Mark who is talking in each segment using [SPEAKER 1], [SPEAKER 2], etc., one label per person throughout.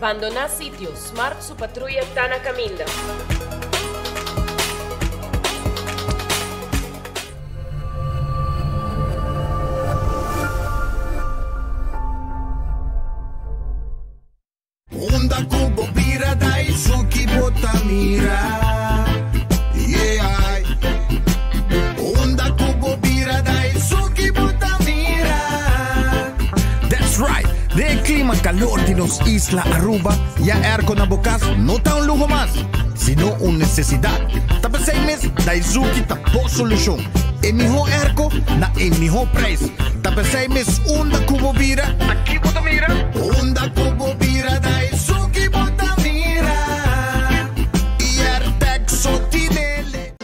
[SPEAKER 1] Bandoná sitio, Smart su patruya ta na kaminda.
[SPEAKER 2] Unda ku bo bira Daisuki bo ta mira Yeah Unda ku bo bira Daisuki bo ta mira
[SPEAKER 3] That's right! Den e clima calor di nos isla Aruba, ya airco na bo cas no ta un luho mas, sino un necesidad. Ta p'esey mes Daizuki ta bo solucion. E miho airco na e miho prijs. Ta p'esey mes unda cu bo bira, aki bo ta mira.
[SPEAKER 2] Unda cu bo bira Daizuki bo ta mira.
[SPEAKER 3] Airtec so tinele.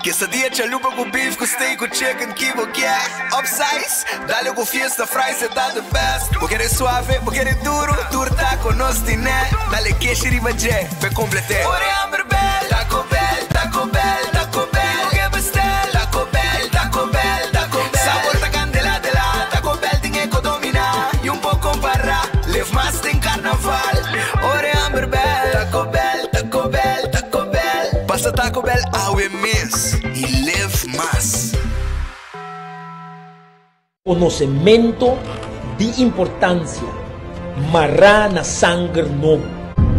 [SPEAKER 4] Quesadilla chalupa cu beef cu steak cu chicken ki bo kier Upsize, dale cu fiesta fries e ta the best Bo kere suave, bo kere duro, tur taco nos tine Dale keshi riba dje, p'e complete Ora hamber bel, Taco Bell, Taco Bell, Taco Bell Bo ke bestel, Taco Bell, Taco Bell, Taco Bell Sabor ta candela de la, Taco Bell tin e co domina Y un por compara, live mas den carnaval Ora hamber bel, Taco Bell, Taco Bell, Taco Bell Pasa Taco Bell awe mes y live mas.
[SPEAKER 5] Konosementu di importansia mará na sanger nobo.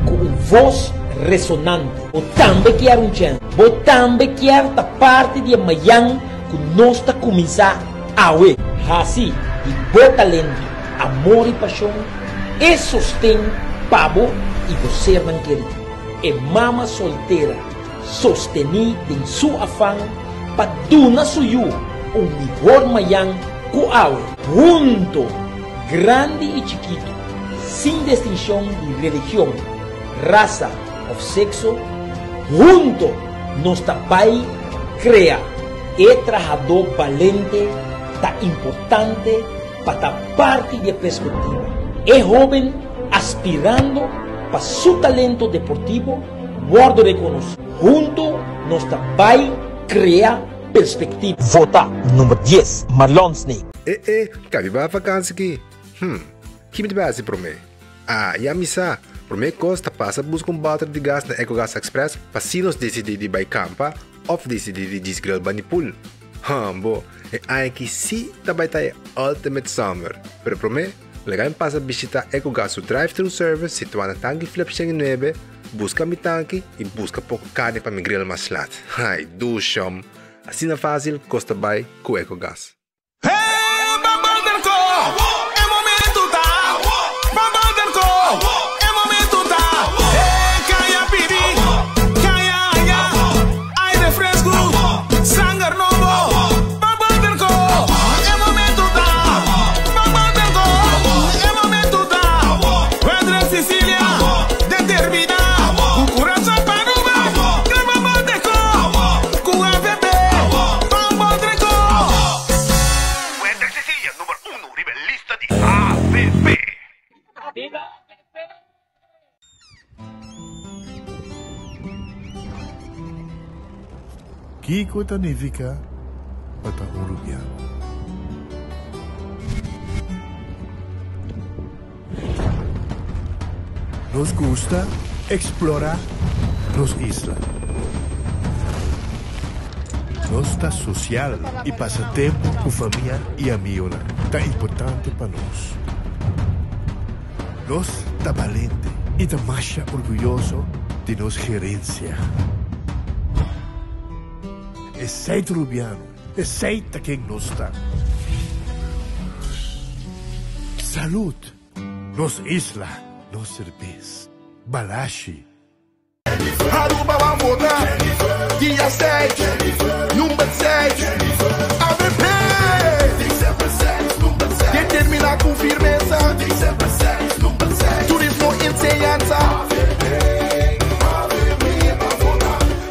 [SPEAKER 5] Ku un vos resonante. Bo tambe kier un chèns. Bo tambe kier ta parti di e mayan ku nos ta kuminsá awe. Hasi di bo talento, amor i pashon e sosten pa bo i bo sernan kerí. E mama soltera sostení den su afan pa duna su yu un mihor mayan ku awe. Hunto, grandi i chikitu, sin destinshon di religion, rasa òf sekso, hunto nos ta bai krea e trahadó balente ta importante pa ta parti di e perspektiva. E hóben aspirando pa su talento deportivo wòrdu rekonosí. Hunto nos ta bai krea perspektiva. Vota number dies, Marlon Sneek.
[SPEAKER 6] E e, ka mi bai vakansi ki? Hm, ki mi ta bai hasi promé? Ah, ya mi sa! Promé kos ta pasa buska un bòter di gas na Ecogas Express pa si nos disidí di bai kampa òf disidí di djis grill bani pool. Hambo, e aña aki sí ta bai ta e ultimate summer! Pero promé, laga mi pasa bishitá Ecogas su drive-thru service situá na Tanki Flip 109, Buska mi tanki i buska poko karni pa mi grill mas lat. Ai, dushom! Asina fásil kos ta bai ku Ecogas.
[SPEAKER 7] Wendrick Cecilia, number uno riba e lista di AVP.
[SPEAKER 8] Kiko ta nifiká pa ta un rubiano? Nos gusta eksplorá nos isla. Nos ta sosial i pasa tempu ku famia i amigonan ta importante pa nos. Nos ta balente i ta masha orguyoso di nos gerensia. Esei ta Rubiano, esei ta ken nos ta. Salud! Nos isla, nos serbes. Balashi.
[SPEAKER 9] Aruba ban vota dia seis, number seis, avp! Determina cu firmeza, turismo, enseñanza.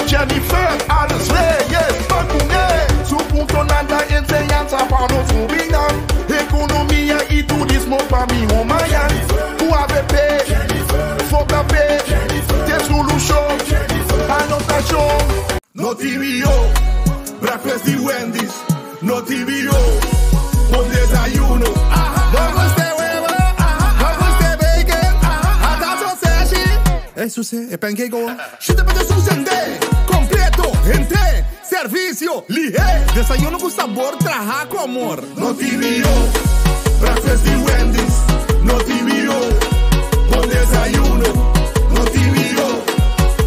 [SPEAKER 9] Jennifer Arends Reyes ban cu ne, su puntonan ta enseñanza pa nos hubinan, economia y turismo pa miho mañan. Cu avp, vota p'e, t'e solucion, anotacion.
[SPEAKER 10] No TVO, breakfast di Wendy's. No TVO, bon desayuno. No gusta huevo, no gusta bacon. Ata so Ey, Susi, e pancake awor. Shete pa den sende! Completo, hende! Servicio, lihe! Desayuno cu sabor traha cu amor.
[SPEAKER 9] No TVO, breakfast di Wendy's. No TVO, bon desayuno. No TVO,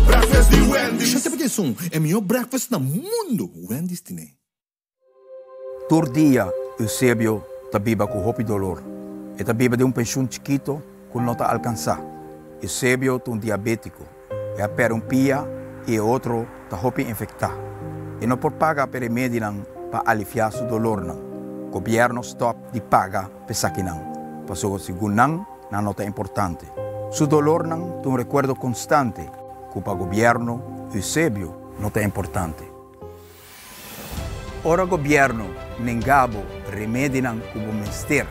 [SPEAKER 9] breakfast di Wendy's.
[SPEAKER 10] Shete pa den e miho breakfast na mundo. Wendy's tine.
[SPEAKER 11] Tur dia Eusebio ta biba cu hopi dolor. E ta biba di un pensioen chikito cu no ta alcansa. Eusebio ta un diabetico. E a perde un pia y e otro ta hopi infecta. E no por paga pa remedinan pa alivia su dolornan. Gobierno stop di paga p'esakinan. Paso segun nan, nan no ta importante. Su dolornan ta un recuerdo constante cu pa gobierno Eusebio no ta importante. Ora gobierno nenga bo remedinan cu bo mester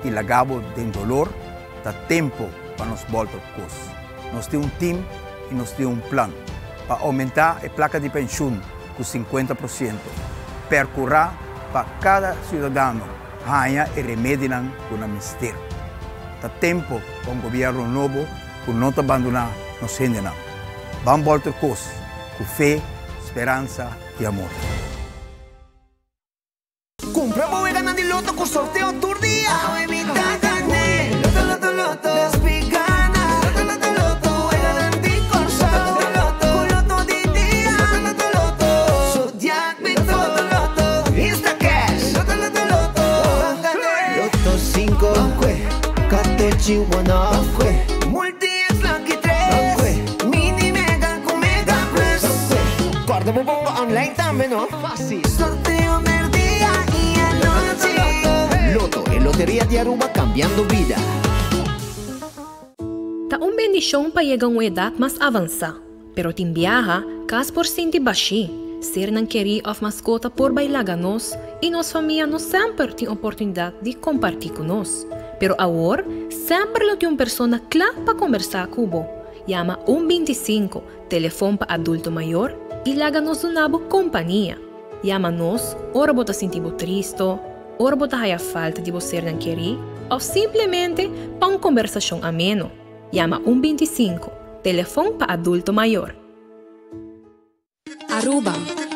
[SPEAKER 11] y laga bo den dolor, ta tempo pa nos bolter cos. Nos tin un team y nos tin un plan pa aumenta e placa di pensioen cu 50%, percura pa cada ciudadano haya e remedinan cu nan mester. Ta tempo pa un gobierno nobo cu no ta abandona nos hendenan. Ban bolter cos cu fe, speransa y amor.
[SPEAKER 12] Cumpra bo weganan di Lotto cu sorteo tur dia. Awe mi ta gana. Lotto, Lotto, Lotto. Despi gana. Lotto, Lotto, Lotto. Weganan di Corsou. Lotto, Lotto, Cu Lotto di dia. Lotto, Lotto, Lotto. Zodiac Lotto, Lotto, Lotto. Insta Cash. Lotto, Lotto, Lotto.
[SPEAKER 13] Lotto 5. Catochi one
[SPEAKER 12] Multi X Lucky 3. Mini Mega cu Mega Plus.
[SPEAKER 13] Corda bo bomba online tambe, no?
[SPEAKER 12] Facil. Sorteo merdia y anochi.
[SPEAKER 13] Lotto, e loteria di Aruba cambiando bida.
[SPEAKER 1] Ta un bendicion pa yega un edad mas avansa, pero tin biaha, cas por sinti bashi, sernan keri of mascota por bay laga nos y nos famia no semper tin oportunidad di comparti cu nos. Pero awor, semper lo tin un persona cla pa combersa cu bo. Yama 125, telefon pa adulto mayor, y laga nos duna bo compania. Yama nos, ora bo ta sinti bo tristo, ora bo ta haya falta di bo sernan keri, of simplemente pa un combersacion ameno. Yama 125, telefon pa adulto mayor.
[SPEAKER 14] Aruba,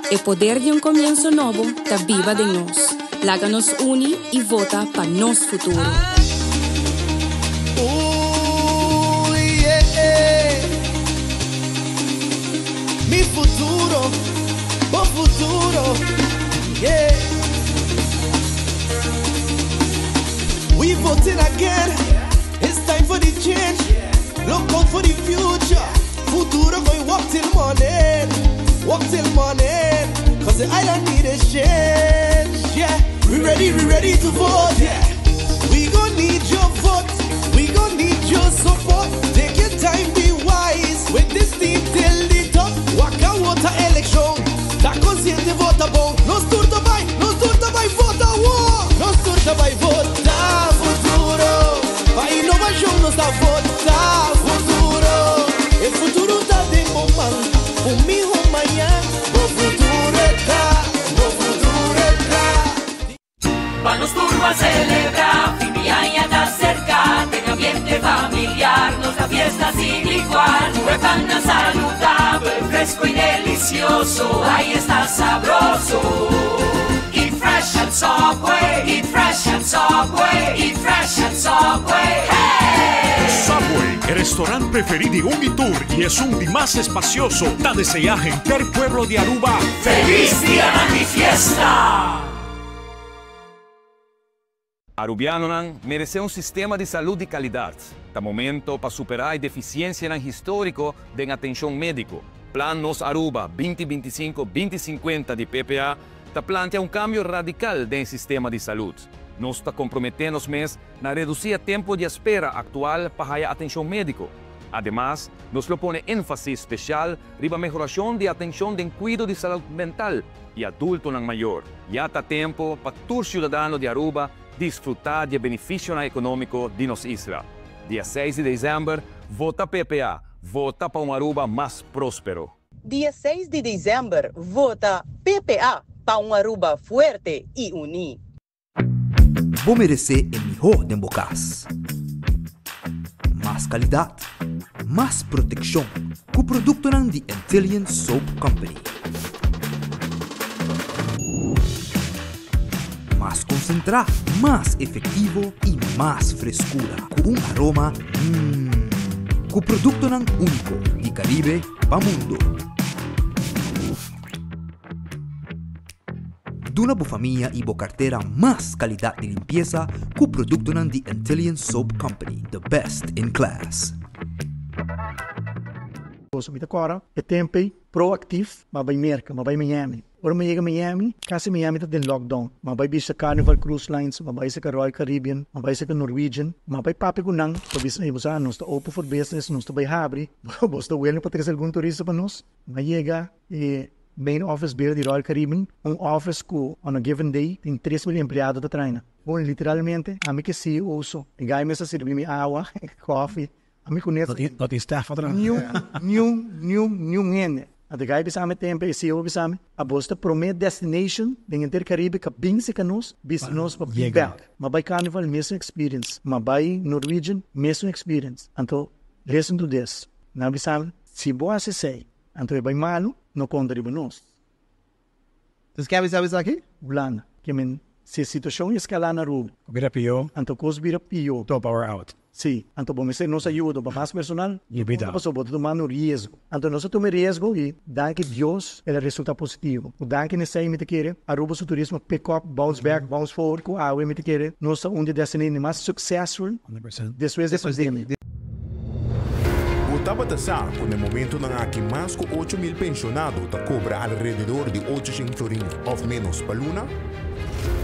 [SPEAKER 14] e poder di un comienso nobo ta biba den nos. Laga nos uni y vota pa nos futuro.
[SPEAKER 2] Ooh, yeah. Mi futuro, bo futuro, yeah. We voting again. It's time for the change. Look out for the future. Futuro going work till morning. Work till morning. 'Cause the island need a change. Yeah. We ready to vote. Yeah. We gon' need your vote. We gon' need your support. Take your time, be wise. With this team till the top. Waka water election. Ta consciente vota bon. Nos tur ta bay, nos tur ta bay vota war. Nos tur ta bay vota futuro. Pa innovacion nos ta vota futuro. E futuro ta den bo man. Un miho mañan. Bo futuro ta, bo futuro ta.
[SPEAKER 15] Pa nos tur celebra, fin di aña ta cerca, den ambiente familiar, nos ta fiesta sin igual. Pan saludable, fresco y delicioso, ahí está sabroso. Eat fresh at Subway, eat fresh at Subway, eat fresh at Subway. Hey!
[SPEAKER 16] Subway, e restaurant preferi di un y tur y esun di mas espacioso, ta desea henter pueblo di Aruba.
[SPEAKER 15] ¡Feliz Dia di Fiesta!
[SPEAKER 17] Arubianonan merece un sistema di salud di calidad. Ta momento pa supera e deficiencia historico di atencion medico. Plan Nos Aruba 2025-2050 di PPA ta plantea un cambio radical den sistema di salud. Nos ta comprometiendo nos mes na reduci e tempo di espera actual pa atencion medico. Ademas, nos lo pone enfasis special riba mehoracion di atencion di cuido di salud mental y adultonan mayor. Ya ta tempo pa tur ciudadano di Aruba disfruta di beneficio economico di nos isla. Dia 6 di december, vota PPA, vota pa un Aruba mas prospero.
[SPEAKER 18] Dia 6 di december, vota PPA pa un Aruba fuerte y uni.
[SPEAKER 19] Bo merece e miho den bo cas. Mas calidad, Mas protekshon ku produktonan di Antillian Soap Company. Mas konsentrá, mas efektivo i mas freskura ku un aroma mmm. Ku produktonan úniko di Karibe pa mundo. Duna bo famia i bo kartera mas kalidat di limpiesa ku produktonan di Antillian Soap Company, the best in class.
[SPEAKER 20] Boso mi ta kòrda e tempu ei proactief m'a bai Merka, m'a bai Miami. Ora mi yega Miami, kasi Miami ta den lockdown. M'a bai bishita Carnival Cruise Lines, m'a bai seka Royal Caribbean, m'a bai seka Norwegian. M'a bai papia ku nan pa bisa, ey bo sa nos ta open for business, nos ta bai habri, bo ta willing pa trese algun turista pa nos? M'a yega e main office bira di Royal Caribbean, un office ku on a given day tin 3000 empleado ta traina. Bon, literalmente ami ke CEO so. E guy mes a sirbi mi awa, coffee, ami ku nes.
[SPEAKER 21] No tin staff atras.
[SPEAKER 20] Niun, niun, niun, niun hende. Anto e guy bisa mi tempo, e CEO bisa mi, abos ta prome destination den henter Caribe ka bin seka nos, bisa nos pa be back. Ma bai Carnival mesun experience, ma bai Norwegian mesun experience. Anto listen to this, nan bisa mi, si bo hasi esei, Anto e bai malu, no konta riba nos.
[SPEAKER 21] Entonces ke a bisa esaki?
[SPEAKER 20] Hulanda. Ke men, si e situashon eskalá na Aruba.
[SPEAKER 21] Ku bira pió.
[SPEAKER 20] Anto kos bira pió.
[SPEAKER 21] Top our out.
[SPEAKER 20] Sí. Anto bo mester nos ayuda pa mas personal.
[SPEAKER 21] Lubida.
[SPEAKER 20] Pasobra bo ta tumando un riesgo. Anto nos a tuma e riesgo i danki Dios el a resulta positivo. Ku danki na esei mi ta kere Aruba su turismo pick up, bounce back, bounce forward ku awe mi ta kere nos ta un di e destination mas successful despues di e pandemia.
[SPEAKER 8] Bo tabata sa ku na e momentunan aki mas ku 8000 penshonado ta kobra alrededor di 800 florin òf ménos pa luna?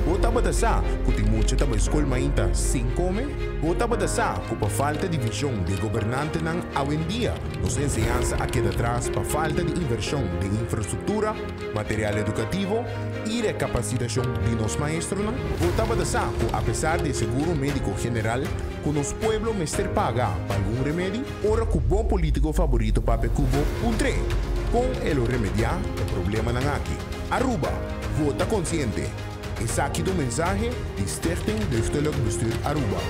[SPEAKER 8] Bo tabata sa ku tin mucha ta bai skol mainta sin kome? Bo tabata sa ku pa falta di vishon di e gobernantenan awendia nos enseñansa a keda tras pa falta di invershon den infrastruktura, material edukativo i rekapasitashon di nos maestronan? Bo tabata sa ku apesar di e seguro médiko general Ku nos pueblo mester paga pa algun remedi? Ora ku bo politiko faborito papia ku bo, puntr'é kon e lo remediá e problemanan aki. Aruba, vota konsiente! Esaki ta un mensahe di Stichting Deugdelijk Bestuur Aruba.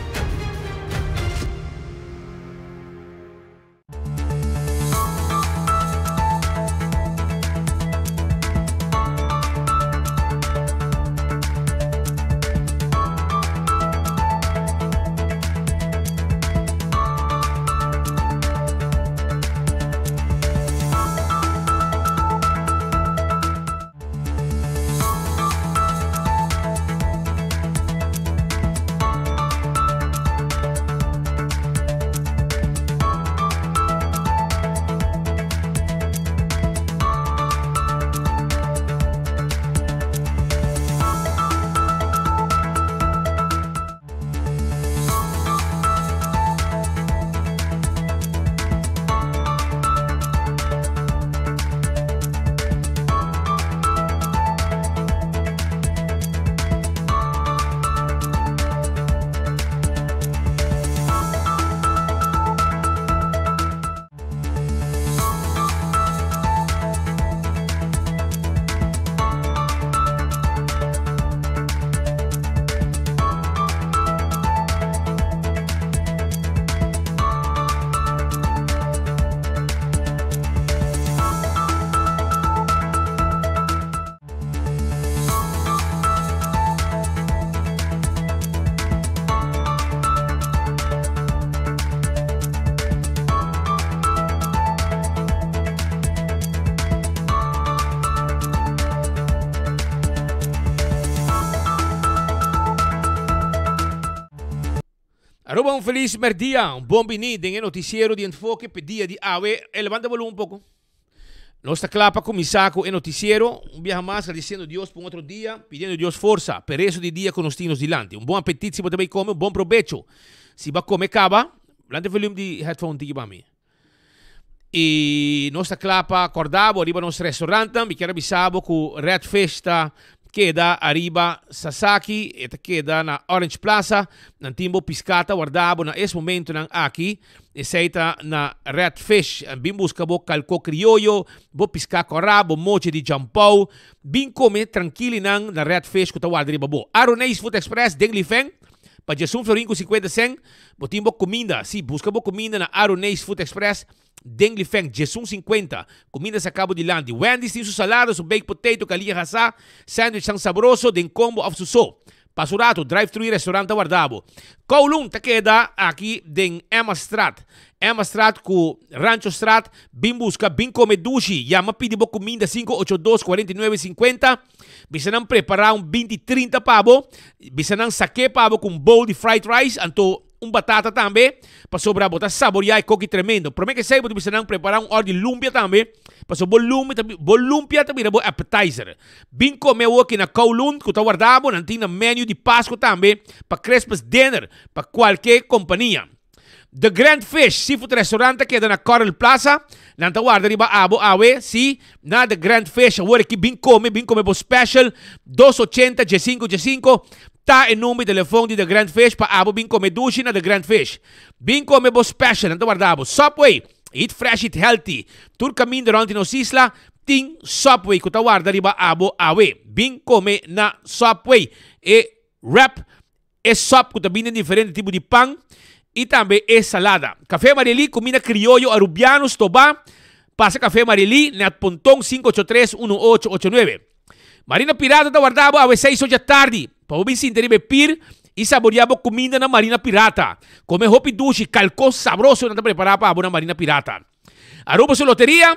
[SPEAKER 22] Aruba un feliz merdia, un bon bini den e noticiero di Enfoke p'e dia di awe. E levanta volumen un poco. Nos ta kla pa kuminsá ku e notisiero. Un biaha mas gradisiendo Dios pa un otro dia, pidiendo Dios forsa pa e resto di dia ku nos tin nos dilanti. Un bon apetit si bo ta bai kome, un bon probecho si bo a kome kaba. Lanta e volume di headphone tiki pa mi. I nos ta kla pa kòrda bo riba nos restaurantnan. Mi kier a bisa bo ku Red Fish ta keda ariba Sasaki, e ta keda na Orange Plaza. Nan tin bo piská ta warda bo na es momentonan aki. Esei ta na Red Fish. Bin buska bo kalko krioyo, bo piská kòrá, bo mochi di jampou. Bin kome trankilinan na Red Fish ku ta warda riba bo. Aroneis Food Express den Lifeng. Pa 11 florin ku 50 sèn, bo tin bo kuminda. Sí, buska bo kuminda na Aroneis Food Express den Lifeng, 11 50. Kuminda sa kabo dilanti. Wendy's tin su salada, su baked potato, kalia hasá, sandwichnan sabroso den kombo òf su so. Pasa un rato, drive-thru i restaurant ta warda bo. Kowloon ta keda aki den Emmastraat. Emmastraat ku Ranchostraat. Bin buska, bin kome dushi. Yama pidi bo kuminda 582 49 50. Bisa nan prepara un 20 30 pa bo. Bisa nan sake pa bo ku un bowl di fried rice anto un batata tambe, pasobra bo ta saboreá e koki tremendo. Promé ke esei bo ta bisa nan prepará un òr di lumpia tambe, pasobra bo lumpia ta bo lumpia ta bira bo appetizer. Bin kome awoki na Kowloon ku ta warda bo, nan tin nan menu di Pasku tambe pa Christmas dinner pa kualke kompania. The Grand Fish Seafood Restaurant ta keda na Coral Plaza. Nan ta warda riba abo awe, si, na The Grand Fish. Awor aki bin kome, bin kome bo special. Dos ochenta diesinco diesinco ta e number di telefon di The Grand Fish pa abo bin kome dushi na The Grand Fish. Bin kome bo special, nan ta warda abo. Subway, eat fresh, eat healthy. Tur kaminda rond di nos isla tin Subway ku ta warda riba abo awe. Bin kome na Subway. E wrap E sòp ku ta bini den diferente tipo di pan i tambe e salada. Café Marielí, kumina krioyo arubiano stobá. Pasa Café Marielí na Ponton 583 1889. Marina Pirata ta warda bo awe seis ocha tardi pa bo bin sinta riba e pir i saboreá bo kuminda na Marina Pirata. Kome hopi dushi, kalkó sabroso nan ta prepará pa bo na Marina Pirata. Aruba su loteria.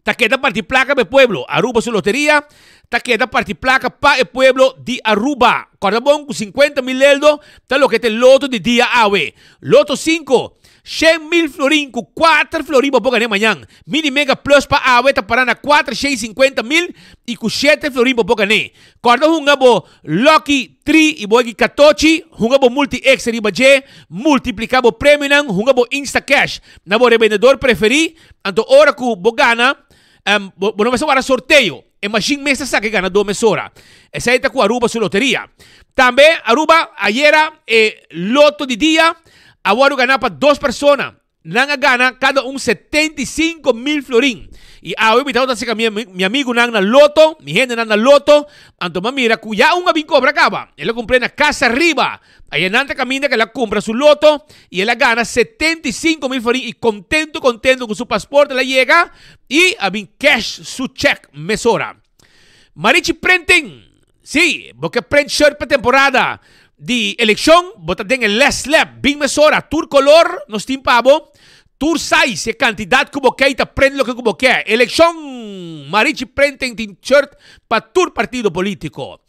[SPEAKER 22] Ta keda parti placa pa e pueblo. Aruba su loteria ta keda parti placa pa e pueblo di Aruba. Corda bon cu 50 mil eldo ta loke ta e loto di dia awe. Loto 5, 100 mil florin cu 4 florin bo por gana mañan. Mini Mega Plus pa awe ta para na 450 mil y cu 7 florin bo por gane. Corda hunga bo Lucky Tri y bo egi Katochi, hunga bo Multi X riba dje, multiplica bo premionan, hunga bo Instacash na bo rebendedor preferi. Anto ora ku bo gana, bo bo no mester wara sorteo. E mashin mes ta saka e ganadó mesora. Esei ta ku Aruba su loteria. Tambe Aruba ayera e loto di dia a wòrdu ganá pa dos persona. Nan a gana kada un 75,000 florin. I awe mi tabata seka mi mi amigunan na loto, mi hendenan na loto, anto mi a mira ku ya un a bin kobra kaba. El a kumpr'é na Casa Riba. Ayer nan ta caminda cu el a cumpra su loto y el a gana 75 mil florin y contento contento cu su paspoort el a yega y a bin cash su check mesora. Marichi Printing, si, bo ke print shirt pa temporada di eleccion, bo ta den e Les Lab, bin mesora, tur color nos tin pa bo, tur size, e cantidad cu bo ke y ta print loke cu bo ke. Eleccion, Marichi Printing tin shirt pa tur partido politico.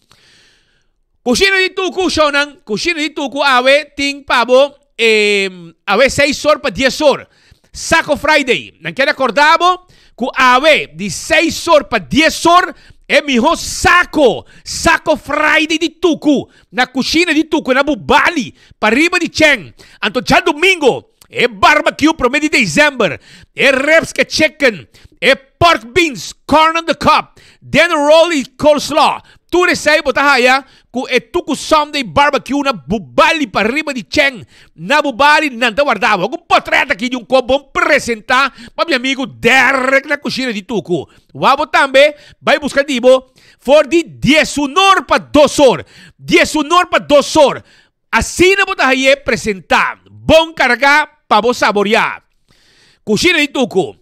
[SPEAKER 22] Kushina di tuku, shownan, kushina di tuku awe tin pa bo e awe seis or pa dies or. Saco Friday. Nan kier acorda bo cu awe di seis or pa dies or e miho saco, Saco Friday di tuku na kushina di tuku na Bubali, pariba di Chen. Anto djadomingo e barbecue prome di december, e ribs ke chicken, e pork beans, corn on the cob, dinner roll y coleslaw. Tur esei bo ta haya ku e Tuku Sunday Barbecue na Bubali pariba di Chen. Na Bubali nan ta warda bo. Ku potret aki di un kop bon presenta pa mi amigu Derek na kushina di Tuku. Wou bo tambe bai buska di bo for di diesunor pa dos or. Diesunor pa dos or. Asina bo ta haye presenta bon karga pa bo saboria. Kushina di Tuku.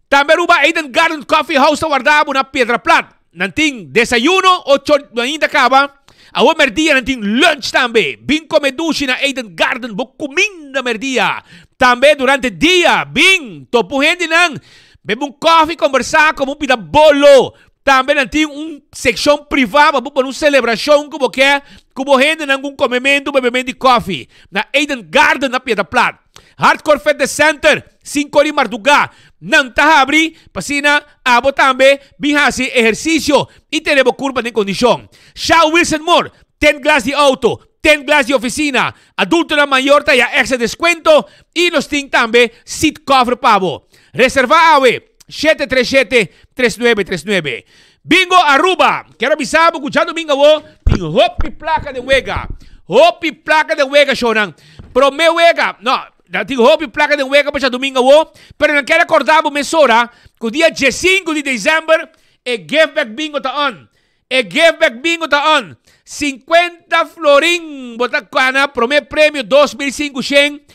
[SPEAKER 22] Tambe Aruba Eden Garden Coffee House ta warda bo na Piedra Plat. Nan tin desayuno ocho mainta kaba. Awor merdia nan tin lunch tambe. Bin kome dushi na Eden Garden bo kuminda merdia. Tambe durante dia bin topa un hendenan bebe un kofi kombersa komo un pida bolo. Tambe nan tin un sekshon privá pa bo pone un selebrashon ku bo ke ku bo hendenan ku un komementu, bebementu di kòfi na Eden Garden na Piedra Plat. Hardcore Fitness Center, sinku di mardugá nan ta habri pa asina abo tambe bin hasi ehersisio i tene bo kurpa den kondishon. Shaw Wilson Moore, Tent glas di outo, tent glas di ofisina, adultonan mayor ta haya èkstra deskuento i nos tin tambe seat cover pa bo. Reservá awe! 737 3939. Bingo Aruba! Quiero avisa bo cu djadomingo awo tin hopi placa den wega. Hopi placa den wega, shownan. Prome wega, no, tin hopi placa den wega pa djadomingo awo, pero nan kier acorda bo mesora cu dia 15 di december e Give Back Bingo ta on. E Give Back Bingo ta on. 50 florin bo ta gana prome premio 2500,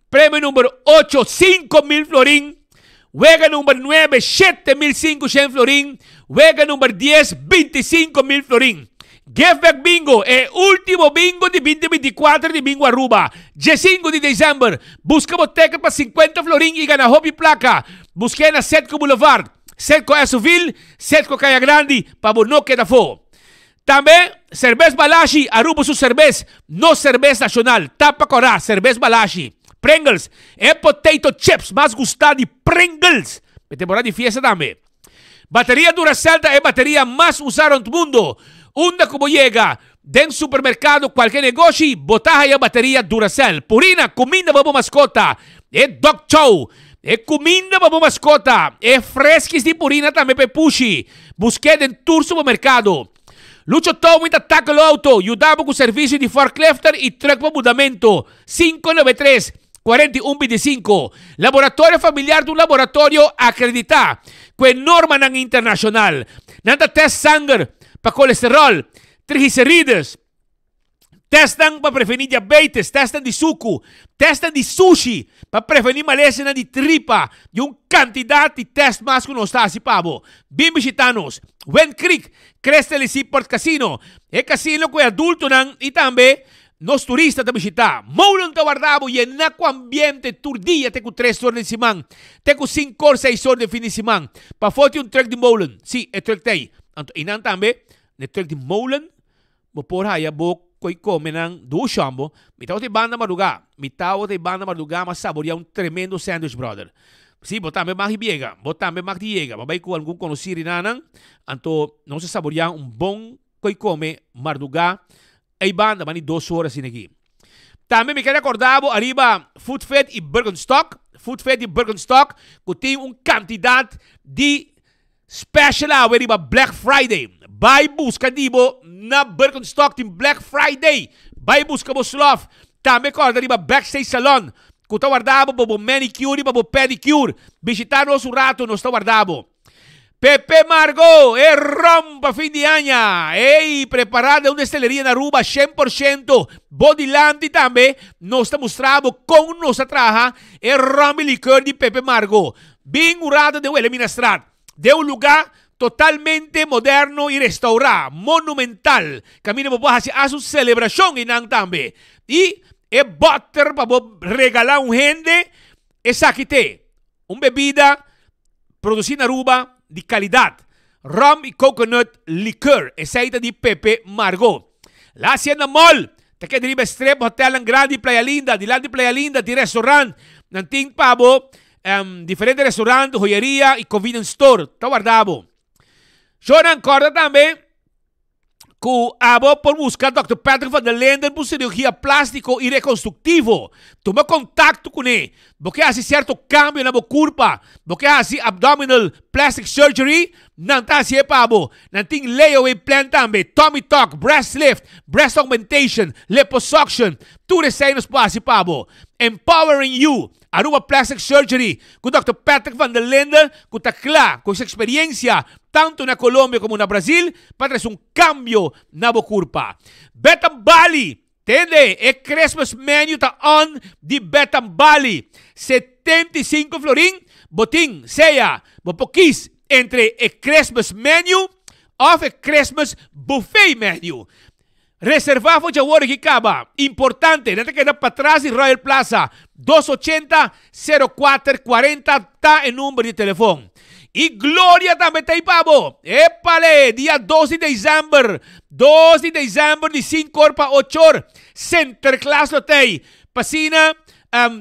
[SPEAKER 22] premio number 8 5000 florin, wega number 9 7500 florin, wega number 10 25000 florin. Give Back Bingo, e ultimo bingo di 2024 di Bingo Aruba. 15 di december, busca bo ticket pa 50 florin y gana hopi placa. Busca na Setco Boulevard, Setco Essoville, Setco Caya Grandi, pa bo no keda afo. Tambe, Cerbes Balashi, Aruba su cerbes, nos cerbes nacional, tapa cora, Cerbes Balashi. Pringles, e potato chips mas gusta di Pringles. E temporada di fiesta tambe. Bateria Duracell ta e bateria mas usa rond mundo. Unda cu bo yega, den supermercado, cualke negoshi, bo ta haya bateria Duracell. Purina, cuminda pa bo mascota. E Dog Chow, e cuminda pa bo mascota. E freskis di Purina tambe pa e pushi. Busque den tur supermercado. Lucho Towing ta tackle auto, yuda bo cu servicio di forklifter y truck pa mudamento. 593 41 25. Laboratorio Familiar ta un laboratorio akreditá ku e normanan internashonal. Nan ta tèst sanger pa kolesteròl, triglicerides, tèstnan pa prevení diabetes, tèstnan di suku, tèstnan di sushi pa prevení malesanan di tripa i un kantidat di tèst mas ku nos ta hasi pa bo. Bin bishitá nos. Wind Creek, Crystal i Seaport Casino, e kasino ku e adultonan i tambe Nos turista ta bishitá. Molen ta warda bo yená ku ambiente tur dia te ku tres or den siman, te ku sinku or, seis or den fin di siman. Pafó tin un truck di molen. Sí, e truck ta ei. Anto einan tambe, na e truck di molen, bo por haya bo koi kome nan dushi hombo. Mi tabata e banda mardugá. Mi tabata e banda mardugá, m'a saboreá un tremendo sandwich, brother. Sí, bo tambe mag di biega. Bo tambe mag di yega. Bo bai ku algun konosí rinanan, anto nos a saboreá un bon koi kome mardugá. Ei banda mani dos ora asina aki. Tambe mi ke recorda bo ariba Food Fit y Birkenstock, Food Fit y Birkenstock cu tin un cantidad di special awe riba Black Friday. Bay busca di bo na Birkenstock tin Black Friday. Bay busca bo slof. Tambe corda riba Backstage Salon cu ta warda bo pa bo manicure y pa bo pedicure. Bishita nos un rato, nos ta warda bo. Pepe Margo, e rom pa fin di aña. Ey, prepara den un destileria na Aruba, 100% bo dilanti tambe. Nos ta mustra bo con nos ta traha e rom y liqueur di Pepe Margo. Bin un rato den Wilhelminastraat, den un lugar totalmente moderno y restaura, monumental. Caminda bo por haci hasta un celebracion eynan tambe. Y e boter pa bo regala un hende, esaki t'e. Un bebida produci na Aruba di calidad. Rum y coconut liqueur. Esey ta di Pepe Margo. La Hacienda Mall ta keda riba e strip hotelnan grandi Playa Linda. Dilanti Playa Linda tin restaurant. Nan tin pa bo diferente restaurant, joyeria y convenience store. Ta warda bo. Shownan corda tambe. Ku abo por buska Dòkter Patrick van der Linden pa un sirugia plástiko i rekonstruktivo. Tuma kontakto kuné. Bo ke hasi sierto kambio na bo kurpa? Bo ke hasi abdominal plastic surgery? Nan ta hasié pa bo. Nan tin layaway plan tambe, tummy tuck, breast lift, breast augmentation, liposuction. Tur esei nos por hasi pa bo. Empowering you! Aruba Plastic Surgery ku Dòkter Patrick van der Linden ku ta kla ku su eksperiencia tanto na Colombia como na Brasil pa trece un cambio na bo curpa. Betam Bali, tende e Christmas menu ta on di Betam Bali. 75 florin bo tin, sea bo por kies entre e Christmas menu of e Christmas buffet menu. Reserva for djawor aki caba. Importante, nan ta keda patras di Royal Plaza. 280 04 40 ta e number di telefon. Y Gloria tambe ta ei pa bo. Epale! Dia 2 di december, 2 di december di 5 or pa 8 or, Sinterklaas lo ta ei pa asina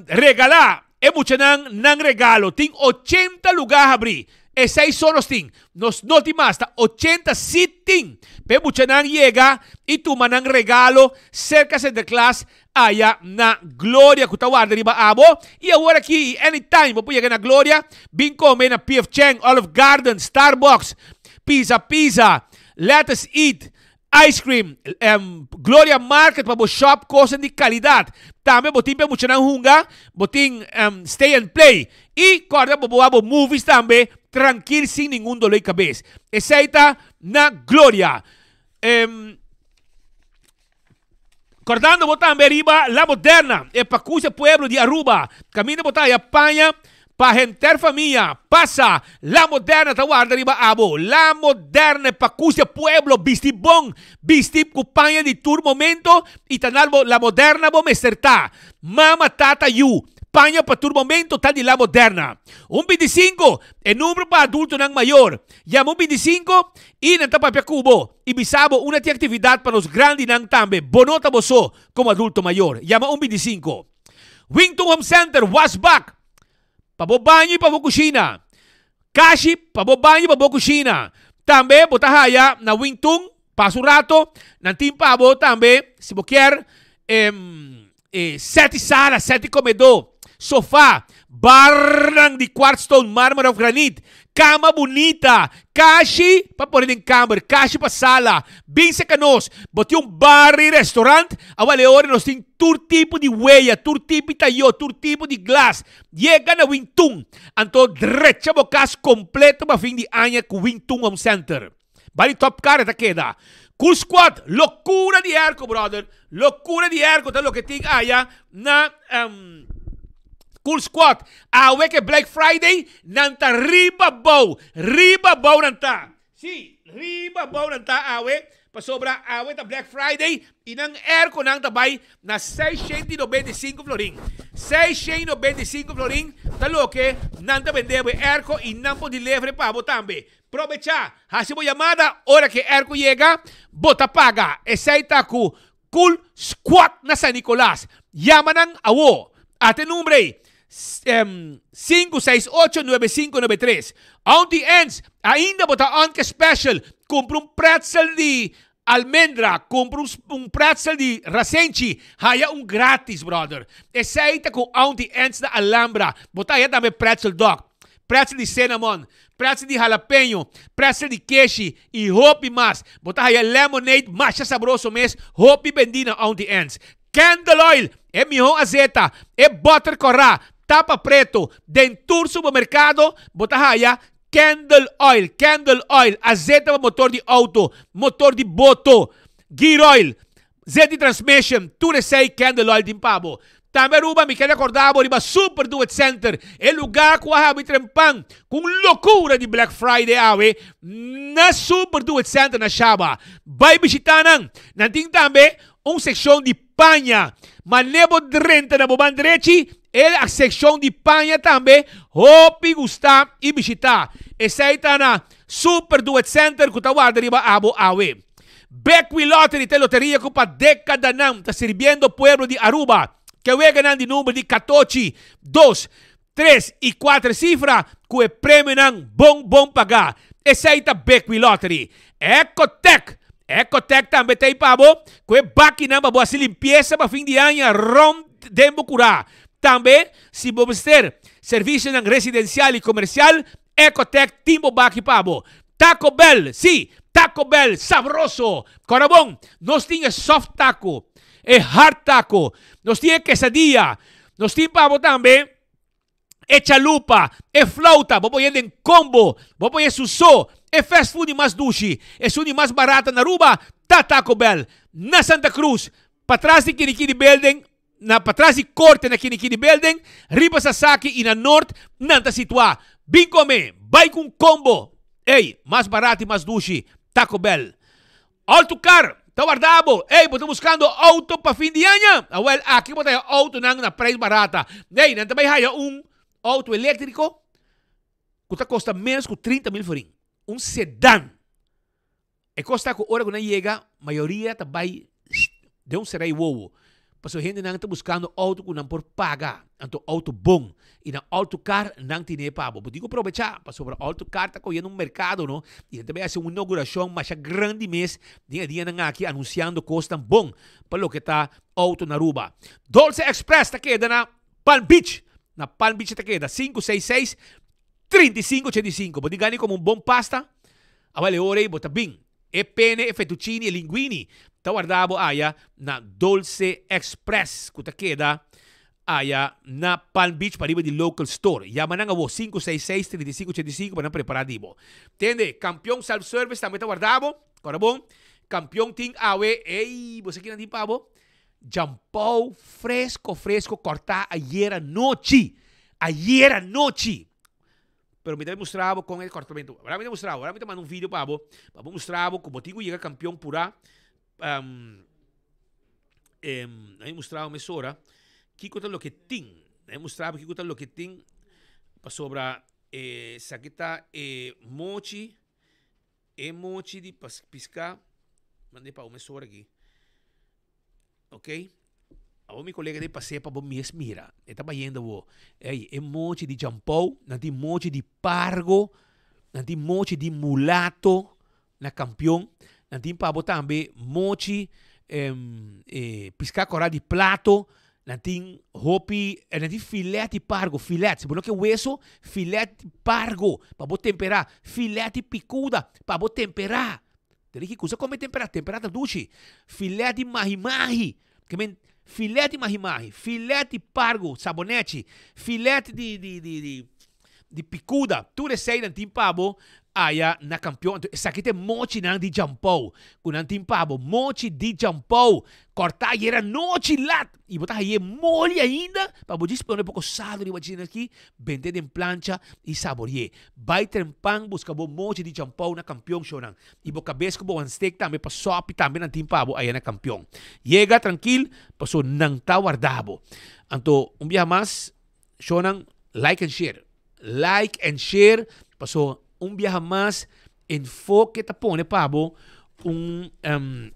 [SPEAKER 22] regala e muchanan nan regalo. Tin 80 lugar habri. Esei so nos tin. Nos no tin mas, ta 80 si tin. Pa e muchanan yega i tuma nan regalo serka Sinterklaas aya na Gloria ku ta warda riba abo. I awor aki i anytime bo por yega na Gloria, bin kome na PF Chang, Olive Garden, Starbucks, Pizza Pizza, Lettuce Eat, Ice cream, Gloria Market pa bo shop cosnan di calidad. Tambe bo tin pa e muchanan hunga, bo tin stay and play. Y corda bo bo wak bo movies tambe trankil sin ningun dolor di cabes. Esey ta na Gloria. Cordando bo tambe riba La Moderna, e pacusa pueblo di Aruba. Caminda bo ta haya paña pa henter famia. Pasa, La Moderna ta warda riba abo. La Moderna, e pacusa pueblo, bisti bon, bisti cu paña di tur momento y ta na La Moderna bo mester ta. Mama, tata, yu, paña pa tur momento ta di La Moderna. Un binticinco, e numero pa adultonan mayor. Yama un binticinco y nan ta papia cu bo. I bisa bo una tin aktividat pa nos grandinan tambe, bo no ta bo so komo adulto mayor. Yama un 25. Wington Home Center, wasbak pa bo baño i pa bo kushina. Kashi pa bo baño i pa bo kushina. Tambe bo ta haya na Wington, pasa un rato, nan tin pa bo tambe si bo kier E seti sala, seti komedó, sofá, barnan di kwartstone, mármer òf granit, kama bunita, kashi pa pone den kamber, kashi pa sala. Bin seka nos. Bo tin un bar i restorant? Awal e ora nos tin tur tipo di weya, tur tipo di tayó, tur tipo di glas. Yega na Wintun, anto drecha bo kas kompleto pa fin di aña ku Wintun Home Center. Bali top car e ta keda. Cool squad, locura di airco brother. Locura di airco ta loke tin aya na um, Cool squad. Awe ke Black Friday nan ta riba bou. Riba bou nan ta. Si, riba bou nan ta awe. Pasobra awe ta Black Friday y nan airco nan ta bay na 695 florin. 695 florin ta loke nan ta bende bo e airco y nan por deliver pa bo tambe. Probechá, hasi bo yamada ora ku e airco yega, bo ta paga. Esei ta ku Cool Squad na San Nicolas. Yama nan awo. Ata e number ei, 568-9593. Auntie Anne's, ainda bo ta on ke special. Kumpra un pretzel di almendra, kumpra un pretzel di rasenchi, haya un gratis, brother. Esei ta ku Auntie Anne's na Alhambra. Bo ta haya tambe pretzel dog, pretzel di cinnamon, Pretzel di jalapeño, pretzel di keshi y hopi mas. Bo ta haya lemonade masha sabroso mes, hopi bendi na Auntie Anne's. Candle oil, e miho azeta, e boter cora, tapa preto, den tur supermercado bo ta haya candle oil, candle oil, azeta pa motor di auto, motor di boto, gear oil, Zet di transmission, tur esei Candle Oil tin pa bo. Tambe Aruba mi ker recorda bo riba Super Do It Center, e lugar cu a habri trempan cu un locura di Black Friday awe na Super Do It Center na Shaba. Bay bishita nan. Nan tin tambe un seccion di paña. Mane bo drenta na bo ban drechi, e seccion di paña tambe hopi gusta y bishita. Esei ta na Super Do It Center cu ta warda riba abo awe. Bequi Lottery ta e loteria cu pa decadanan ta sirbiendo pueblo di Aruba. Ke weganan di number di catochi, dos, tres y cuater cifra cu e premionan bon bon paga. Esey ta Bequi Lottery. Ecotec! Ecotec tambe ta ey pa bo cu e bakinan pa bo haci limpieza pa fin di aña rond den bo cura. Tambe si bo mester servicionan residencial y comercial, Ecotec tin bo baki pa bo. Taco Bell, sí, Taco Bell, sabroso! Kòrda bon, nos tin e soft taco, e hard taco, nos tin e quesadilla, nos tin pa bo tambe e chalupa, e flauta, bo por yende den combo, bo por yende su so, e fast food di mas dushi, esun di mas barata na Aruba ta Taco Bell, na Santa Cruz, patras di Kirikiri Building, Na patras di korte na Kinikini Building, riba Sasaki i na Noord nan ta situá. Bin kome! Bai ku un kombo! Ey, mas barat i mas dushi, Taco Bell. Autocar ta warda bo! Ey, bo ta buskando auto pa fin di aña? Awel, aki bo ta haya autonan na prijs barata. Ey, nan ta bai haya un auto eléktriko ku ta kosta ménos ku 30 mil florin. Un sedan. E kos ta ku ora ku nan yega, mayoria ta bai den un serai wowo. Pasobra hendenan ta buskando outo ku nan por paga, anto outo bon. I nan outo kar nan tine pa bo. Bo tin ku probechá, pasobra outo kar ta koyendo un merkado no, i nan ta bai hasi un inougurashon masha grandi mes den e dianan aki anunsiando kosnan bon pa loke ta outo na Aruba. Dolce Express ta keda na Palm Beach. Na Palm Beach ta keda, 566 35 85. Bo tin gana di kome un bon pasta? Awel e ora ei bo ta bin. E pene, e fettuccini, e linguini ta warda bo aya na Dolce Express ku ta keda aya na Palm Beach pariba di Local Store. Yama nan awo 566 35 85 pa nan prepara di bo. Tende, Kampion Self Service tambe ta warda bo. Kòrda bon. Kampion tin awe, ey, bo sa kinan tin pa bo? Jampou fresco fresco corta ayer anochi. Ayer anochi. Pero mi ta mustra bo con e cortamento. Ahora mi ta mustra bo, ahora mi ta manda un video pa bo, pa bo mustra bo como tin cu yega campeon pura. Um, um, mi mustra bo mesora kiko ta loke tin. Mi mustra bo kiko ta loke tin pasobra eh, esaki ta e mochi. E mochi di piská, mand'é pa bo mesora aki. Ok. Awor mi kolega di pas'é pa bo mes mira. E ta bayendo awor. Ey, e mochi di Jampou, nan tin mochi di pargo, nan tin mochi di mulato na Kampion, nan tin pa bo tambe mochi piská kòrá di plato, Nan tin hopi, nan tin filet di pargo, filet, si bo no ke weso, filet di pargo pa bo temperá, filet di picuda pa bo temperá. Te di ki kusa kome temperá, temperá ta dushi. Filet di mahi-mahi, ke men filet di mahi-mahi, filet di pargo, sabonechi, filet di di di di di picuda, tur esei nan tin pa bo aya na Campeon. Anto esaki ta e mochinan di Jampou cu nan tin pa bo, mochi di Jampou, corta ayera nochi lat y bo ta haye moli ainda pa bo djis pone poco sal riba djis aki, bende den plancha y saborie. Bay trempan busca bo mochi di Jampou na Campeon shownan y bo cabes cu bo wan steak tambe pa sopi tambe nan tin pa bo aya na Campeon. Yega trankil paso nan ta warda bo. Anto un biaha mas. Shownan like and share. Like and share paso un biaha mas Enfoke ta pone pa bo un um,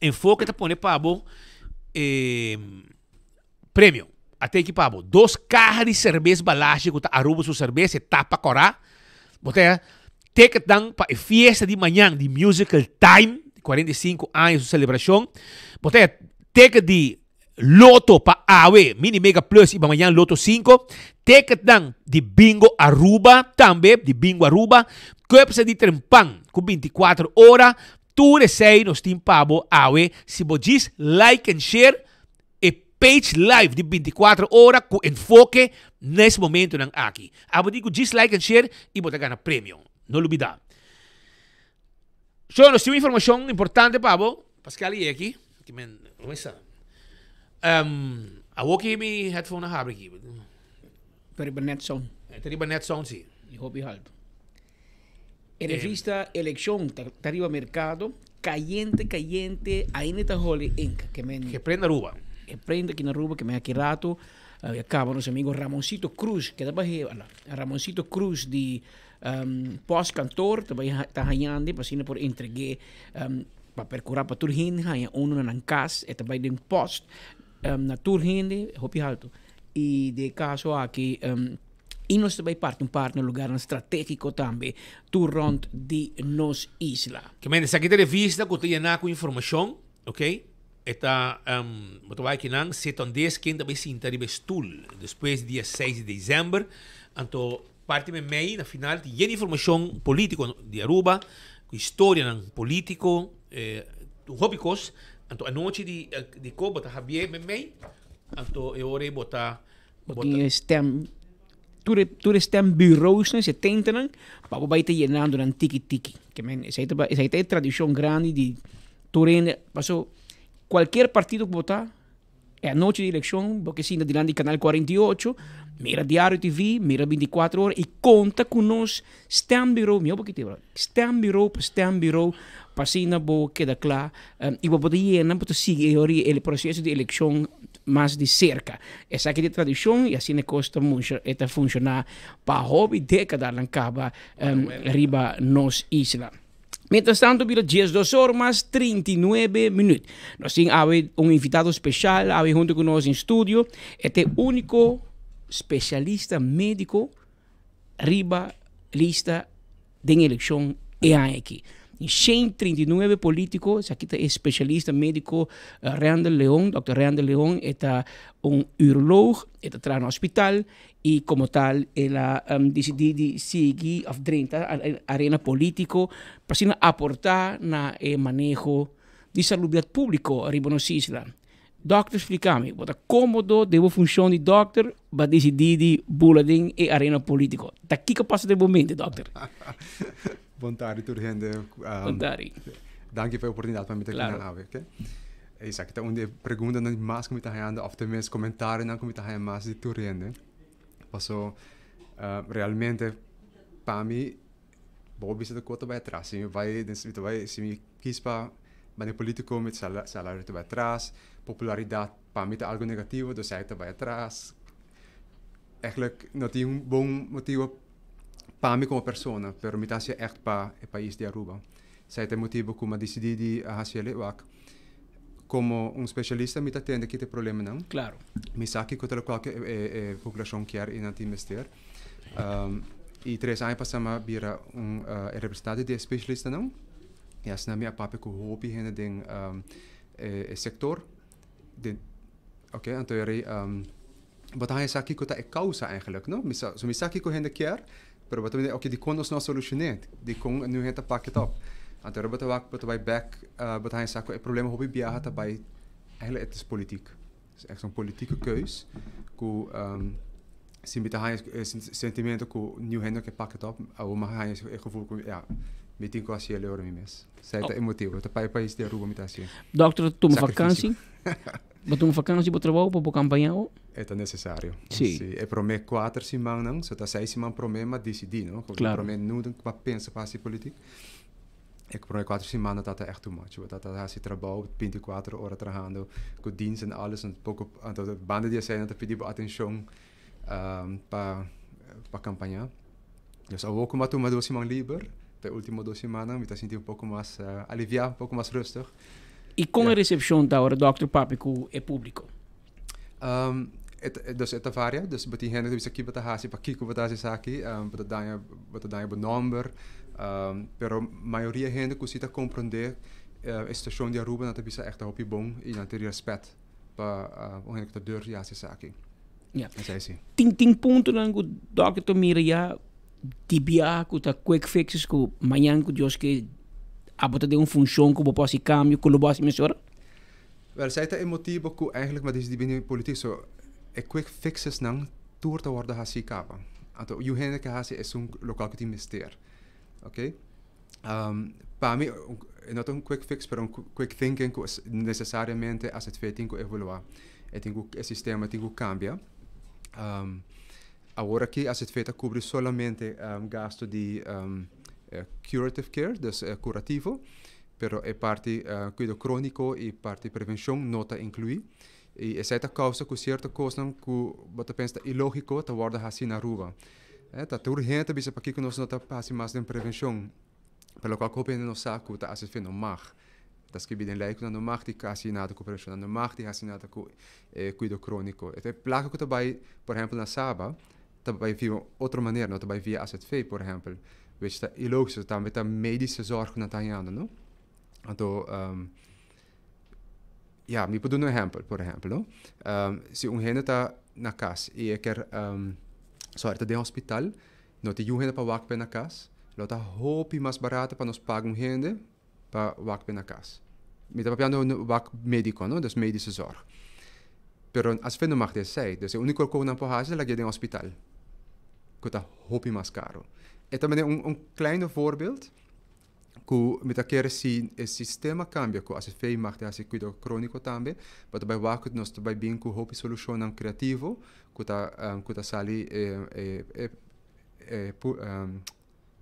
[SPEAKER 22] Enfoke ta pone pa bo eh, premio. Ate aki pa bo. Dos caja di cerveza Balashi ku ta Aruba su cerveza, e tapa kora. Bo ta ticket dan pa e fiesta di mañan di Musical Time, 45 aña su celebracion. Bo ta ticket di Loto pa awe, Mini Mega Plus y pa mañan Loto 5. Ticketnan di Bingo Aruba tambe, di Bingo Aruba. Cups di Trempan cu 24 ora. Tur esey nos tin pa bo awe. Si bo djis like and share e page live di 24 ora cu enfoke nes momentonan aki. Abo di cu djis like and share y bo ta gana premio. No lubida. So, nos tin un informacion importante pa bo. Pascal y aki. Ki men, hoe is dat? Um, awo ki mi headphone a habri aki.
[SPEAKER 3] Riba net sound.
[SPEAKER 22] Ta riba net sound, si.
[SPEAKER 3] Y hopi halto. E revista Eleccion ta, ta riba mercado. Cayente, cayente. Ainda ta holi ink. Ke men.
[SPEAKER 22] Ke prende Aruba.
[SPEAKER 3] E prende aki na Aruba. Ke men aki rato. Uh, caba nos amigo Ramoncito Cruz. Ke ta bahe, ala. Ramoncito Cruz di um, postkantoor. Ta bai ta hañande pa asina por entregué um, pa percura pa tur hende haña uno na nan cas. E ta bai den post um, na tur hende, hopi halto. Y de caso aki um, y nos ta bai parti un par na lugarnan strategico tambe tur rond di nos isla.
[SPEAKER 22] Ke men esaki ta revista ku ta yená ku informashon, ok? E ta, um, bo ta wak kinan, sit on this, ken ta bai sinta riba e stoel despues di dia 6 di december. Anto parti memei na final tin yen informashon politico di Aruba, ku historianan politico, eh, hopi kos. Anto anochi di, di ko bo ta habié memei, anto e ora ei bo ta,
[SPEAKER 3] Bo tin e stem, tur e, tur e stembureausnan, setentanan, pa bo bai ta yenando nan tiki tiki. Ke men, esei ta, esei ta e tradishon grandi di tur hende, paso kualkier partido ku bo ta, E anochi di elekshon bo ke sinta dilanti Canal 48, mira Diario TV, mira 24 ora i konta ku nos stembureau, mihó bo kiti bro, stembureau pa stembureau pa asina bo keda kla i bo por ta yena, bo ta sigui e ora e proseso di elekshon mas di serka. Esaki ta e tradishon i asina e kos ta musha e ta funshoná pa hopi dékadanan kaba riba nos isla. Mientras tanto bira 12 or mas 39 minuut. Nos tin awe un invitado special awe hunto cu nos in studio. E ta e unico specialista medico riba lista den eleccion e aña aki. 139 politico, esaki ta e specialista medico Randall Leon, Dr. Randall Leon, e ta un uroloog, e ta traha na hospital y como tal el a dicidi di sigui of drenta arena politico pa asina aporta na e maneho di salubridad publico riba nos isla. Dokter splica mi, bo ta comodo den bo funcion di dokter bo a dicidi di bula den e arena politico. Ta kico pasa den bo mente dokter?
[SPEAKER 6] Bon tardi tur hende.
[SPEAKER 3] Bon tardi.
[SPEAKER 4] Danki pa e oportunidat pa mi ta akinan awe, oké. Esaki ta un di e preguntanan mas ku mi ta hañando òf te mes komentarionan ku mi ta haña mas di tur hende. Paso realmente pa mi bo por bisa ta kos ta bai atras. Si mi bai den mi ta bai si mi kis pa bai den politico mi salario ta bai atras, popularidat pa mi ta algo negativo dus esei ta bai atras. Eigenlijk no tin un bon motibo pa mi como persona, pero mi ta hacié echt pa e pais di Aruba. Esei ta e motibo cu mi a dicidi di haci el. Wak, como un specialista mi ta tende ki ta e problemanan. Mi sa kico ta locual cu e poblacion kier y nan tin mester. Y tres aña pasa mi a bira un e representante di e specialistanan y asina mi a papia cu hopi hende den e sector. Den, ok, anto e rei Bo ta haña sa kiko ta e kousa eigenlijk, no? Mi sa, so mi sa kiko hende kier, pero bo ta mira, oké, dikon nos no a solushoné? Dikon nu hende ta pak it op? Anto ora bo ta wak, bo ta bai bèk, bo ta haña sa ku e problema hopi biaha ta bai, eigenlijk et is politiek. Es echt un politieke keus ku si mi ta haña e sentimento ku niun hende no ke pak it op, awor mi a haña e gevoel ku ya, mi tin ku hasi el ora mi mes. Esei ta e motibu, ta pa e pais di Aruba mi ta hasié.
[SPEAKER 3] Dòkter ta tuma vakansi? Bo tuma vakansi bo trabou pa bo kampaña o?
[SPEAKER 4] E ta nesesario.
[SPEAKER 3] Sí.
[SPEAKER 4] Sí, e promé kuater simannan, so ta seis siman promé m'a disidí, no?
[SPEAKER 3] Klaro.
[SPEAKER 4] Promé nunca m'a pensa pa hasi politik. E promé kuater simannan tabata ègt too much. Bo tabata hasi trabou binti kuater ora trahando ku dienst en alles, en poko, anto banda di esei nan ta pidi bo atenshon pa pa kampañá. Dus awor ku m'a tuma dos siman liber, pa e último dos simannan mi ta sinti un poko mas aliviá, un poko mas rustig.
[SPEAKER 3] I kon e resepshon ta ora dòkter papia ku e públiko?
[SPEAKER 4] Dus e ta varia. Dus bo tin hende ku ta bisa ki bo ta hasi, pakiko bo ta hasi esaki, bo ta daña bo ta daña bo nòmber. Pero mayoria hende ku si ta komprondé e situashon di Aruba nan ta bisa ègt ta hopi bon i nan tin rèspèt pa un hende ku ta durf di hasi esaki.
[SPEAKER 3] Ya.
[SPEAKER 4] Esei si.
[SPEAKER 3] Tin tin puntonan ku dòkter ta mira ya di biaha ku ta quick fixes ku mañan ku Dios ke abo ta den un funshon ku bo por hasi kambio ku lo bo hasi mesora?
[SPEAKER 4] Wèl, esei ta e motibu ku eigenlijk mi a disidí bini politik. So, e quick fixes nan tur ta wòrdu hasí kaba. Anto yu hende ke hasi esun lokal ku tin mester. Oké. Pa mi e no ta un quick fix pero un quick thinking ku nesesariamente AZV tin ku evaluá. E tin ku e sistema tin ku kambia. Awor aki AZV ta kubri solamente gasto di curative care, dus kurativo, pero e parti kuido króniko i parti prevenshon no ta inkluí. I esei ta kousa ku sierto kosnan ku bo ta pensa ta ilógiko ta wòrdu hasí na Aruba. Ta tur hende ta bisa pakiko nos no ta hasi mas den prevenshon, pero lokual ku hopi hende no sa ku ta AZV no mag. Ta skibi den lei ku nan no mag di hasi nada ku prevenshon, nan no mag di hasi nada ku e kuido króniko. E plaka ku ta bai, por ehèmpel na Saba, ta bai via un otro manera, no ta bai via AZV, por ehèmpel, which ta ilógiko, tambe ta medische zorg ku nan ta hañando, no? Anto, ya, mi por duna un ehèmpel, por ehèmpel, no? Si un hende ta na kas i e ker, sòri, ta den hospital, no tin yu hende pa wak p'e na kas, lo ta hopi mas barato pa nos paga un hende pa wak p'e na kas. Mi ta papiando wak médiko, no? Dus medische zorg. Pero asina no mag di esei. Dus e úniko ku nan por hasi ta lag'é den hospital, ku ta hopi mas karo. E ta manera un kleine voorbeeld ku mi ta kere si e sistema kambia ku ACV mag di hasi kuido króniko tambe, bo ta bai wak ku nos ta bai bin ku hopi solushonnan kreativo ku ta ku ta sali e e e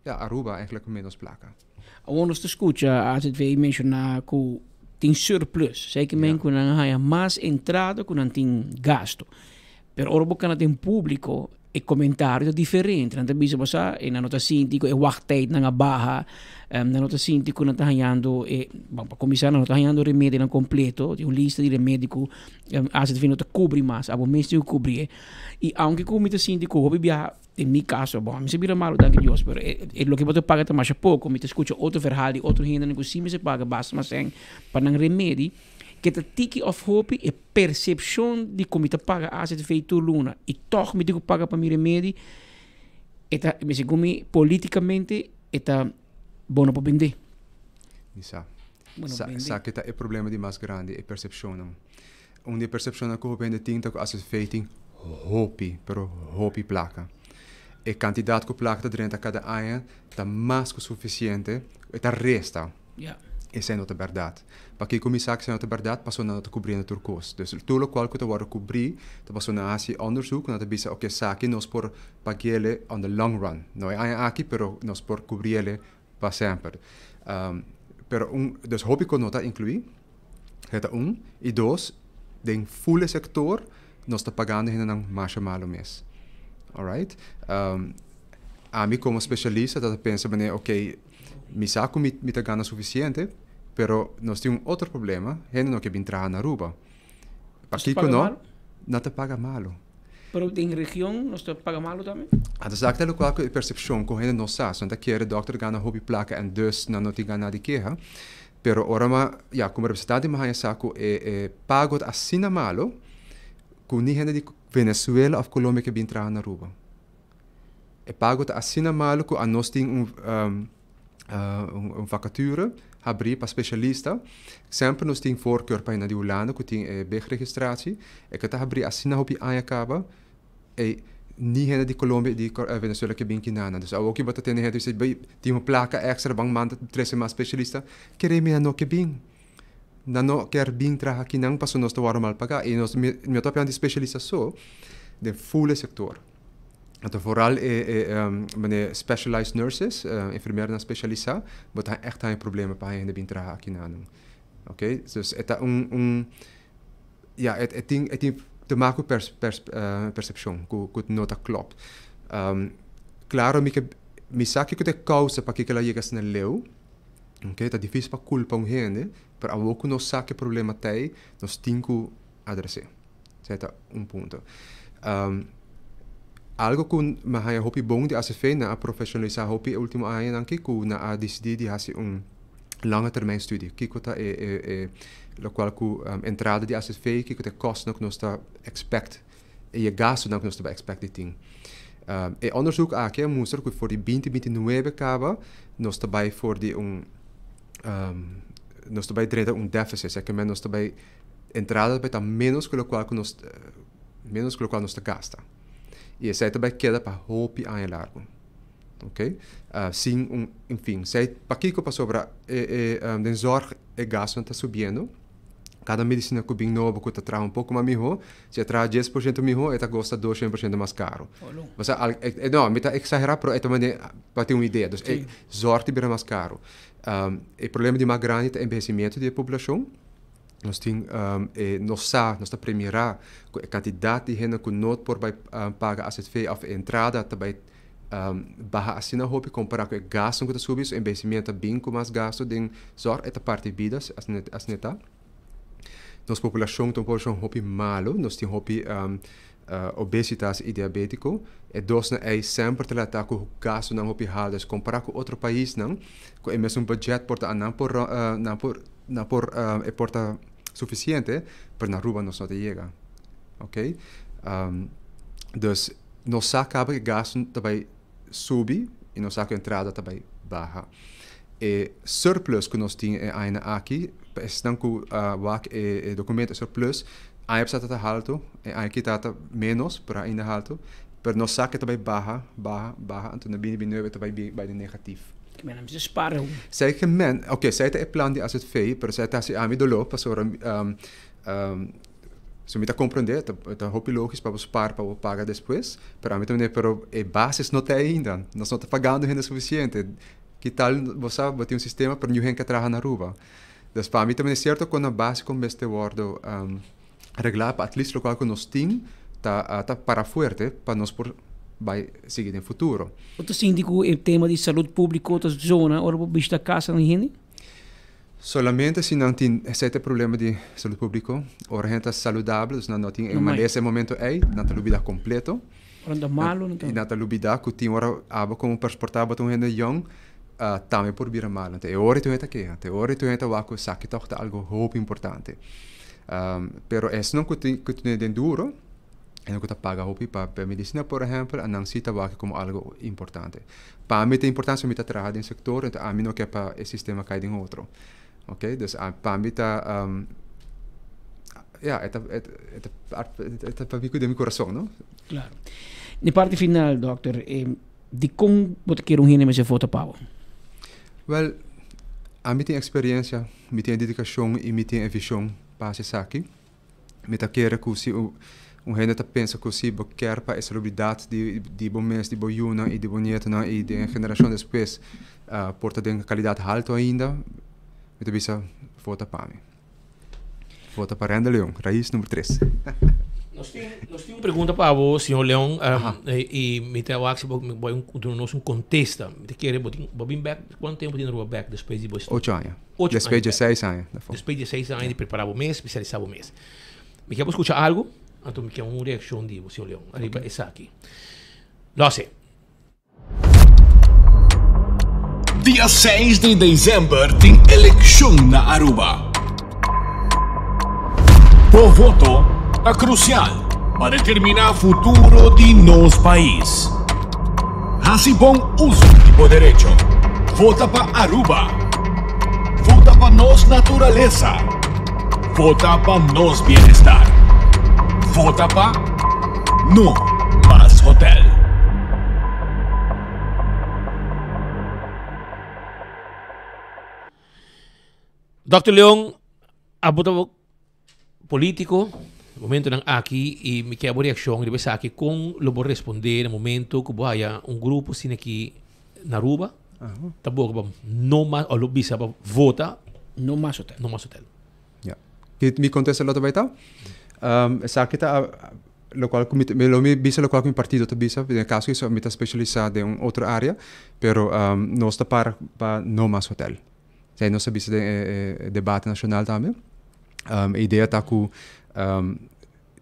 [SPEAKER 4] ya Aruba eigenlijk menos plaka.
[SPEAKER 3] Awor nos ta skucha AZV menshoná ku tin surplus, esei men ku nan a haña mas entrada ku nan tin gasto. Pero ora bo kana den públiko e komentario ta diferente. Nan ta bisa bo sa e nan no ta sinti ku e wachttijdnan a baha, nan no ta sinti ku nan ta hañando e, bon pa kuminsá nan no ta hañando remedionan kompleto, tin un lista di remedi ku AZV no ta kubri mas, abo mes tin ku kubrié. I aunke ku mi ta sinti ku hopi biaha Den mi kaso, bon, mi sa bira malu, danki Dios, pero e e loke bo ta paga ta masha poko. Mi ta skucha otro verhaal di otro hendenan ku si mester paga basta mas sèn pa nan remedi, ke ta tiki òf hopi e persepshon di ku mi ta paga AZV tur luna i tòg mi tin ku paga pa mi remedi, e ta, segun mi, politikamente e ta bo no por bendé.
[SPEAKER 4] Mi sa.
[SPEAKER 3] Bo no
[SPEAKER 4] Sa,
[SPEAKER 3] bendé.
[SPEAKER 4] sa ke ta e problema di mas grandi, e persepshonnan. Un di e persepshonnan ku hopi hende tin ta ku AZV tin hopi, pero hopi plaka. E kantidat ku plaka ta drenta kada aña ta mas ku sufisiente, e ta resta.
[SPEAKER 3] Ja.
[SPEAKER 4] Esei no ta bèrdat. Pakiko mi sa ku esei no ta bèrdat? Pasobra nan no ta kubriendo tur kos. Dus tur lokual ku ta wòrdu kubrí ta pasobra nan a hasi òndersuk, nan ta bisa oke esaki nos por pag'ele on the long run. No e aña aki pero nos por kubri'ele pa semper. Pero un, dus hopi kos no ta inkluí, esei ta un. I dos, den ful e sektor nos ta pagando hendenan masha malu mes. Alright. Ami komo spesialista ta pensa manera oke. Mi sa ku mi mi ta gana sufisiente, pero nos tin un otro problema, hende no ke bin traha na Aruba. Pakiko no? Nan ta paga malu.
[SPEAKER 3] Pero den region nos ta paga malu tambe?
[SPEAKER 4] Anto esaki ta lokual ku e persepshon ku hende no sa. So nan ta kere dòkter gana hopi plaka en dus nan no tin gana di keha. Pero ora mi a, ya, komo representante mi a haña sa ku e e pago ta asina malu ku ni hende di Venezuela òf Colombia ke bin traha na Aruba. E pago ta asina malu ku anos tin un un vakature habrí pa spesialista. Semper nos tin voorkeur pa hende di Hulanda ku tin e BIG-registratie. E ke ta habrí asina hopi aña kaba, ei ni hende di Colombia i di Venezuela ke bin kinana. Dus awoki bo ta tende hende bisa bai tin un plaka èkstra ban manda trese mas spesialista. Kere mi nan no ke bin. Nan no kier bin traha kinan pasobra nos ta wòrdu mal pagá. I nos mi no ta papia di spesialista so, den ful e sektor. Anto vooral e e manera specialized nurses, enfermeronan specialisá, bo ta ègt haña problema pa haña hende bin traha akinanan. Oké, dus e ta un un ya e tin e tin te maken ku persepshon ku ku no ta klòp. Klaro mi ke mi sa kiko ta e kousa pakiko el a yega asina leu, oké, ta difísil pa kulpa un hende, pero awor ku nos sa ku e problema ta ei, nos tin ku adres'é. Esei ta un punto. Algo ku mi a haña hopi bon di ACV, nan a profeshonalisá hopi e último añanan aki ku nan a disidí di hasi un lange termijn studie. Kiko ta e e e lokual ku entrada di ACV, kiko ta e kòstnan ku nos ta expect i e gastunan ku nos ta expect di tin. E onderzoek aki a mustra ku for di binti binti nuebe kaba nos ta bai for di un nos ta bai drenta un deficit, esaki nos ta bai entrada ta bai ta menos ku lokual ku nos menos ku lokual nos ta gasta. I esei ta bai keda pa hopi aña largu. Oké? Sin un enfin, esei pakiko pasobra e e den zorg e gastunan ta subiendo. Kada medisina ku bin nobo ku ta traha un poko mas mihó, si e traha 10% mihó e ta kosta 200% mas karu. Osea al no mi ta eksagerá pero e ta manera pa tin un idea. Dus e zorg ta bira mas karu. E problema di mas grandi ta envehesimiento di e poblashon. Nos tin e nos sa, nos ta premirá ku e kantidat di hende ku no por bai paga azv òf e entrada ta bai baha asina hopi kompará ku e gastunan ku ta subi. So envehesimiento ta bin ku mas gastu den zòrg, e ta parti bida asina e ta. Nos populashon ta un populashon hopi malu, nos tin hopi obesitas i diabétiko. E dosnan ei semper ta latá ku gastunan hopi haltu. Dus kompará ku otro paisnan ku e mesun budget por ta nan por nan por nan por e por ta sufisiente, pero na Aruba nos no ta yega. Oké. Dus nos sa kaba ku e gastu ta bai subi i nos sa ku e entrada ta bai baha. E surplus ku nos tin e añanan aki, pa esnan ku a wak e dokumento, e surplus, aña pasá tabata haltu, e aña aki tabata ménos, pero ainda haltu. Pero nos sa ku e ta bai baha, baha, baha, anto na binti binti nuebe e ta bai bai den negatif.
[SPEAKER 3] Ke men a mester spara hopi.
[SPEAKER 4] Esei ke men, oke, esei ta e plan di azv, pero esei ta hasi ami doló pasobra So mi ta comprende, ta ta hopi logis pa bo spaar pa bo paga despues, pero ami ta mende pero e basis no ta ainda, nos no ta pagando hende suficiente, ki tal bo sa bo tin un sistema pero niun hende ke traha na Aruba. Dus pa mi ta mende cierto con na basico mester wordo regla pa at least locual cu nos tin ta ta para fuerte pa nos por bay sigui den futuro.
[SPEAKER 3] Bo ta sinti cu e tema di salud publico ta zona ora bo bishita casa di hende?
[SPEAKER 4] Solamente si nan tin esei ta e problema di salud publico. Ora hende ta saludabel, dus nan no tin e malesa e momento ei, nan ta lubida completo.
[SPEAKER 3] Ora nan ta malo, nan ta.
[SPEAKER 4] I nan ta lubida cu tin ora abo como por ta abo ta un hende yong, tambe por bira malo. Enton e ora ei tur hende ta keha, te ora ei tur hende ta wak cu esaki tog ta algo hopi importante. Pero esnan cu tin cu tene den duro, esnan cu ta paga hopi pa medicina por ehempel, anan si ta wak como algo importante. Pa mi ta importante pasobra mi ta traha den sector, enton ami no ke pa e sistema kai den otro. Ok, dus pa mi ta, ya, e ta, e ta, e ta pa mi ku den mi kurason, no?
[SPEAKER 3] Klaro. Den parti final, dòkter, dikon bo ta kere un hende mester vota pa bo?
[SPEAKER 4] Wèl, Ami tin experiencia, mi tin e dedicacion y mi tin e vision pa haci esaki. Mi ta kere cu si un hende ta pensa cu si bo kier pa e salubridad di di bo mes, di bo yunan y di bo nietonan y den e generacion despues por ta den calidad halto ainda, mi ta bisa vota pa mi. Vota pa Randall Leon, Raiz number tres.
[SPEAKER 22] Nos tin, nos tin un pregunta pa bo, señor Leon, y mi ta wak si bo bo duna nos un contesta. Mi ta kere bo tin, bo bin bek, cuanto tempo tin Aruba bek despues di bo estudio?
[SPEAKER 4] Ocho aña. Ocho Despues di seis aña.
[SPEAKER 22] Despues di seis aña di prepara bo mes, specialisa bo mes. Mi ke bo scucha algo, anto mi ke un reaccion di bo, señor Leon, ariba esaki. Lose.
[SPEAKER 5] Dia seis di december tin eleccion na Aruba. Bo voto ta crucial pa determina futuro di nos pais. Haci bon uzo di bo derecho. Vota pa Aruba. Vota pa nos naturalesa. Vota pa nos bienestar. Vota pa No Mas Hotel.
[SPEAKER 22] Dòkter Leon, abo ta politico momentonan aki y mi kier bo reaccion riba esaki. Con lo bo responde na momento cu bo haya un grupo asina aki na Aruba ta boga pa no mas o lo bisa pa vota
[SPEAKER 3] No mas hotel.
[SPEAKER 22] No mas hotel.
[SPEAKER 4] Ja. Ki mi contesta lo ta bay ta? Esaki ta locual cu mi ta, lo mi bisa locual cu mi partido ta bisa, den e caso aki mi ta specialisa den un otro area, pero nos ta para pa no mas hotel. Esei nos a bisa den e debate nacional tambe. E idea ta cu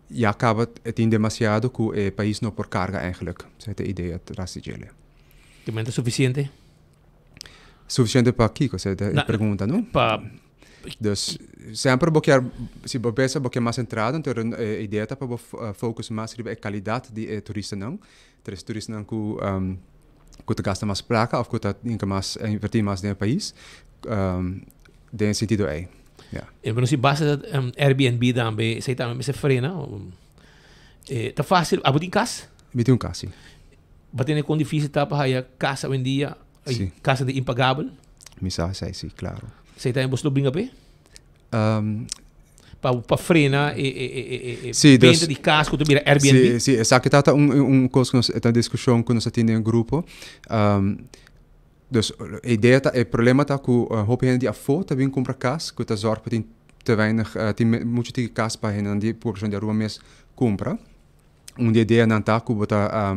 [SPEAKER 4] ya caba e tin demasiado cu e pais no por carga eigenlijk. Esei ta e idea tras di djele.
[SPEAKER 22] Te menta suficiente?
[SPEAKER 4] Suficiente pa kico? Esei ta e pregunta, no?
[SPEAKER 22] Pa
[SPEAKER 4] Dus semper bo kier, si bo pensa bo kier mas entrada, enton e idea ta pa bo focus mas riba e calidad di e turistanan. Tres turistanan cu cu ta gasta mas placa of cu ta hinca mas, inverti mas den e pais, den e sentido ey, ya.
[SPEAKER 22] E pero si base ta Airbnb tambe, esey tambe mester frena. Ta facil, abo tin cas?
[SPEAKER 4] Mi tin un cas, si.
[SPEAKER 22] Bo tene con dificil ta pa haya cas awendia?
[SPEAKER 4] Si.
[SPEAKER 22] Casa di impagabel?
[SPEAKER 4] Mi sa esei, si, claro.
[SPEAKER 22] Esei tambe bos lo bringa p'e? Pa frena e
[SPEAKER 4] Si, dus,
[SPEAKER 22] benta di cas cu ta bira Airbnb?
[SPEAKER 4] Si, si, esaki ta un cos cu nos, e ta un discusion cu nos a tin den e grupo. Dus, e idea ta, e problema ta cu hopi hende di afo ta bin cumpra cas cu ta zorg pa tin te weinig, tin mucho tiki cas pa hendenan di poblacion di Aruba mes cumpra. Un di e ideanan ta ku bo ta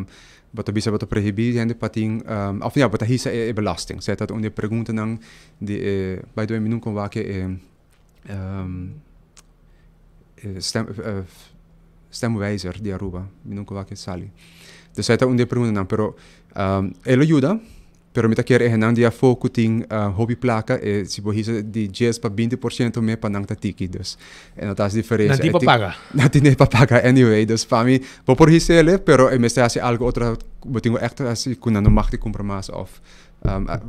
[SPEAKER 4] bo ta bisa bo ta prohibí hende pa tin òf ya bo ta hisa e belasting. Esei ta un di e preguntanan di e by the way mi nunka wak e e stem stemwijzer di Aruba. Mi nunka wak e sali. Dus esei ta un di e preguntanan pero e lo yuda. Pero mi ta kier e hennan di afó ku tin hopi plaka, e si bo hisa di djes pa 20 por siento me pa nan ta tiki. Dus e no ta hasi diferensia.
[SPEAKER 22] Nan tin pa paga.
[SPEAKER 4] Nan tin pa paga anyway. Dus pa mi bo por his'el, pero e mester hasi algu otro, bo tin ku ègt hasi ku nan no mag di kumpra mas òf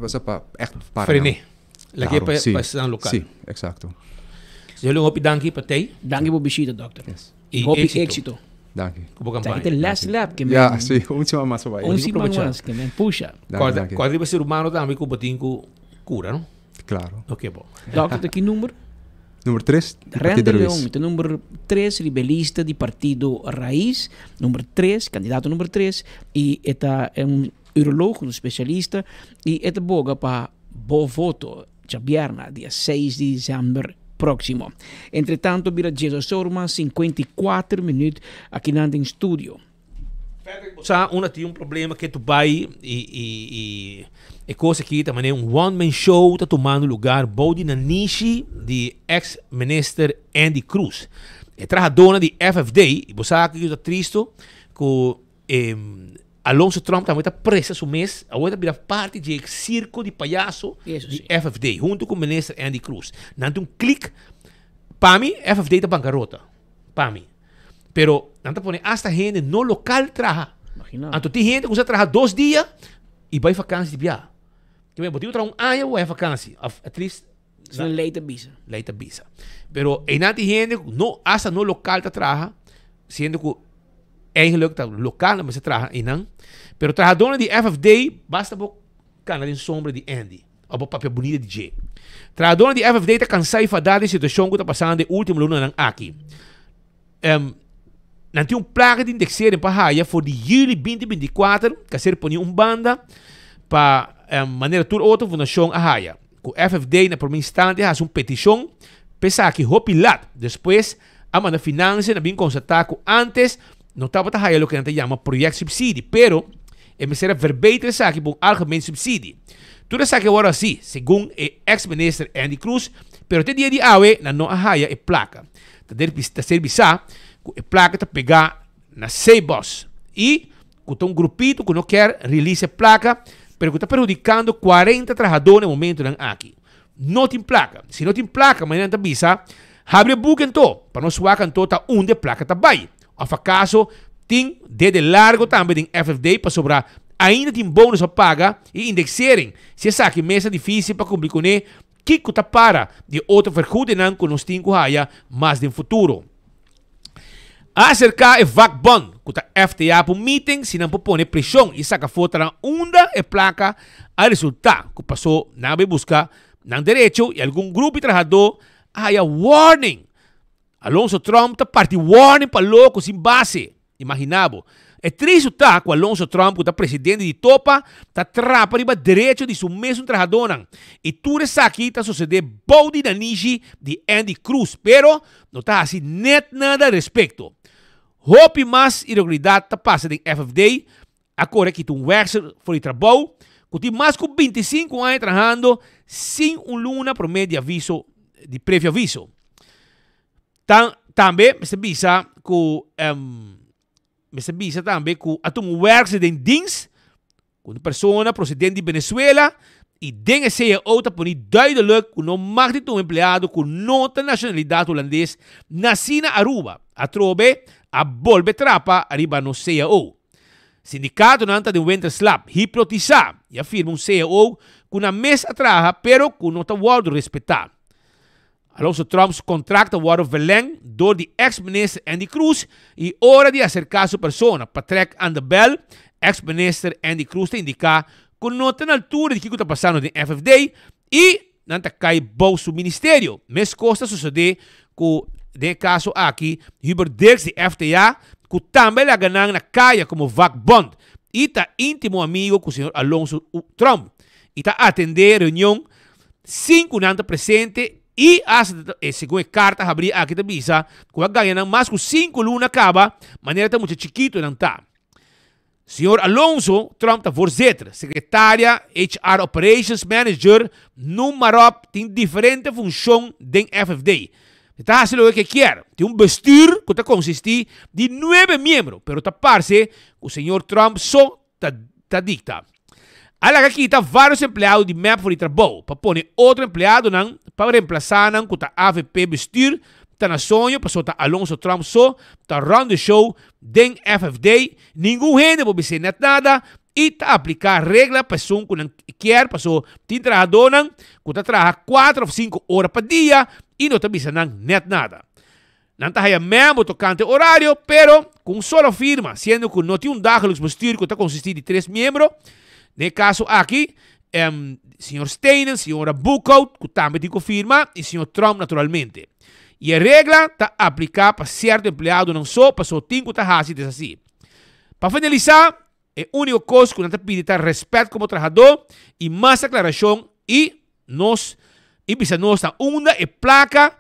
[SPEAKER 4] osea pa ègt para nan.
[SPEAKER 22] Frené. Lag'é pa esnan lokal.
[SPEAKER 4] Si, eksakto.
[SPEAKER 22] Señor Leon hopi danki pa tei.
[SPEAKER 3] Danki pa bo bishita dòkter.
[SPEAKER 22] Y
[SPEAKER 3] hopi éxito.
[SPEAKER 4] Danki.
[SPEAKER 22] Ku bo kampaña.
[SPEAKER 3] Esaki ta last lap ke men.
[SPEAKER 4] Ja, si, un siman mas pa bai.
[SPEAKER 3] Un siman mas ke men pusha.
[SPEAKER 22] Kòrda, kòrda riba ser humano tambe ku bo tin ku kura, no?
[SPEAKER 4] Klaro.
[SPEAKER 22] Oké, bon.
[SPEAKER 3] Dòkter ta ki number?
[SPEAKER 4] Number tres, di Partido
[SPEAKER 3] Rende
[SPEAKER 4] Raiz.
[SPEAKER 3] Leon ta number tres riba e lista di Partido Raiz, number tres, kandidato number tres, i e ta un uroloog, un spesialista, i e ta boga pa bo voto. Djabièrnè, dia seis di desèmber próksimo. Entretanto bira diesosorma 54 minüt akinan den studio.
[SPEAKER 22] Patrick bo sa unda tin un problema ke tu bai i i i e kos aki ta manera un one man show ta tumando lugar bou di nanishi di ex minister Andy Croes. E trahadónan di FFD i bo sa ki ta tristo ku E Alonso Tromp tambe ta presta su mes, awor ta bira parti dje circo di payaso di FFD, hunto cu minister Andy Croes. Nan tin un clique, pa mi FFD ta bancarota, pa mi. Pero nan ta pone hasta hende no local traha. Anto tin hende cu sa traha dos dia y bay vakantie di bia. Bo tin cu traha un aña bo bay vakantie, of at least
[SPEAKER 3] Esnan ley ta bisa.
[SPEAKER 22] Ley ta bisa. Pero einan tin hende ku no, hasta no lokal ta traha, siendo ku eigenlijk ta lokal nan mester traha einan. Pero trahadónan di FFD, basta bo kana den sombra di Andy. òf bo papia bunita di dje. Trahadónan di FFD ta kansá i fadá di e situashon ku ta pasando e último lunanan aki. Nan tin un plaka di indexering pa haya for di juli 2024 ku a ser poni un banda pa manera tur otro fundashon a haya. Ku FFD na prome instante a hasi un petishon pa esaki hopi lat. Despues a manda Financiën a bin konstatá ku antes no tabata haya loke nan ta yama projectsubsidie, pero e mester a verbeter esaki pa un algemeen subsidie. Tur esaki a wòrdu hasi, segun e ex minister Endy Croes, pero te dia di awe nan no a haya e plaka. Ta der ta ser bisá ku e plaka ta pegá na Cbos i ku ta un grupito ku no kier release e plaka pero ku ta perhudikando 40 trahadó na e momentunan aki. No tin plaka. Si no tin plaka, manera nan ta bisa, habri e buki anto pa nos wak anto ta unda e plaka ta bai. Òf akaso tin dede largo tambe den FFD pasobra ainda tin bonus pa paga i indexering. Si esaki mes ta difísil pa kumpli kuné, Kiko ta para di e otro vergoedingnan ku nos tin ku haya mas den futuro? A aserká e vakbond ku ta FTA pa un meeting si nan por pone preshon i saka afó ta nan unda e plaka a resultá ku pasó nan a bai buska nan derecho i algun grupo di trahadó a haya warning. Alonso Tromp ta parti warning pa loko sin base. Imagina bo. E tristu ta ku Alonso Tromp ku ta presidente di Topa ta trapa riba derecho di su mesun trahadónan. I tur esaki ta sosodé bou di nanishi di Endy Croes pero no ta hasi net nada al respekto. Hopi mas iregularidat ta pasa den FFD, a kore kita un werkster for di trabou ku tin mas ku 25 aña trahando sin un luna promé di aviso di previo aviso. Tan tambe mester bisa ku mester bisa tambe ku a tuma un werkster den dins ku un persona prosedente di Venezuela i den e cao ta poni duidelijk ku no mag di tuma empleado ku no ta nashonalidat hulandes nasí na Aruba. Atrobe a bolbe trapa ariba nos cao. Sindikatonan ta den winterslaap, hipnotisá i a firma un cao ku nan mes a traha pero ku no ta wòrdu respetá. Alonso Tromp su kontrakt a wòrdu verleng dor di eks minister Endy Croes i ora di aserká su persona pa trèk aan de bèl, eks minister Endy Croes ta indiká ku no ta na altura di kiko ta pasando den FFD i nan ta kai bou su ministerio. Meskos ta sosodé ku den e kaso aki Hubert Dirks di FTA ku tambe a laga nan na kaya komo vakbond i ta íntimo amigo ku señor Alonso Tromp i ta atendé reunion sin ku nan ta presente i asta segun e karta habrí aki ta bisa ku a gaña nan mas ku sinku luna kaba manera ta mucha chikitu nan ta. Señor Alonso Trump ta voorzitter, secretaria, HR Operations Manager, noem maar op, tin diferente funcion den FFD. E ta haci loke ke kier. Tin un bestuur cu ta consisti di nuebe miembro, pero ta parce cu señor Trump so ta ta dicta. A laga kita varios empleado di mep for di trabou pa pone otro empleadonan pa reemplasa nan cu ta avp bestuur ta na soño paso ta Alonso Trump so ta run the show den FFD ningun hende por bis'é net nada y ta aplica regla pa esun cu nan kier paso tin trahadonan cu ta traha cuatro of cinco ora pa dia y no ta bisa nan net nada. Nan ta haya memo tocante horario, pero cu un solo firma, siendo cu no tin un dagelijks bestuur cu ta consisti di tres miembro, den e caso aki, señor Steinen, señora Boekhout, cu tambe tin cu firma, y señor Tromp naturalmente. Y e regla ta aplica pa cierto empleadonan so, pasobra tin cu ta haci deshaci. Pa finalisa, e unico cos cu nan ta pidi ta respet como trahador y mas aclaracion y nos y bisa nos na unda e placa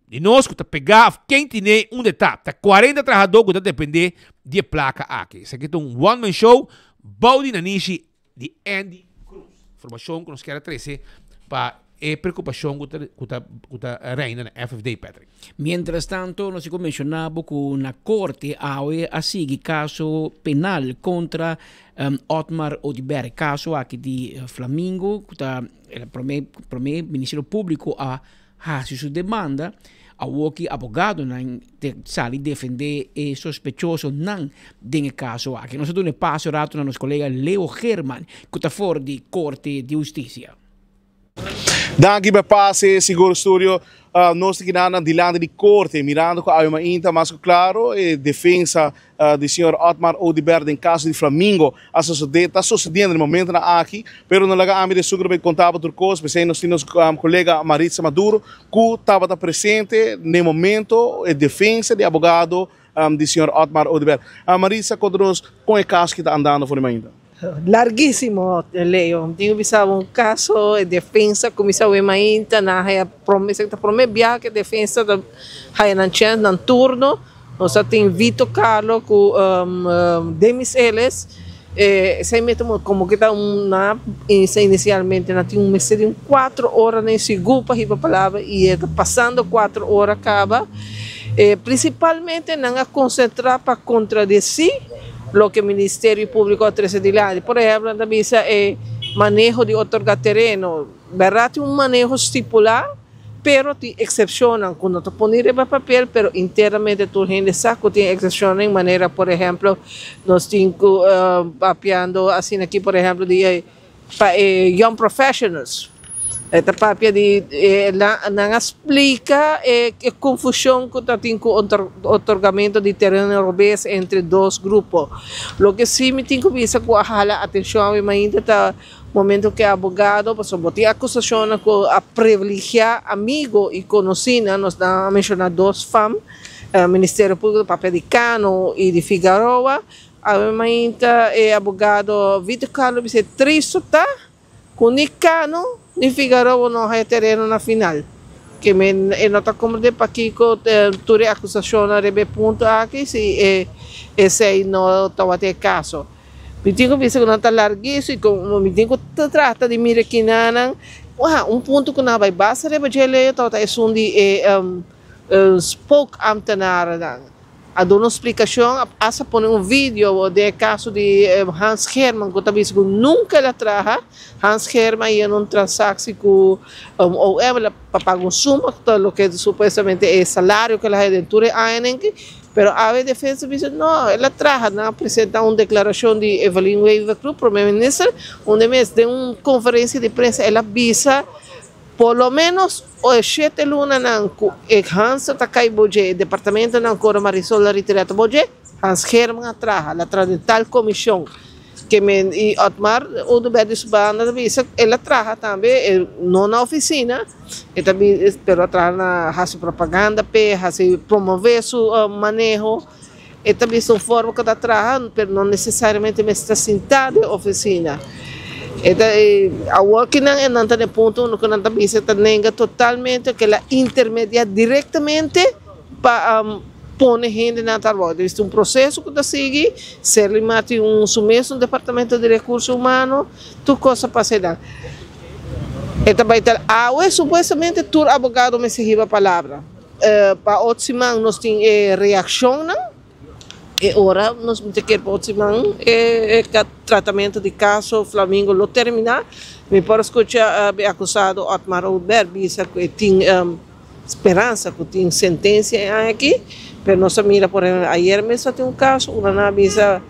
[SPEAKER 22] Di nos ku ta pegá òf ken tine unda e ta. Ta 40 trahadó ku ta dependé di e plaka aki. Esaki ta un one man show bou di nanishi di Endy Croes. Informashon ku nos kier a trese pa e preokupashon ku ta ku ta ku ta reina na FFD, Patrick.
[SPEAKER 3] Mientras tanto nos tin ku menshoná bo ku na korte awe a sigui kaso penal kontra Otmar Oduber. Kaso aki di Flamingo ku ta promé promé Ministerio Públiko a hasi su demanda, awor ki abogadonan te sali defende e sospechosonan den e kaso aki. Nos a duna e paso rato na nos kolega Leo Geerman ku ta for di Korte di Hustisia.
[SPEAKER 7] Danki pa pase Sigur Studio. Nos ta keda na dilanti di korte mirando ku awe mainta mas ku klaro e defensa di señor Otmar Oduber den kaso di Flamingo a sosode, ta sosodiendo den momentonan aki, pero no laga ami den sucre bay conta bo tur cos, p'esey nos tin nos colega Maritza Maduro cu tabata presente den momento e defensa di abogado di señor Otmar Oduber. Maritza, conta nos con e caso ki ta andando for di mainta.
[SPEAKER 9] Larguísimo, Leo. Mi tin ku bisa bo un kaso, e defensa kuminsá wei mainta, nan a haya prome, esaki ta prome biaha ku e defensa ta haya nan chèns, nan turno. Nos a tin Vito Carlo ku Demis Ellis, esei mi ta komo ku ta un nan a inisialmente nan tin un mester di un kuatro ora den sigur pa hiba palabra i e ta pasando kuatro ora kaba. Prinsipalmente nan a konsentrá pa kontradesí loke Ministerio Públiko a trese dilanti. Por ehèmpel, nan ta bisa e maneho di otorgá tereno, bèrdat tin un maneho stipulá, pero tin eksepshonnan ku no ta pone riba papel, pero internamente tur hende sa ku tin eksepshonnan, manera por ehèmpel nos tin ku papiando asina aki por ehèmpel di e Pa e young professionals e ta papia di nan a splica e confusion cu ta tin cu otorgamento di tereno robes entre dos grupo. Loke si mi tin cu bisa cu a hala atencion awe mainta ta momento cu e abogado, pasobra bo tin acusacionnan cu a privilegia amigo y conocinan, nos nan a menciona dos fam, Ministerio Publico ta papia di Cano y di Figaroa. Awe mainta e abogado Vito Carlo bisa e tristo ta cu ni Cano ni Figaroa no haya tereno na final. Ke men e no ta comprende pakico tur e acusacionnan riba e punto aki si e esey no tawata e caso. Mi tin cu bisa cu nan ta larguiso y como mi tin cu trata di mira kinanan, un punto cu nan a bay basa riba dje ley tawata esun di e spookambtenarennan. A duna un splikashon, a hasta pone un video den e kaso di Hans Geerman ku ta bisa ku nunka el a traha. Hans Geerman a yena un transaksi ku OM el a paga un suma ku ta loke supuestamente e salario ku el a haya den tur e añanan aki. Pero awe defensa bisa no, el a traha. Nan a presenta un deklarashon di Evelyn Wever-Croes, prome minister, unda mes den un konferensia di prensa el a bisa Por lo menos e shete lunanan ku e Hansa ta kai bo dje, e departamentonan ku ora Marisol a retirá ta bo dje, Hans Herman a traha, el a traha den tal komishon ke men i Otmar Oduber di su banda ta bisa el a traha tambe, e no na ofisina, e ta pero a traha na hasi propaganda p'e, hasi promové su maneho, E ta bisa un forma ku ta traha, pero no nesesariamente mester ta sintá den ofisina. E ta awor ki nan e nan ta den punto unda ku nan ta bisa ta nenga totalmente ku el a intermediá direktamente pa pone hende na trabou. Ta bisa un proseso ku ta sigui, Serlimar tin un su mes un departamento di rekurso humano, tur kos a pasa einan. E ta bai tal awe supuestamente tur abogado mester hiba palabra. Pa otro siman nos tin e reaccionnan, e ora nos mester kier pa otro siman e tratamento di caso Flamingo lo termina. Mi por a scucha e acusado Otmar Oduber bisa cu e tin speransa cu tin sentencia e aña aki, pero nos a mira por ehempel ayer mes a tin un caso unda nan a bisa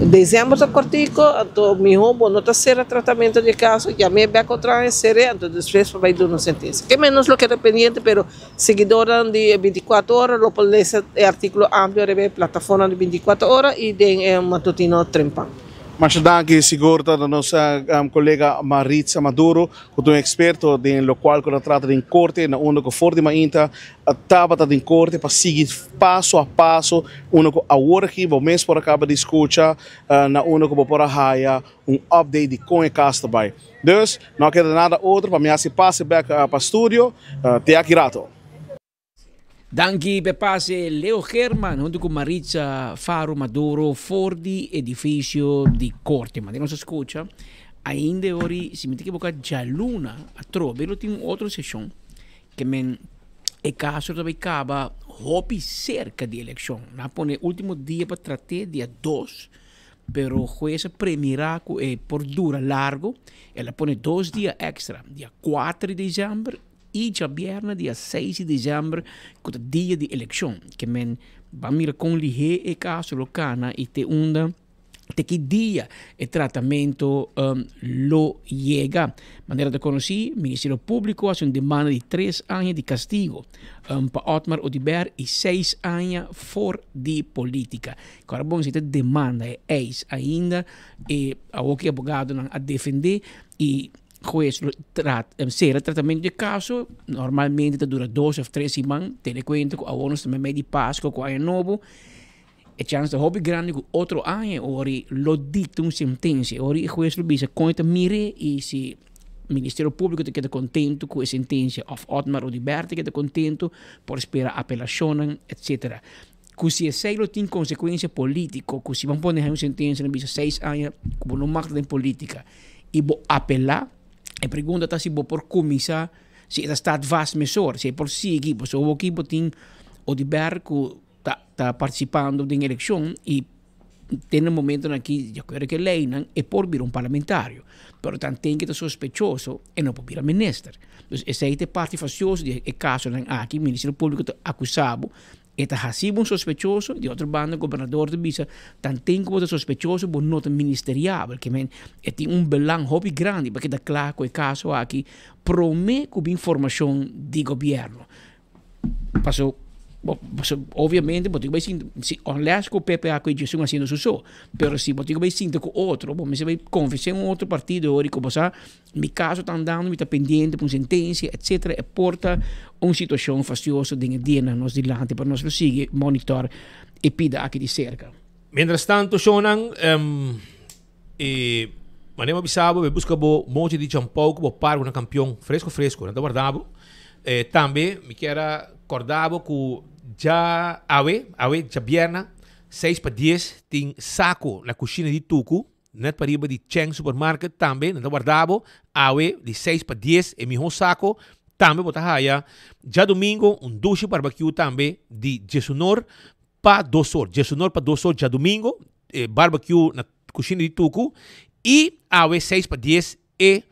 [SPEAKER 9] December ta cortico, anto miho bo no ta cera tratamento di e caso, yam'é bek otro aña, cer'é, anto despues pa bay duna un sentencia. Ke menos lo keda pendiente, pero siguidornan di e binticuatro ora lo por lesa e articulo amplio riba e plataforma di binticuatro ora y den e matutino Trempan.
[SPEAKER 7] Masha danki sigur ta nos colega Maritza Maduro cu ta un experto den locual cu ta trata den corte na unda cu for di mainta tabata den korte pa sigui paso a paso unda ku awor aki bo mes por a kaba di skucha na unda ku bo por a haya un update di kon e kas ta bai. Dus no a keda nada otro pa mi hasi pase bek pa studio. Te aki rato.
[SPEAKER 3] Danki p'e pase Leo German hunto ku Maritza Faro Maduro for di edifisio di korte. Manera nos a skucha ainda e ora si mi ta ekiboká djaluna atrobe lo tin un otro seshon. Ke men e kaso ta bai kaba hopi serka di elekshon. Nan a pone e ultimo dia pa trat'é, dia dos, pero hues a premirá ku e por dura largu, el a pone dos dia èkstra, dia kuater di desèmber i djabièrnè dia seis di desèmber ku ta dia di elekshon. Ke men ban mira kon lihé e kaso lo kana i te unda. Te ki dia e tratamento lo yega? Manera ta konosí, Ministerio Públiko hasi un demanda di tres aña di kastigo pa Otmar Oduber i seis aña for di polítika. Kòrda bon si ta demanda e eis ainda e awor ki abogadonan a defendé i hues lo sera tratamento di e kaso normalmente ta dura dos òf tres siman tene kuenta ku awor nos ta meimei di Pasko ku Aña Nobo. E chans ta hopi grandi ku otro aña e ora lo dikta un sentensia. E ora e hues lo bisa kon e ta mir'é i si Ministerio Públiko ta keda kontentu ku e sentensia òf Otmar Oduber ta keda kontentu, por spera apelashonnan etsetera. Ku si esei lo tin konsekuensia polítiko, ku si bo pone un sentensia na bisa seis aña ku bo no mag ta den polítika i bo apelá, e pregunta ta si bo por kuminsá, si e ta staat vast mesora, si e por sigui, pasobra awoki bo tin Oduber ku ta ta participando den eleccion y den e momentonan aki di acuerdo cu e leynan e por bira un parlamentario pero tanten ke ta sospechoso e no por bira minister. Dus esey ta e parti fastioso di e casonan aki, Ministerio Publico ta acusa bo, e ta haci bo un sospechoso, di otro banda gobernador ta bisa tanten cu bo ta sospechoso bo no ta ministeriabel, ke men e tin un belang hopi grandi pa keda cla cu e caso aki prome cu bin formacion di gobierno. Paso, bo, paso obviamente bo tin ku bai sinta, si unless ku PPA ku Ejesun hasiendo su so, pero si bo tin ku bai sinta ku otro, bo mester bai konvensé un otro partido ori ku bo sa mi kaso ta andando, mi ta pendiente pa un sentensia etcetera, e por ta un situashon fastioso den e dianan nos dilanti, pero nos lo sigui monitor e pida aki di serka.
[SPEAKER 22] Mientras tanto shownan e manera bo bisa bo, bo buska bo mochi di champou ku bo par ku nan kampion fresco fresco nan ta warda bo. E tambe mi kier a korda bo ku dja awe, awe djabierna seis pa dies tin sako na kushina di Tuku net pariba di Cheng Supermarket tambe nan ta warda bo awe di seis pa dies e miho sako tambe bo ta haya djadumingo un dushi barbakiu tambe di Djesunor pa dos or, djesunor pa dos or djadumingo e barbecue na kushina di Tuku i awe seis pa dies e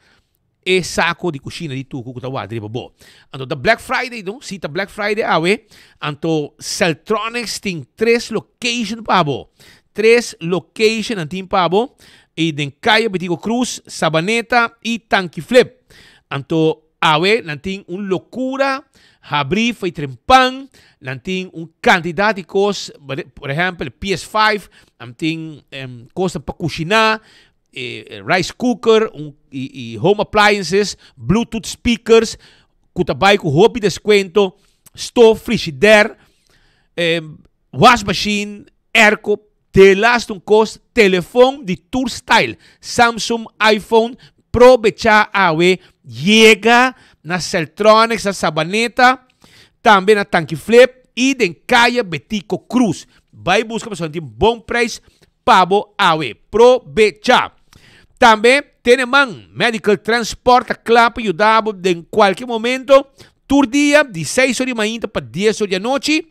[SPEAKER 22] e sako di kushina di Tuku ku ta warda riba bo. Anto ta Black Friday no? Si ta Black Friday awe, anto Celtronics tin tres location pa bo. Tres location nan tin pa bo i den Kaya Betico Cruz, Sabaneta i Tanki Flip. Anto Awe nan tin un lokura habrí fo'i trempan, nan tin un kantidat di kos, por ehèmpel PS five, nan tin kosnan pa kushiná, rice cooker i home appliances, bluetooth speakers ku ta bai ku hopi deskuento, stof, frishider, wasmashin, airco, Delaste un kos, telefon di tur style, Samsung, iPhone, probecha awe, yega na Celtronics na Sabaneta, tambe na Tanki Flip y den Kaya Betico Cruz. Bay busca pasobra tin bon prijs pa bo awe. Probecha! Tambe tene man, Medical Transport ta kla pa yuda bo den kualke momento, tur dia di seis or di mainta pa dies or di anochi.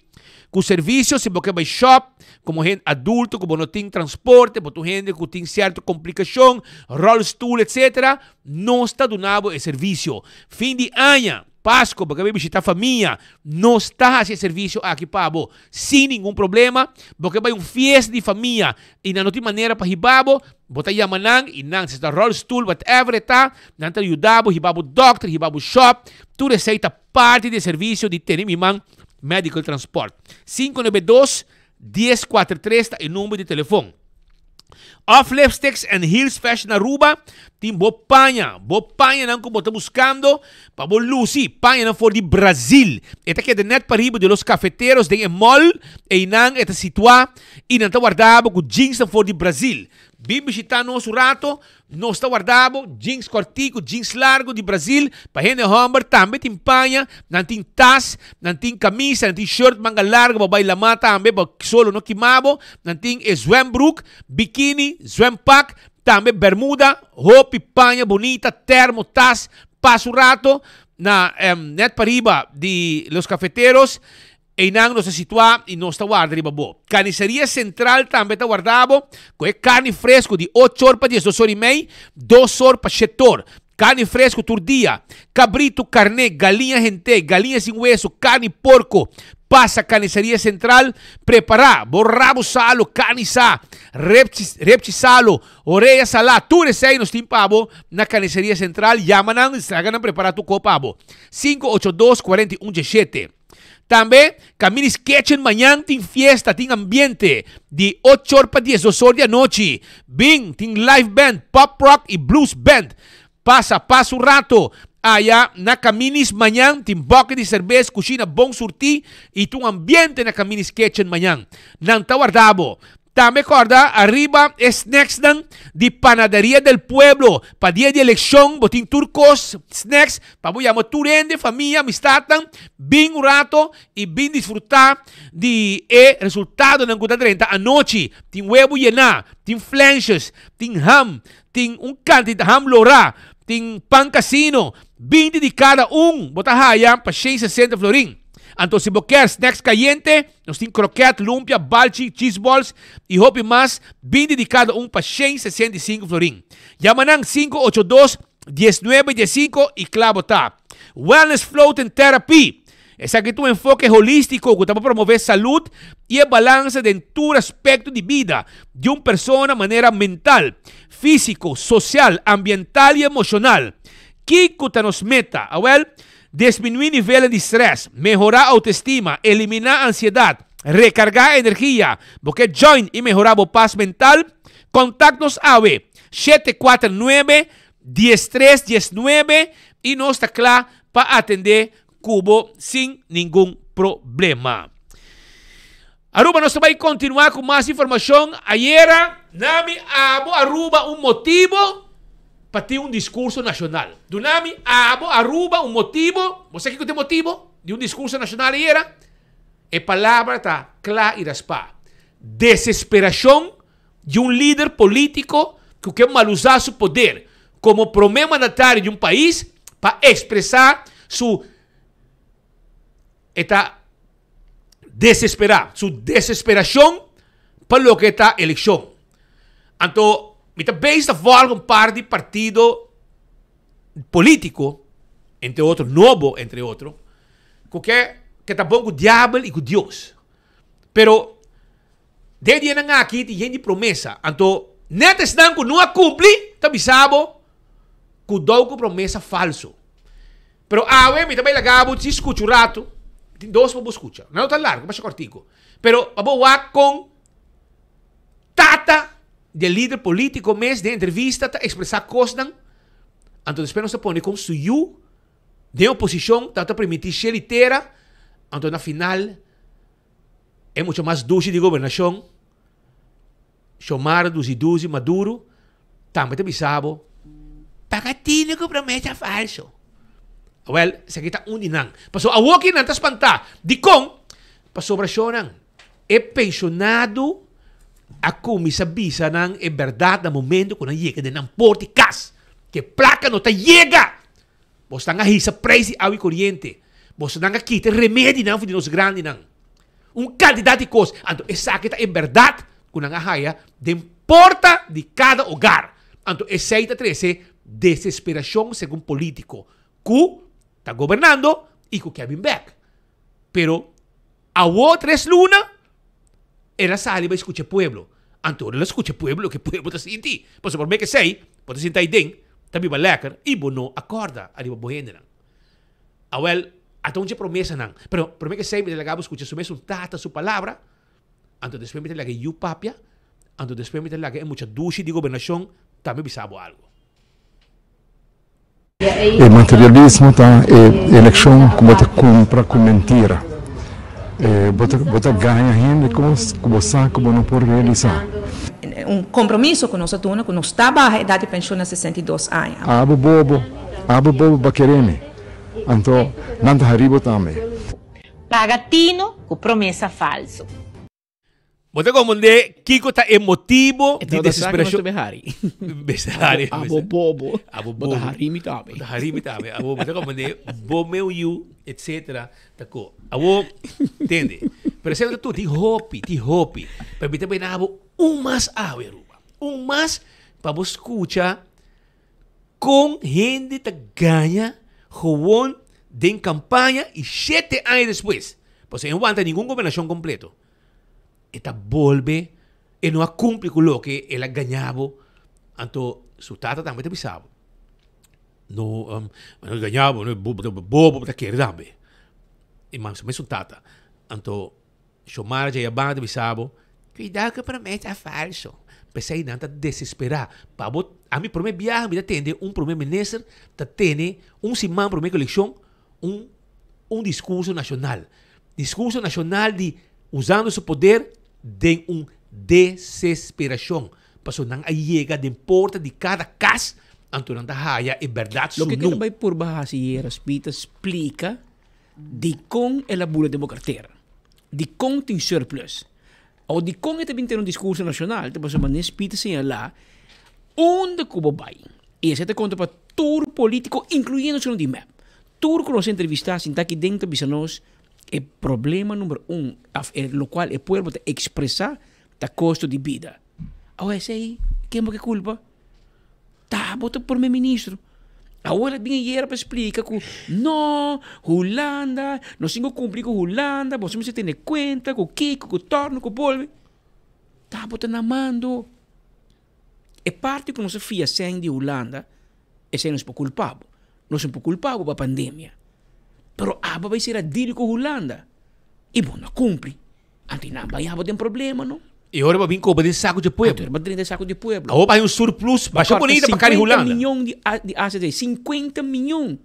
[SPEAKER 22] Ku servisio si bo ke bai shop komo hende adulto ku bo no tin transporte, bo ta un hende ku tin sierto komplikashon, rolstoel etsetera, nos ta duna bo e servisio. Fin di aña, Pasko, bo ke bai bishita famia, nos ta hasi e servisio aki pa bo sin ningun problema. Bo ke bai un fiesta di famia i nan no tin manera pa hiba bo, bo ta yama nan i nan, si ta rolstoel, whatever e ta, nan ta yuda bo, hiba bo dòkter, hiba bo shop, tur esei ta parti di e servisio di Tene Mi Man Medical Transport. 592 1043 ta e number di telefon. Off Lipsticks and Heels Fashion Aruba tin bo paña, bo pañanan ku bo ta buskando pa bo lusi, pañanan for di Brazil. E ta keda net pariba di Los Cafeteros den e mall, einan e ta situá i nan ta warda bo ku jeansnan for di Brazil. Bin bishita nos un rato, Nos ta warda bo, jeans kòrtiku, jeans largu di Brazil, pa hende hòmber tambe tin paña, nan tin tas, nan tin kamisa, nan tin shirt manga largu pa bai lamá tambe pa solo no kima bo, nan tin e zwembroek, bikini, zwempak, tambe bermuda, hopi paña bunita, termo, tas, pasa un rato na nèt pariba di Los Cafeteros. Einan nos ta situá i nos ta warda riba bo. Carniceria Central tambe ta warda bo ku e karni fresku di ocho or pa diesdos or i mei, dos or pa shete or. Karni fresku tur dia. Kabritu, karné, galiña hent'é, galiña sin wesu, karni porko, Pasa Carniceria Central, prepara bo rabo salo, carni sa, repchi, repchi salo, orea salá, tur esei nos tin pa bo na Carniceria Central. Yama nan, laga nan prepara tur ko pa bo. 582 41 17. Tambe, Camini's Kitchen mañan tin fiesta, tin ambiente di 8 or pa 12 or di anochi. Bin, tin live band, pop rock y blues band. Pasa, pasa un rato aya na Camini's mañan, tin bokke di serbes, kushina bon surtí i ta un ambiente na Camini's Kitchen mañan. Nan ta warda bo. Tambe kòrda ariba e snacksnan di Panaderia del Pueblo. Pa dia di elekshon bo tin tur kos, snacks, pa bo yama tur hende, famia, amistatnan, bin un rato i bin disfrutá di e resultadonan ku ta drenta anochi. Tin webu yená, tin flenshes, tin ham, Tin un cantidad ham lora, tin pan casino, 20 di cada un bo ta haya pa 160 florin. Anto si bo kier snacks cayente, nos tin kroket, lumpia, balchi, cheese balls y hopi mas, 20 di cada un pa 165 florin. Yama nan 582 19 15 y cla bo ta. Wellness Float and Therapy. Esaki ta un enfoke holístiko ku ta pa promové salud i e balansa den tur aspekto di bida di un persona manera mental, físiko, sosial, ambiental i emoshonal. Kiko ta nos meta? Awèl, desminuí nivelnan di strès, mehorá outestima, eliminá ansiedat, rekargá energia. Bo ke join i mehorá bo pas mental? Kontakt nos awe, 749 13 19 i nos ta kla pa atendé ku bo sin ningun problema. Aruba nos ta bai kontinuá ku mas informashon. Ayera nami abo Aruba un motibo pa tin un diskurso nashonal. Dunami abo Aruba un motibo, bo sa kiko ta e motibo di un diskurso nashonal ayera? E palabra ta kla i raspá, desesperashon di un lider polítiko ku ke malusá su poder komo promé mandatario di un pais pa ekspresá su e ta desesperá, su desesperashon pa loke ta elekshon. Anto mi ta beis ta vòlga un par di partido polítiko, entre otro, nobo entre otro, ku ke ke ta bon ku diabel i ku Dios. Pero Den e dianan aki tin yen di promesa, anto net esnan ku no a kumpli ta bisa bo ku dou ku promesa falso. Pero awe mi ta bai laga bo si skucha un ratu, tin dos pa bo skucha, nan no ta largu, masha kòrtiku, pero pa bo wak kon tata di e lider polítiko mes den entrevista ta ekspresá kosnan, anto despues nos ta pone kon su yu den oposishon tabata primintí shel i tera, anto na final. E mucha mas dushi di gobernashon, Xiomara Duzi Duzi Maduro, tambe ta bisa bo, Paga tinu ku promesa falso. Awel, esaki ta un di nan. Pasobra awoki nan ta spantá. Dikon? Pasobra shonnan, e penshonado a kuminsá bisa nan e bèrdat na momento ku nan yega den nan por di kas, ku e plaka no ta yega. Bosnan a hisa prijs di awa i koriente. Bosnan a kita remedinan for di nos grandinan. Un kantidat di kos. Anto esaki ta e bèrdat ku nan a haya den porta di kada ogar. Anto esei ta trese desesperashon segun politiko ku ta gobernando i ku ke bin bèk. Pero awo tres luna el a sali bai skucha e pueblo. Anto ora el a skucha e pueblo loke e pueblo ta sinti. Pasobra promé ke esei bo ta sinta aiden ta biba lèker i bo no a kòrda ariba bo hendenan. Awèl, ata un dje promesanan. Pero promé ke esei mi ta laga bo skucha su mesun tata su palabra, anto despues mi ta laga e yu papia, anto despues mi ta laga e mucha dushi di gobernashon tambe bisa bo algu.
[SPEAKER 10] E materialismo ta e elekshon ku bo ta kumpra ku mentira. Bo ta gaña hende kos ku bo sa ku bo no por realisá.
[SPEAKER 11] Un compromiso cu nos a duna cu nos ta baha edad di pensioen na 62 aña.
[SPEAKER 10] Abo bobo, abo bobo ba kere mi, anto nan ta hari bo tambe.
[SPEAKER 23] Paga tino cu promesa falso.
[SPEAKER 22] Bo ta comprende kiko ta e motibo
[SPEAKER 3] E
[SPEAKER 22] di
[SPEAKER 3] tabata sa ku nos
[SPEAKER 22] desesperacion.
[SPEAKER 3] ta be hari.
[SPEAKER 22] Mester hari.
[SPEAKER 3] Abo bobo.
[SPEAKER 22] Abo
[SPEAKER 3] Bo ta
[SPEAKER 22] bobo.
[SPEAKER 3] hari mi tambe.
[SPEAKER 22] Bo ta hari mi tambe. Abo bo ta comprende bo meu yu etcetera ta ko. Abo tende. Pero esei ta tur tin hopi, tin hopi. Pero mi ta bena abo un mas awe Aruba. Un mas pa bo scucha kon hende ta gaña gewoon den campaña y shete aña despues. Pasobra e no wanta ningun gobernashon kompleto. E ta bolbe, e no a kumpli ku loke el a gaña bo. Anto su tata tambe ta bisa bo, no, no gaña bo, bobo bo ta kere tambe. E mas su mesun tata. Anto Xiomara dja yabanda ta bisa bo, Cuidao cu e promesa falso. P'esey nan ta desespera. Pa bo, ami prome biaha mi ta tende un prome minister ta tene un siman prome cu eleccion un un discurso nacional. Discurso nacional di usando su poder den un desesperacion. Pasobra nan a yega den porta di cada cas anto nan ta haya e berdad
[SPEAKER 3] Loke
[SPEAKER 22] sunu.
[SPEAKER 3] ke ta bay purba haci hier, Speed ta splica Dikon el a bula den bo kartera? Dikon tin surplus? Awor dikon e ta bin tene un diskurso nashonal? Ta pasobra manera Speed ta señalá, unda ku bo bai, i esei ta konta pa tur polítiko, inkluyendo esnan di mep. Tur ku nos a entrevistá sinta aki den ta bisa nos e problema number un, òf e lokual e pueblo ta ekspresá ta kosto di bida. Awor esei ken bo ke kulpa? Ta bo ta prome ministro. Awor a bin ayera pa splika ku no, Hulanda, nos tin ku kumpli ku Hulanda, boso mester tene kuenta ku kiko, ku torno, ku bolbe. Ta bo ta na mando. E parti ku nos a fia sèn di Hulanda, esei nos por kulpa bo. Nos no por kulpa bo pa pandemia. Pero abo bai sera deal ku Hulanda i bo no a kumpli. Anto i nan bai abo den problema no.
[SPEAKER 22] E ora bo bin koba den saku dje pueblo.
[SPEAKER 3] Anto ora bo drenta den saku dje pueblo.
[SPEAKER 22] Awor bo hay un surplus basha bonita pa kari Hulanda.
[SPEAKER 3] 50 miyon di di ACT, 50 miyon.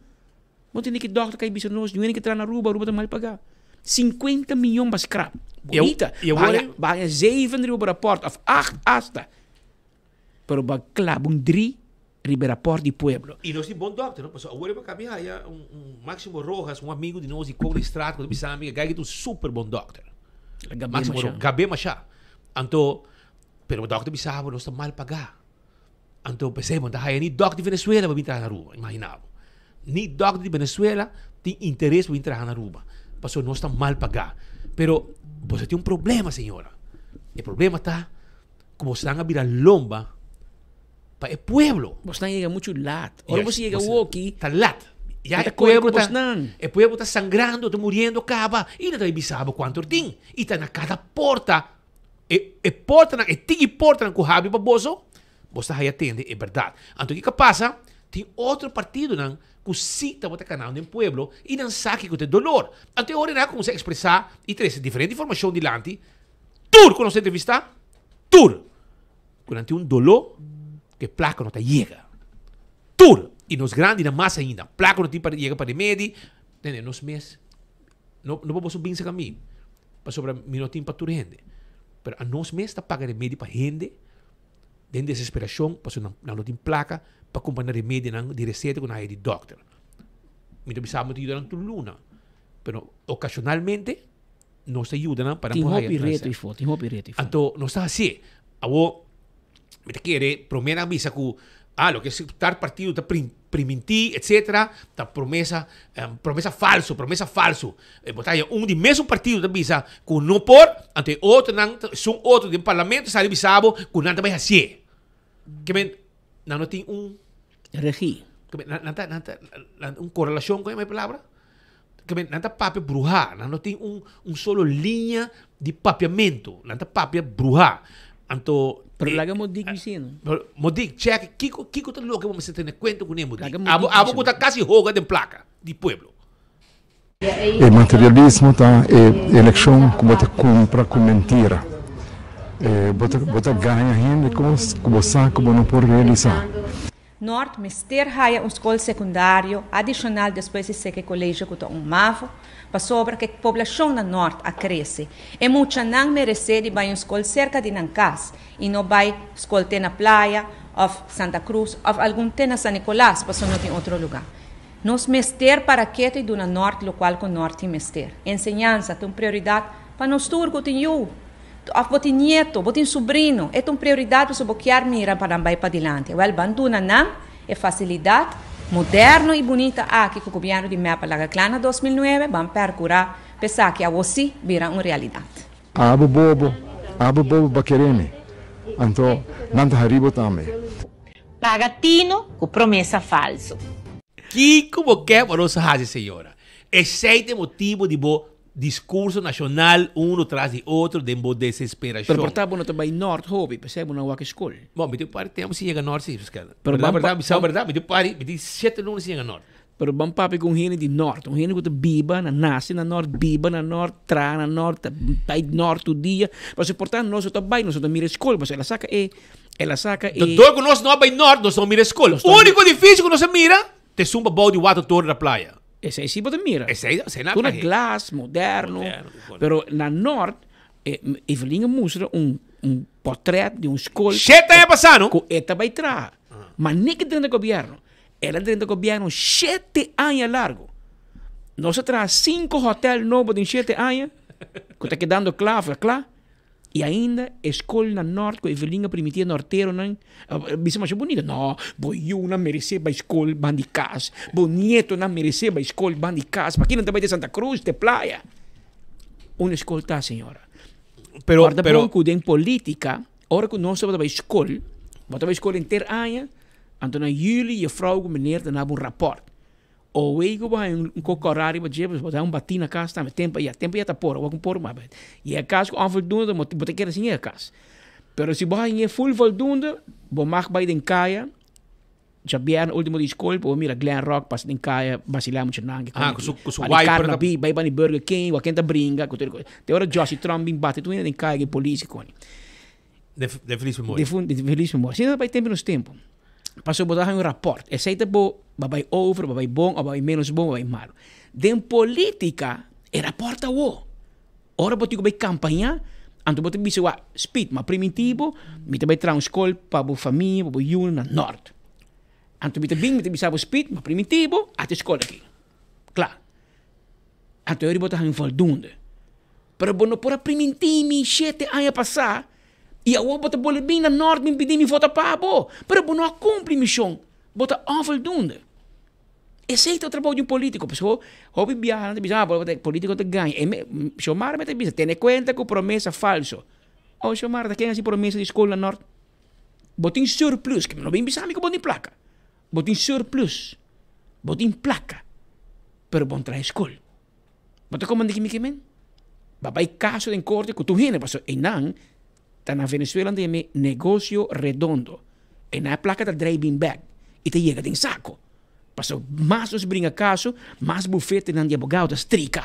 [SPEAKER 3] Bo tende ki dokter kai bisa nos, ñuene ke traha na Aruba, Aruba ta mal paga. 50 miyon ba skrap. Bonita. Bo haya zeven riba bo raport of acht hasta. Pero bo a klaba un dri riba e raport di pueblo.
[SPEAKER 22] I nos tin bon dokter no, pasobra awor bo kabi haya un un Maximo Rojas, un amigo di nos di Koningstraat ku ta bisa mi ke ta un super bon dokter. Maximo Rojas, gab'é masha. Anto, pero bo dokter bisa bo nos ta mal pagá. Anto p'esei bo no ta haya ni dokter di Venezuela pa bin traha na Aruba, imagina bo. Ni dokter di Venezuela tin interes pa bin traha na Aruba, pasobra nos ta mal pagá. Pero bo sa tin un problema señora, e problema ta ku bosnan a bira lomba pa e pueblo.
[SPEAKER 3] Bosnan yega muchu lat. Ora bos yega awoki.
[SPEAKER 22] Ta lat. Ya e pueblo ta, e pueblo ta sangrando, ta muriendo kaba. I nan ta bai bisa bo kuantu tin. I ta na kada porta. E e portanan, e tiki portanan ku habri pa boso, bos ta haya tende e bèrdat. Anto kiko a pasa? Tin otro partidonan ku si tabata kanando den pueblo i nan sa kiko ta e dolor. Anto e ora nan a kuminsá ekspresá i trese diferente informashon dilanti. Tur ku nos entrevistá, tur! Ku nan tin un doló ku e plaka no ta yega. Tur! I nos grandinan mas ainda. Plaka no tin pa yega pa remedi. Tende, nos mes no no por boso binse ka mi, pasobra mi no tin pa tur hende. Pero anos mes ta paga remedi pa hende den desesperashon pasobra nan nan no tin plaka pa kumpra nan remedinan di reseta ku nan haya di dòkter. Mi ta bisa bo mi ta yuda nan tur luna, pero okashonalmente nos ta yuda nan pa nan
[SPEAKER 3] Tin
[SPEAKER 22] por haya
[SPEAKER 3] hopi reto ifo, tin hopi reto ifo.
[SPEAKER 22] Anto nos ta hasié. Awor, mi ta kere promé nan bisa ku ah loke si tal partido ta primintí etcetera ta promesa promesa falso, promesa falso. Bo ta haya un di mesun partido ta bisa ku no por, anto e otronan esun otro den parlamento sali bisa bo ku nan ta bai hasié. Ke men nan no tin un
[SPEAKER 3] Regie.
[SPEAKER 22] Ke men nan ta nan ta un korelashon kon e palabra? Ke men, nan ta papia bruhá, nan no tin un un solo liña di papiamentu, nan ta papia bruhá. Anto
[SPEAKER 3] Pero laga Modik bis'é no.
[SPEAKER 22] Pero Modik, check kiko kiko ta loke bo mester tene kuenta kuné Modik.
[SPEAKER 3] Laga Modik
[SPEAKER 22] Abo abo
[SPEAKER 3] bis'é.
[SPEAKER 22] ku ta kasi hoga den plaka di pueblo.
[SPEAKER 10] E materialismo ta e elekshon ku bo ta kumpra ku mentira. Bo ta bo ta gaña hende kos ku bo sa ku bo no por realisá.
[SPEAKER 11] Noord mester haya un skol sekundario adishonal despues di seke kolegio ku ta un mavo, pasobra ku e poblashon na Noord a krese. E muchanan meresé di bai un skol serka di nan kas i no bai skol te na Playa òf Santa Cruz òf algun te na San Nicolas pasobra no tin otro lugá. Nos mester para ketu i duna Noord lokual ku Noord tin mester. Enseñansa ta un prioridat pa nos tur ku tin yu. Of bo tin nieto, bo tin subrino, e ta un prioridad pasobra bo kier mira pa nan bai padilanti. Wel, ban duna nan e facilidad moderno y bunita aki cu gobierno di mep a laga cla na 2009, ban percura pa esaki awo si bira un realidad.
[SPEAKER 10] Abo bobo, abo bobo ba kere mi, anto nan ta hari bo tambe.
[SPEAKER 23] Paga tino cu promesa falso.
[SPEAKER 22] Kiko bo ke pa nos haci, señora? Esey ta e motibo di bo. Discurso nacional uno tras di otro den bo desesperacion.
[SPEAKER 3] Pero por ta bo no ta bay Noord hopi, p'esei bo no a wak e skol.
[SPEAKER 22] Bon, mi tin un par di tempo sin yega Noord si, Pascal.
[SPEAKER 3] Pero
[SPEAKER 22] Berdad,
[SPEAKER 3] ban
[SPEAKER 22] berdad, mi sa berdad, mi tin un par di, mi tin shete luna sin yega Noord.
[SPEAKER 3] Pero ban papia ku un hende di Noord, un hende ku ta biba na, nase na Noord, biba na Noord, traha na Noord, ta bay Noord tur dia. Pasobra por ta nos no ta bay, nos no ta mira e skol, pasobra el a saka e, el a saka e.
[SPEAKER 22] Dor ku nos no a bay Noord, nos no a mira e skol. Úniko edificio ku nos a mira, ta esun pa bou di Water Toren na playa.
[SPEAKER 3] Esei si bo ta mira.
[SPEAKER 22] Esei, esei na
[SPEAKER 3] Tur na glas, moderno.
[SPEAKER 22] Moderno, bueno.
[SPEAKER 3] Pero na Noord, eh, Evelyn a mustra un, un portret di un skol.
[SPEAKER 22] Shete aña pasá, no?
[SPEAKER 3] Ku e ta bai traha. Ma nik drenta gobierno. El a drenta gobierno shete aña largo. Nos a traha sinku hotel nobo den shete aña, ku ta kedando kla of kla. I ainda e skol na Nort ku Evelyn a primiti e norteronan a bisa masha bunita, No, bo yunan meresé bai skol ban di kas, bo nietonan meresé bai skol ban di kas, pakinan ta bai te Santa Cruz, te playa. Unda e skol ta, señora?
[SPEAKER 22] Pero,
[SPEAKER 3] Guarda
[SPEAKER 22] pero.
[SPEAKER 3] bon ku den polítika, ora ku nos tabata bai skol, bo ta bai skol henter aña, anto na yüli jefrou ku meneer ta naba un rapòrt. Owei ku bo haña un koko kòrá riba dje, bo ta haña un batí na kas tambe. Tempu ya, tempu ya ta por, awor ku por mas. Yega kas ku onvoldoende, bo ta keda sin yega kas. Pero si bo haña ful voldoende, bo mag bai den kaya, djabièrnè último di skol, bo mira Glen Rock pasa den kaya, basilá muchanan.
[SPEAKER 22] Ah, ku su, ku su
[SPEAKER 3] Bani
[SPEAKER 22] wiper
[SPEAKER 3] Carna
[SPEAKER 22] ta.
[SPEAKER 3] Bi, bai bani Burger King, wak ken ta bringa, ku tur e kos. Te ora Jossy Tromp bin bati tur hende den kaya ku e polis ku koni.
[SPEAKER 22] De, de feliz memoria.
[SPEAKER 3] De, de feliz memoria. Asina ta bai tempu nos tempu. Pasobra bo ta haña un rapòrt. Esei ta bo ba bai over, ba bai bon, o ba bai ménos bon, ba bai malu. Den polítika e rapòrt ta wou. Ora bo tin ku bai kampañá, anto bo ta bisa wak, Speed, m'a primintí bo, mi ta bai traha un skol pa bo famia, pa bo yunan na Nòrt. Anto mi ta bin, mi ta bisa bo, Speed, m'a primintí bo, ata e skol aki. Kla. Anto eri bo ta haña un voldoende. Pero bo no por a primintí mi shete aña pasá I awor bo ta bolbe bin na nort bin pidi mi vota pa bo. Pero bo no a cumpli mision. Bo ta onvoldoende. Esey ta e trabou di un politico. Pasobra hopi biaha nan ta bisa, ah, bo ta politico ta gaña. E me, Xiomara me ta bisa, tene cuenta cu promesa falso. Oh, Xiomara, ta ken haci promesa di school na nort? Bo tin surplus. No bin bisa mi cu bo tin placa. Bo tin surplus. Bo tin placa. Pero bo no traha school. Bo ta komand'é kimi kimen? Ba bai kaso den korte ku tur hende pasobra einan ta na Venezuela nan ta yam'é negocio redondo. Einan e plaka ta drei bin bèk i ta yega den sako. Pasobra mas nos bringa kaso, mas bufetenan di abogado ta strika.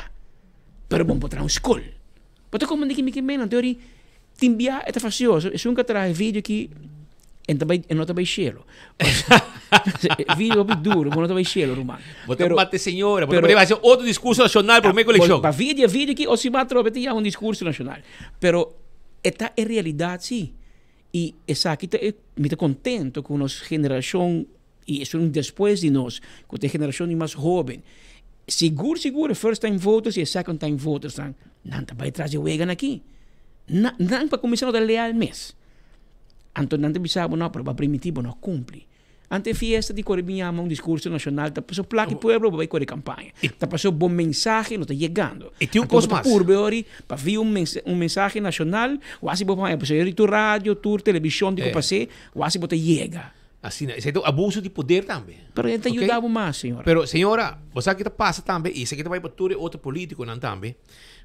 [SPEAKER 3] Pero bo no por traha un skol. Bo ta komand'é kimi kimen? Anto ori Tin bia e ta fasioso, esun ka traha e video aki en ta bai, e no ta bai shelo. E video hopi duro, bo no ta bai shelo, ruman.
[SPEAKER 22] Bo ta bate señora, bo ta pone haci otro discurso nacional prome cu eleccion.
[SPEAKER 3] Pa via di e video aki, o si bo atrobe ta yama un discurso nacional. Pero e ta e realidad si. Y esaki ta e, mi ta contento cu nos generacion y esun despues di nos, cu ta e generacion di mas hoben, sigur sigur e first time voters y e second time voters nan, nan ta bay tras di e weganan aki. Na, nan pa cuminsa no ta leal mes. Anto nan ta bisa bo no, pero bo a primiti, bo no a cumpli. Ante e fiesta di core bin yama un discurso nacional ta paso placa e pueblo bo bay core campaña. Ta paso bo mensahe no ta yegando.
[SPEAKER 22] Y tin un
[SPEAKER 3] Anto
[SPEAKER 22] cos
[SPEAKER 3] bo ta
[SPEAKER 22] mas.
[SPEAKER 3] purbe ori pa via un mensa, un mensahe nacional, wasi bo paña, pasobra ori tur radio, tur television di cu pase, wasi bo ta yega.
[SPEAKER 22] Asina, esei ta un abuso di poder tambe.
[SPEAKER 3] Pero e ta
[SPEAKER 22] Ok?
[SPEAKER 3] yuda bo mas, señora.
[SPEAKER 22] Pero, señora, bo sa ki ta pasa tambe, i esaki ta bai pa tur e otro politiconan tambe,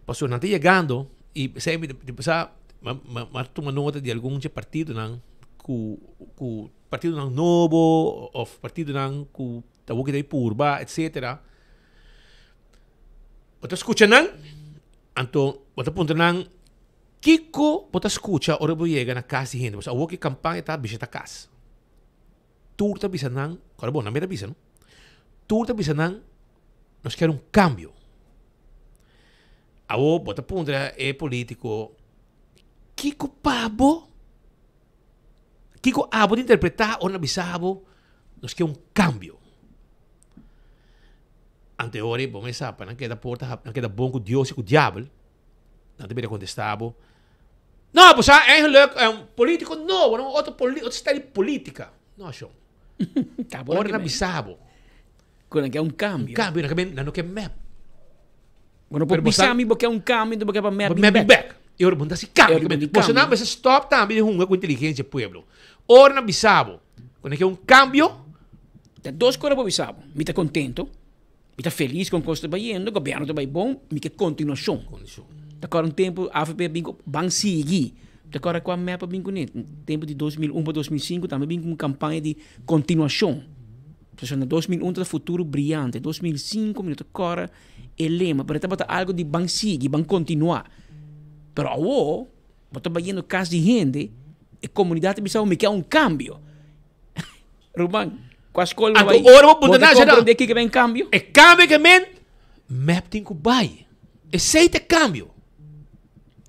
[SPEAKER 22] pasobra nan ta yegando, i esei mi ta sa, mi a tuma nota di algun dje partidonan ku, ku partidonan nobo of partidonan ku ta wou kita purba, etcetera. Bo ta skucha nan, anto bo ta puntra nan, Kiko bo ta skucha ora bo yega na kas di hende? Pasobra awor ku e kampaña ta bishita kas. Tur ta bisa nan, kòrda bon, nan mester bisa no. Tur ta bisa nan, nos kier un kambio. Awor bo ta puntra e politiko, kiko pa bo? Kiko abo ta interpretá ora nan bisa bo, nos kier un kambio? Ante ora bo mester sa pa nan keda por ta, nan keda bon ku Dios i ku diabel. Nan ta bira contesta bo, No, bo sa eigenlijk un politico nobo, no, otro poli otro stijl di politica. No, shon. Ora nan bisa bo.
[SPEAKER 3] Cu nan ke un cambio.
[SPEAKER 22] Un cambio, nan ke men, nan no ke mep.
[SPEAKER 3] Bo no por bisa mi bo ke un cambio, enton bo ke pa mep
[SPEAKER 22] bin bek. bek. E ora bo no ta haci cambio. Bo sa nan mester stop tambe di hunga cu inteligencia di pueblo. Ora nan bisa bo, cu nan ke un cambio.
[SPEAKER 3] Ta dos cos bo bisa bo. Mi ta contento. Mi ta felis kon kos ta bayendo, gobièrnu ta bai bon, mi ke kontinuashon. Ta kòrda un tempu avp a bin ku ban sigui. Ta kòrda kua mep a bin kuné? Tempu di 2001 pa 2005 tambe a bin ku un kampaña di kontinuashon. Pasobra na 2001 tabata futuro briante, 2005 mi no ta kòrda e lema, pero e tabata algu di ban sigui, ban kontinuá. Pero awor bo ta bayendo kas di hende, e komunidat ta bisa bo mi ke un kambio. Ruman, kua skol bo
[SPEAKER 22] Anto
[SPEAKER 3] bai?
[SPEAKER 22] ora bo puntra
[SPEAKER 3] Bo ta
[SPEAKER 22] na
[SPEAKER 3] komprondé kiko ben kambio?
[SPEAKER 22] E kambio ke men, mep tin ku bai. Esei ta e kambio.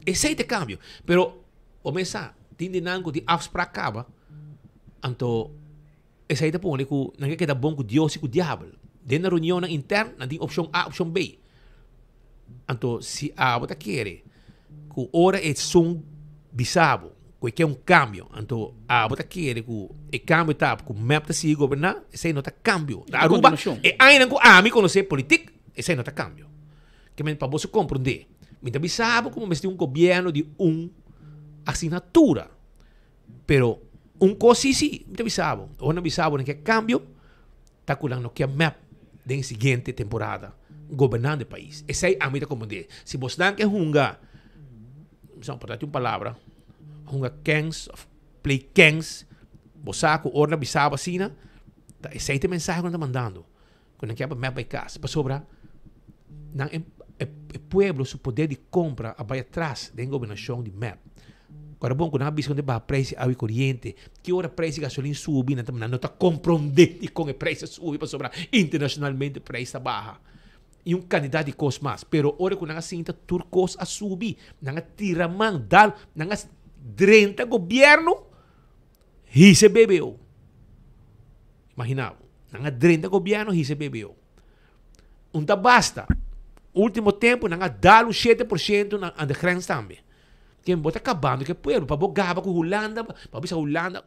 [SPEAKER 22] Esei ta e kambio. Pero bo mes sa, tin di nan ku tin afsprak kaba, anto esei ta pone ku nan ke keda bon ku Dios i ku diabel. Den nan reunionnan intern nan tin opshon A, opshon B. Anto si abo ta kere ku ora e sun bisa bo ku e ke un kambio, anto abo ta kere ku e kambio ta ku mep ta sigui goberná, esei no ta kambio. Na Aruba e añanan ku ami konosé politik, esei no ta kambio. Ke men pa boso komprondé, mi ta bisa bo ku mester un gobièrnu di un asignatura, pero un kos si si mi ta bisa bo, ora nan bisa bo nan ke kambio, Ta ku nan no ke mep den e siguiente temporada gobernando e pais. Esei ami ta komprendé. Si bosnan ke hunga, mi por dati un palabra, hunga kens of play kens, bo sa ku ora nan bisa bo asina, ta esei ta e mensahe ku nan ta mandando, ku nan ke pa mep bai kas. Pasobra nan e e pueblo su poder di kompra a bai atras den gobernashon di mep. Ora bon ku nan a bisa ku nan ta baha preis di awa i koriente, ki ora preis di gasolin subi nan ta nan no ta komprondé dikon e preis a subi pasobra internashonalmente preis ta baha i un kantidat di kos mas. Pero ora ku nan a sinta tur kos a subi, nan a tira man dal, nan a drenta gobièrnu hisa e BBO. Imagina bo, nan a drenta gobièrnu hisa e BBO. Un ta basta. Ultimo tempu nan a dal un 7% na aan de grens tambe. Ken bo ta kabando ku e pueblo pa bo gaba ku Hulanda, pa bo bisa Hulanda,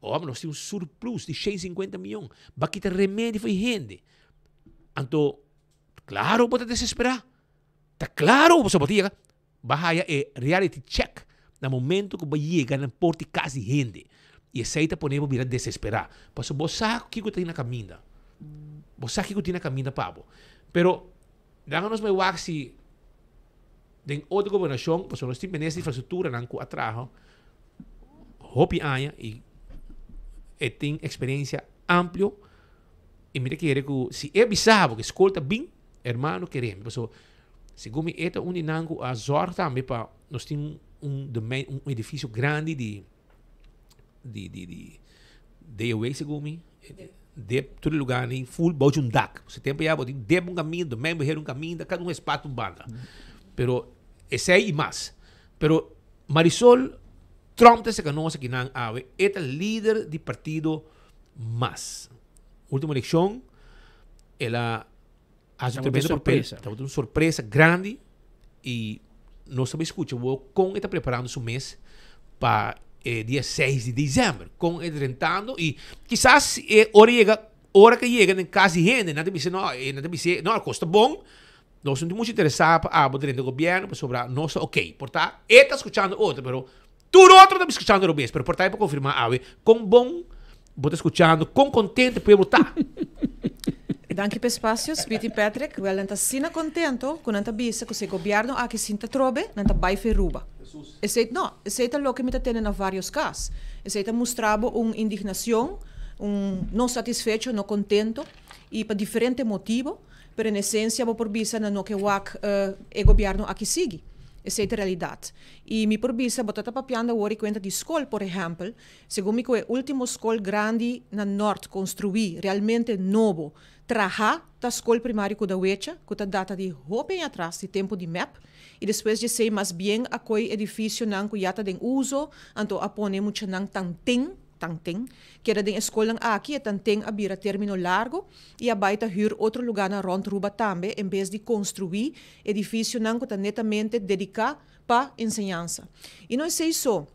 [SPEAKER 22] oh nos tin un surplus di 150 miyon, bo a kita remedi for e hende. Anto, klaro bo ta desesperá. Ta klaro pasobra bo ta yega, bo a haya e reality check na momento ku bo yega na por di kas di hende. I esei ta pone bo bira desesperá. Pasobra bo sa kiko tin na kaminda. Bo sa kiko tin na kaminda pa bo. Pero, laga nos bai wak si Den otro gobernashon, pasobra nos tin minister di infrastrukturanan ku a traha hopi aña i e tin eksperensia amplio i mi ta kere ku si e bisa bo ku e skol ta bin, hermano kere mi. Pasobra segun mi e ta un di nan ku a zòrg tambe pa nos tin un domein, un edifisio grandi di di di di DOW segun mi. Dep tur e lugarnan full bou di un dak. Pasobra tempo ya bo tin dep un kaminda, domein beheer un kaminda, kada un espat un banda. Pero esei i mas. Pero Marisol Tromp ta seka nos akinan awe, e ta lider di partido mas. Ultimo elekshon el a hasi un tremendo papel. Tabata un sorpresa grandi i nos ta bai skucha awor kon e ta preparando su mes pa e dia seis di december. Kon e ta drentando i kisas e ora yega, ora ke yega den kas di hende nan ta bisa no, nan ta bis'é no kos ta bon, nos no tin muchu interesá pa abo drenta gobièrnu pasobra nos ta oké. Por ta e ta skuchando otro pero tur otro ta skuchando robes pero por ta e por konfirmá awe kon bon bo ta skuchando, kon kontento e pueblo ta.
[SPEAKER 1] Danki p'e spasio, Smith i Patrick. Wel, nan ta asina kontento ku nan ta bisa ku si e gobièrnu aki sinta atrobe, nan ta bai fe Ruba. Esei, no, esei ta loke mi ta tende na vários kas. Esei ta mustra bo un indignacion, un no satisfecho, no kontento, i pa diferente motibo, pero en esencia bo por bisa nan no ke wak e gobièrnu aki sigui. Esei ta realidat. I mi por bisa, bo ta ta papiando awor i kuenta di skol, por ehèmpel, Segun mi ku e ultimo skol grandi na Nort konstruí realmente nobo trahá ta Skol Primario Kudawecha ku ta data di hopi aña atras di tempu di mep i despues djesei mas bien a koi edifisionan ku ya ta den uso anto a pone muchanan tanten tanten keda den e skolnan aki e tanten a bira termino largo i a bai ta hür otro lugánan rònt Ruba tambe en bes di konstruí edifisionan ku ta netamente dediká pa enseñansa i no esei so.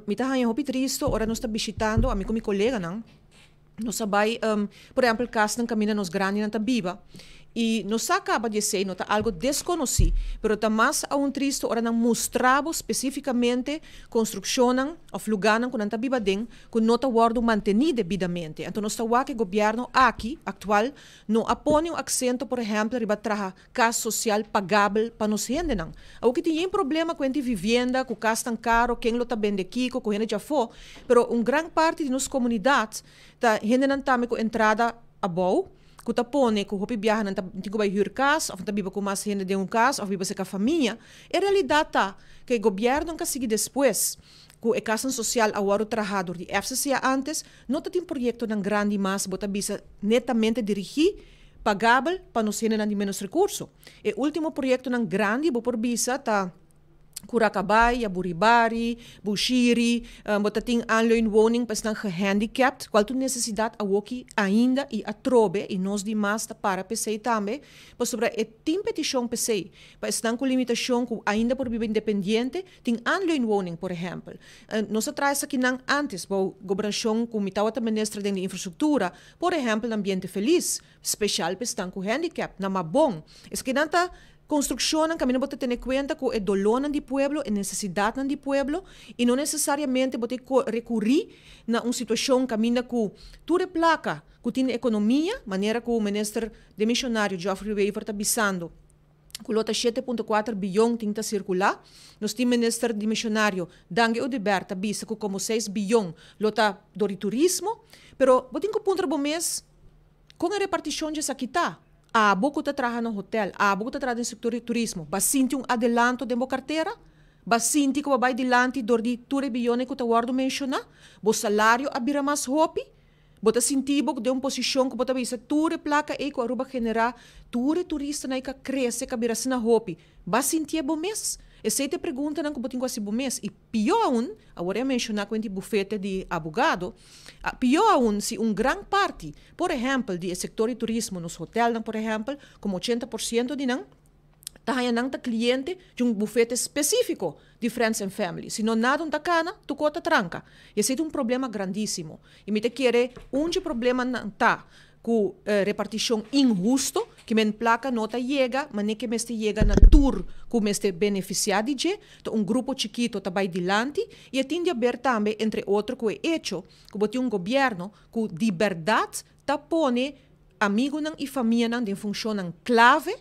[SPEAKER 1] Mi ta haña hopi tristo ora nos ta bishitando, ami ku mi koleganan, nos a bai, por ehèmpel kasnan kaminda nos grandinan ta biba. Y nos sa caba di esey, no ta algo desconoci, pero ta mas aun tristo ora nan mustra bo specificamente construccionnan of lugarnan cu nan ta biba den cu no ta wordo manteni debidamente. Anto nos ta wak e gobierno aki, actual, no a pone un accento por ehempel riba traha cas social pagabel pa nos hendenan. Awo ki tin yen problema cu hende vivienda, cu cas tan caro, ken lo ta bende kico, cu hende djafo, pero un gran parti di nos comunidad ta hendenan tambe cu entrada abou, ku ta pone ku hopi biaha nan ta tin ku bai hür kas òf nan ta biba ku mas hende den un kas òf biba serka famia. E realidat ta ku e gobièrnu ka sigui despues ku e kasnan sosial a wòrdu traha dor di FCCA ántes, no ta tin proyektonan grandi mas bo ta bisa netamente dirigí, pagabel pa nos hendenan di ménos rekurso. E último proyektonan grandi bo por bisa ta. Curacabay, Yaburibari, Bushiri, bo ta tin aanleunwoning pa esnan gehandicapt, cual ta un necesidad awoki ainda y atrobe y nos di mas ta para p'esey tambe, pasobra e tin peticion p'esey, pa esnan cu limitacion cu ainda por biba independiente, tin aanleunwoning por ehempel. Nos a traha esakinan antes bou gobernacion cu mi tawata minister den di infrastructura, por ehempel na Ambiente Feliz, special pa esnan cu handicap, na Mabon. Esakinan ta Konstrukshonnan kaminda bo ta tene kuenta ku e dolónan di pueblo, e nesesidatnan di pueblo i no nesesariamente bo ta rekurí na un situashon kaminda ku tur e plaka ku tin den ekonomia, manera ku Minister demishonario Geoffrey Wever ta bisando ku lo ta 7.4 biyon tin ta sirkulá. Nos tin Minister demishonario Dangui Oduber ta bisa ku komo 6 biyon lo ta dor di turismo. Pero bo tin ku puntra bo mes kon e repartishon dje esaki ta? Abo ku ta traha na hotel, abo ku ta traha den sektor di turismo, ba sinti un adelanto den bo kartera? Ba sinti ku bo bai dilanti dor di tur e biyonan ku ta wòrdu menshoná? Bo salario a bira mas hopi? Bo ta sinti bo den un posishon ku bo ta bisa tur e plaka ei ku Aruba generá, tur e turistanan ei ka krese, ka bira asina hopi? Ba sintié bo mes? Esei ta e preguntanan ku bo tin ku hasi bo mes. I pió aun, awor e a menshoná ku enti bufete di abogado, pió aun si un gran parti Por ehèmpel, di e sektor di turismo, nos hotelnan por ehèmpel, komo 80% di nan ta haña nan ta kliente di un bufete spesífiko di Friends and Family. Si no nada un ta kana, tur kos ta tranka. I esei ta un problema grandísimo. I mi ta kere un dje problemanan ta ku repartishon inhusto, ke men plaka no ta yega manera ke mester yega na tur ku mester benefisiá di dje, ta un grupo chikito ta bai dilanti i e tin di aber tambe entre otro ku e echo ku bo tin un gobièrnu ku di bèrdat ta pone amigunan i famianan den funshonnan klave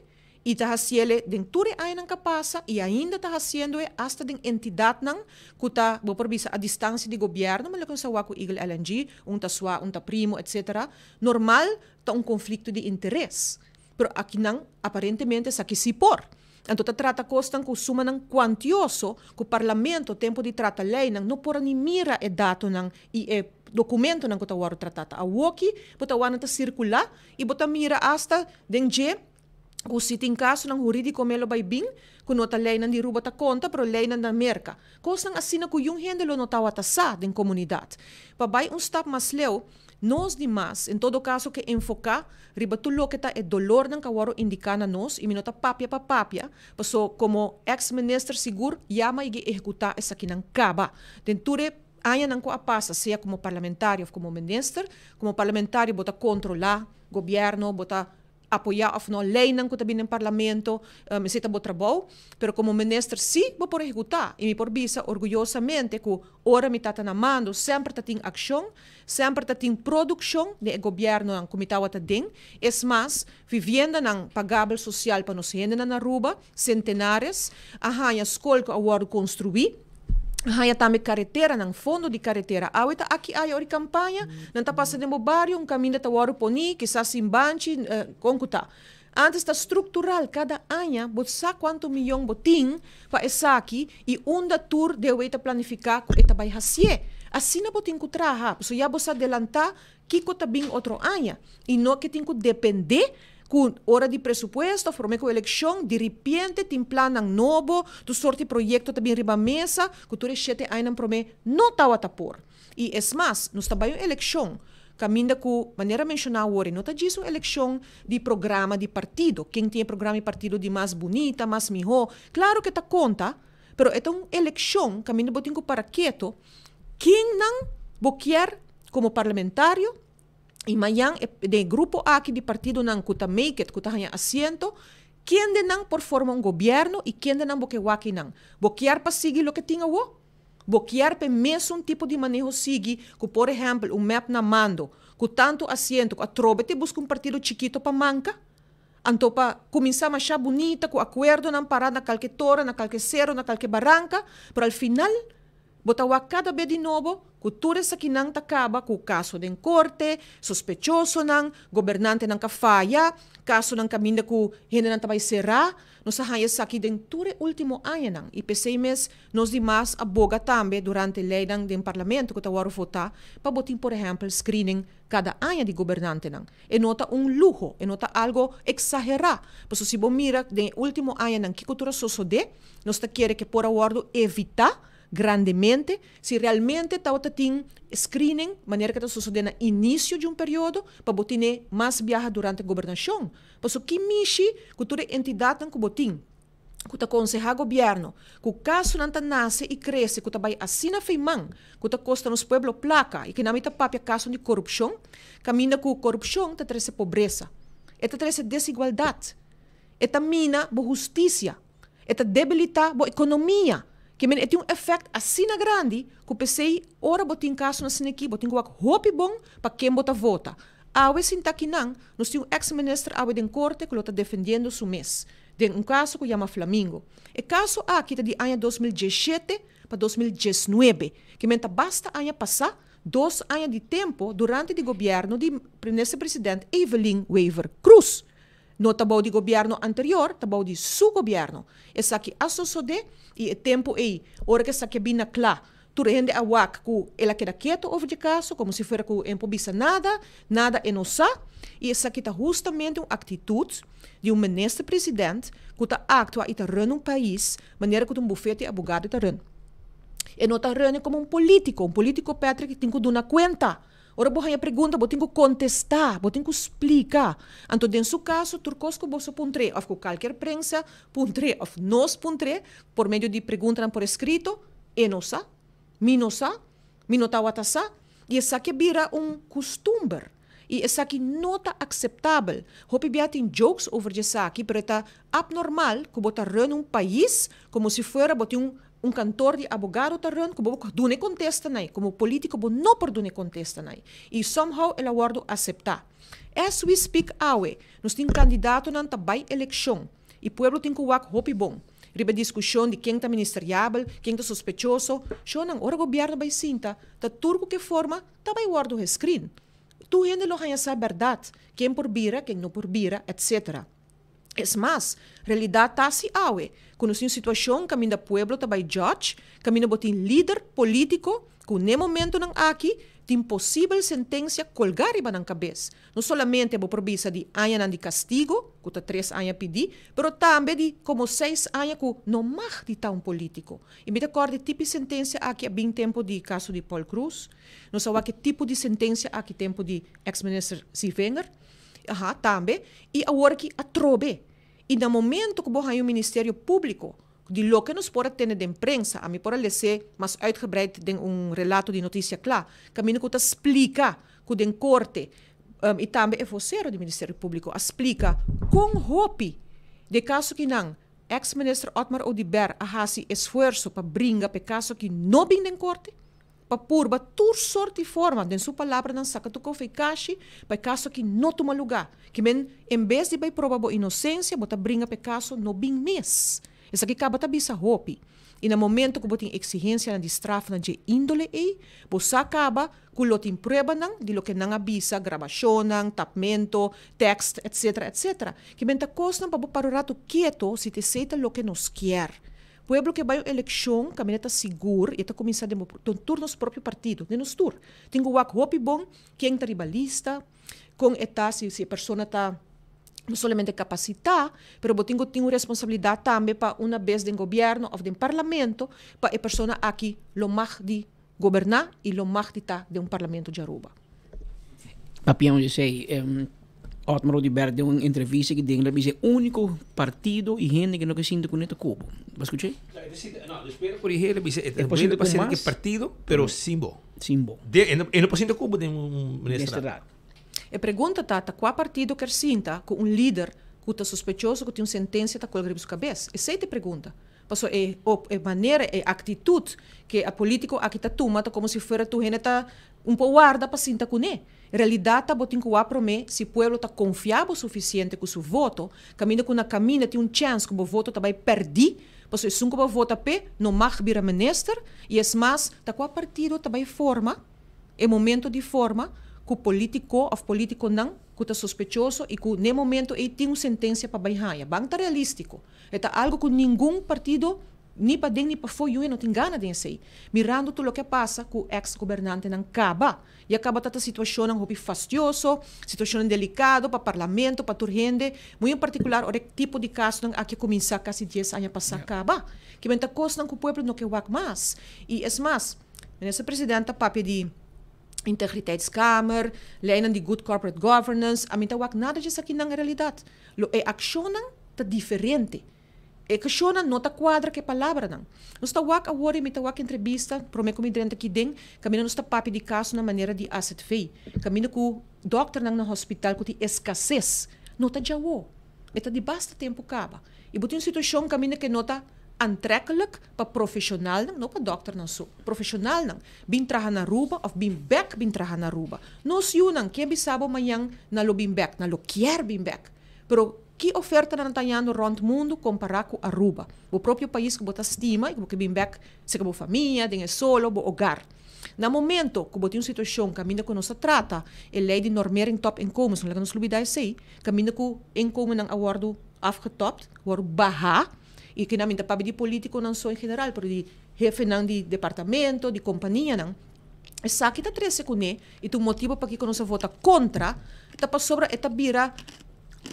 [SPEAKER 1] i ta hasiel den tur e añanan ku a pasa i ainda ta hasiendo e asta den entidatnan ku ta, bo por bisa, a distansia di gobièrnu, ma loke nos a wak ku Eagle LNG, un ta swa, un ta primo, etcetera. Normal ta un konflikto di interes, pero akinan aparentemente esaki sí por. Anto ta trata kosnan ku sumanan kuantioso ku parlamento tempu di trata leinan no por a ni mira e datonan i e dokumentonan ku ta wòrdu tratá. Ta awoki bo ta wak nan ta sirkulá i bo ta mira asta den dje ku si tin kasonan hurídiko me lo bai bin ku no ta leinan di Aruba ta konta pero leinan na Merka. Kosnan asina ku yun hende lo no tawata sa den komunidat. Pa bai un stap mas leu, Nos di mas, en todo caso ke enfoca riba tur loke ta e dolornan cu a worde indica na nos y mi no ta papia pa papia, paso como ex minister sigur ya mi a yega ehecuta esakinan caba. Den tur e añanan cu a pasa, sea como parlamentario of como minister, como parlamentario bo ta controla gobierno, bo ta apoyá òf no leinan ku ta bini den parlamento, esei ta bo trabou, pero komo minister sí bo por ehekutá i mi por bisa orguyosamente ku ora mi tata na mando semper ta tin akshon, semper ta tin produkshon den e gobièrnunan ku mi tabata den, es mas, viviendanan pagabel sosial pa nos hendenan na Aruba, sentenares, a haña skol ku a wòrdu konstruí. Haña tambe kareteranan, fondo di karetera. Awe ta aki aya ora di kampaña, nan ta pasa den bo bario, un kaminda ta wòrdu poní, kisas sin banchi, kon ku ta. Antes ta struktural, kada aña bo sa kuantu miyon bo tin pa esaki i unda tur DOW ta planifiká ku e ta bai hasié. Asina bo tin ku traha, pasobra ya bo sa delantá Kiko ta bin otro aña y no ke tin cu depende cu ora di presupuesto of prome cu eleccion diripiente tin plannan nobo, tur sorti proyecto ta bin riba mesa cu tur e shete añanan prome no tawata por. Y es mas, nos ta bay un eleccion caminda cu manera menciona awor e no ta djis un eleccion di programa di partido, ken tin e programa di partido di mas bunita, mas miho, claro ke ta conta, pero e ta un eleccion caminda bo tin cu para keto ken nan bo kier Como parlamentario, I mañan e den e grupo aki di partidonan ku ta make it, ku ta haña asiento, kendenan por forma un gobièrnu i kendenan bo ke wak einan? Bo kier pa sigui loke tin awo? Bo kier pa e mesun tipo di maneho sigui ku por ehèmpel un mep na mando ku tantu asiento ku atrobe te buska un partido chikito pa manka? Anto pa kuminsá mashá bunita ku akuerdonan pará na kalke toren, na kalke sero, na kalke baranka, pero al final Bo ta wak kada be di nobo ku tur esakinan ta kaba ku kaso den korte, sospechosonan, gobernantenan ka faya, kasonan kaminda ku hendenan ta bai será. Nos a haña esaki den tur e último añanan i p'esei mes nos di mas a boga tambe durante leinan den parlamento ku ta wòrdu votá pa bo tin por ehèmpel screening kada aña di gobernantenan. E no ta un luho, e no ta algo eksaherá, pasobra si bo mira den e último añanan kiko tur a sosodé, nos ta kere ke por a wòrdu evitá grandemente si realmente tabata tin screening manera ke ta sosodé na inisio di un periodo pa bo tine mas biaha durante gobernashon. Pasobra ki mishi ku tur e entidatnan ku bo tin ku ta konsehá gobièrnu ku kasonan ta nase i krese ku ta bai asina feiman ku ta kosta nos pueblo plaka i kinan mi ta papia kasonan di korupshon kaminda ku korupshon ta trese pobresa e ta trese desigualdat e ta mina bo hustisia. E ta debilitá bo ekonomia. Ke men e tin un efèkt asina grandi ku p'esei ora bo tin kasonan asina aki bo tin ku wak hopi bon pa ken bo ta vota. Awe sinta kinan nos tin un eks minister awe den korte ku lo ta defendiendo su mes den un kaso ku yama Flamingo. E kaso aki ta di aña 2017 pa 2019, ke men ta basta aña pasá, dos aña di tempo durante di gobièrnu di minister president Evelyn Wever Croes. No ta bou di gobièrnu anterior, ta bou di su gobièrnu. Esaki a sosodé i e tempu ei, ora ku esaki a bin na kla, tur hende a wak ku el a keda ketu over dje kaso, komo si fuera ku e no por bisa nada, nada e no sa. I esaki ta hustamente un aktitut di un minister president ku ta aktua i ta run un pais manera ku ta un bufete di abogado ta run. E no ta run komo un polítiko. Un polítiko, Patrick, tin ku duna kuenta. Ora bo haña pregunta, bo tin ku kontestá, bo tin ku splika. Anto den su kaso, tur kos ku boso puntr'é òf ku kalker prensa puntr'é òf nos puntr'é por medio di preguntanan por eskrito, e no sa, mi no sa, mi no tawata sa, i esaki a bira un kustumber. I esaki no ta akseptabel. Hopi bia tin jokes over djesaki, pero e ta abnormal ku bo ta run un pais komo si fuera bo tin un Un kantor di abogado ta run ku bo por duna e kontesta na e. Komo politiko bo no por duna e kontesta na e. I somehow el a wòrdu aseptá. As we speak awe, nos tin kandidatonan ta bai elekshon i pueblo tin ku wak hopi bon riba e diskushon di ken ta ministeriabel, ken ta sospechoso. Shownan, ora gobièrnu bai sinta, ta tur ku ke forma ta bai wòrdu heskrin. Tur hende lo haña sa bèrdat, ken por bira, ken no por bira, etc. Es mas, realidat ta si awe, ku nos tin un situashon kaminda pueblo ta bai judge, kaminda bo tin lider polítiko ku n'e momentonan aki tin posibel sentensia kolgá riba nan kabes. No solamente bo por bisa di añanan di kastigo, ku ta tres aña pidí, pero tambe di komo seis aña ku no mag di ta un polítiko. I mi ta kòrda e tipi sentensia aki a bin tempu di kaso di Paul Croes. Nos a wak e tipo di sentensia aki tempu di eks minister Sievinger. Aha, tambe. I awor aki atrobe. I na momento ku bo haña un ministerio públiko, di loke nos por a tene den prensa, ami por a les'é mas uitgebreid den un relato di Noticia Cla, kaminda ku ta splika ku den korte, i tambe e vosero di Ministerio Públiko a splika kon hopi di e kaso kinan eks minister Otmar Oduber a hasi esfuerso pa bringa pa e kaso aki no bin den korte. pa purba tur sort di forma, den su palabranan saka tur kofe i kashi, pa e kaso aki no tuma lugá. Ki men, en bes di bai proba bo inosensia, bo ta bringa pa e kaso no bin mes. Esaki kaba ta bisa hopi. I na momento ku bo tin eksigensianan di strafnan dje índole ei, bo sa kaba ku lo tin pruebanan di loke nan a bisa, grabashonnan, tapmento, tèkst, etsetera, etsetera. Ki men ta kosnan pa bo para un ratu keto si ta esei ta loke nos kier. Pueblo ke bai un elekshon kaminda ta sigur i e ta kuminsá den bo tur nos propio partido, den nos tur. Tin ku wak hopi bon ken ta riba lista, kon e ta, si si e persona ta no solamente kapasitá, pero bo tin ku tin un responsabilidat tambe pa una bes den gobièrnu òf den parlamento pa e persona aki lo mag di goberná i lo mag di ta den un parlamento di Aruba.
[SPEAKER 3] Papiando di esei, Otmar Oduber den un entrevista ki den el a bisa e úniko partido i hende ke no ke sinti kuné ta Cubo. Bo a skucha ei?
[SPEAKER 22] No, despues por el a bisa e ta por sinti ku partido pero sin bo.
[SPEAKER 3] Sin bo.
[SPEAKER 22] E no por sinti ku bo den un ministerat.
[SPEAKER 1] E pregunta ta, ta cua partido kier sinta cu un lider cu ta sospechoso cu tin un sentencia ta colga riba su cabes? Esey ta e pregunta. Paso e e manera, e actitud cu e politico aki ta tuma ta como si fuera tur hende ta un por warda pa sinta cune. Realidad ta bo tin cu wak prome si pueblo ta confia bo suficiente cu su voto, caminda cu na caminda tin un chance cu bo voto ta bay perdi, paso esun cu bo vota p'e no mag bira minister y es mas ta cua partido ta bay forma e momento di forma cu politico of politiconan cu ta sospechoso y cu n'e momento ey tin un sentencia pa bay haya. Ban ta realistico. E ta algo cu ningun partido ni paden ni pafo yu e no tin gana den esey. Mirando tur loke a pasa cu ex gobernantenan caba. Ya caba ta ta situacionnan hopi fastioso, situacionnan delicado pa parlamento, pa tur hende, muy en particular ora e tipo di casonan aki a cuminsa casi dies aña pasa caba. Kimen ta cosnan cu pueblo no ke wak mas. Y es mas, Minister President ta papia di Integriteitskamer, leynan di Good Corporate Governance, ami ta wak nada djesakinan en realidad. Lo e accionnan ta diferente. E accionnan no ta cuadra cu e palabranan. Nos ta wak awor y mi ta wak entrevista prome cu mi drenta aki den, caminda nos ta papia di casonan manera di AZV, caminda cu dokternan na hospital cu tin escasez. No ta djawo. E ta di basta tempo caba. Y bo tin un situacion caminda cu no ta aantrekkelijk pa profesionalnan, no pa dokternan so, profesionalnan, bin traha na Aruba of bin bek bin traha na Aruba. Nos yunan ke bisa bo mañan nan lo bin bek, nan lo kier bin bek. Pero ki ofertanan nan ta hañando rond mundo compara cu Aruba? Bo propio pais cu bo ta stima y cu bo ke bin bek cerca bo famia, den e solo, bo hogar. Na momento cu bo tin un situacion caminda cu nos ta trata e ley di normering topinkomens, no laga nos lubida esey, caminda cu inkomennan a wordo afgetopt, wordo baha, y kinan mi ta papia di politiconan so en general, pero di hefenan di departamento, di companianan, esaki ta trece cune y ta un motibo pakico nos a vota contra, ta pasobra e ta bira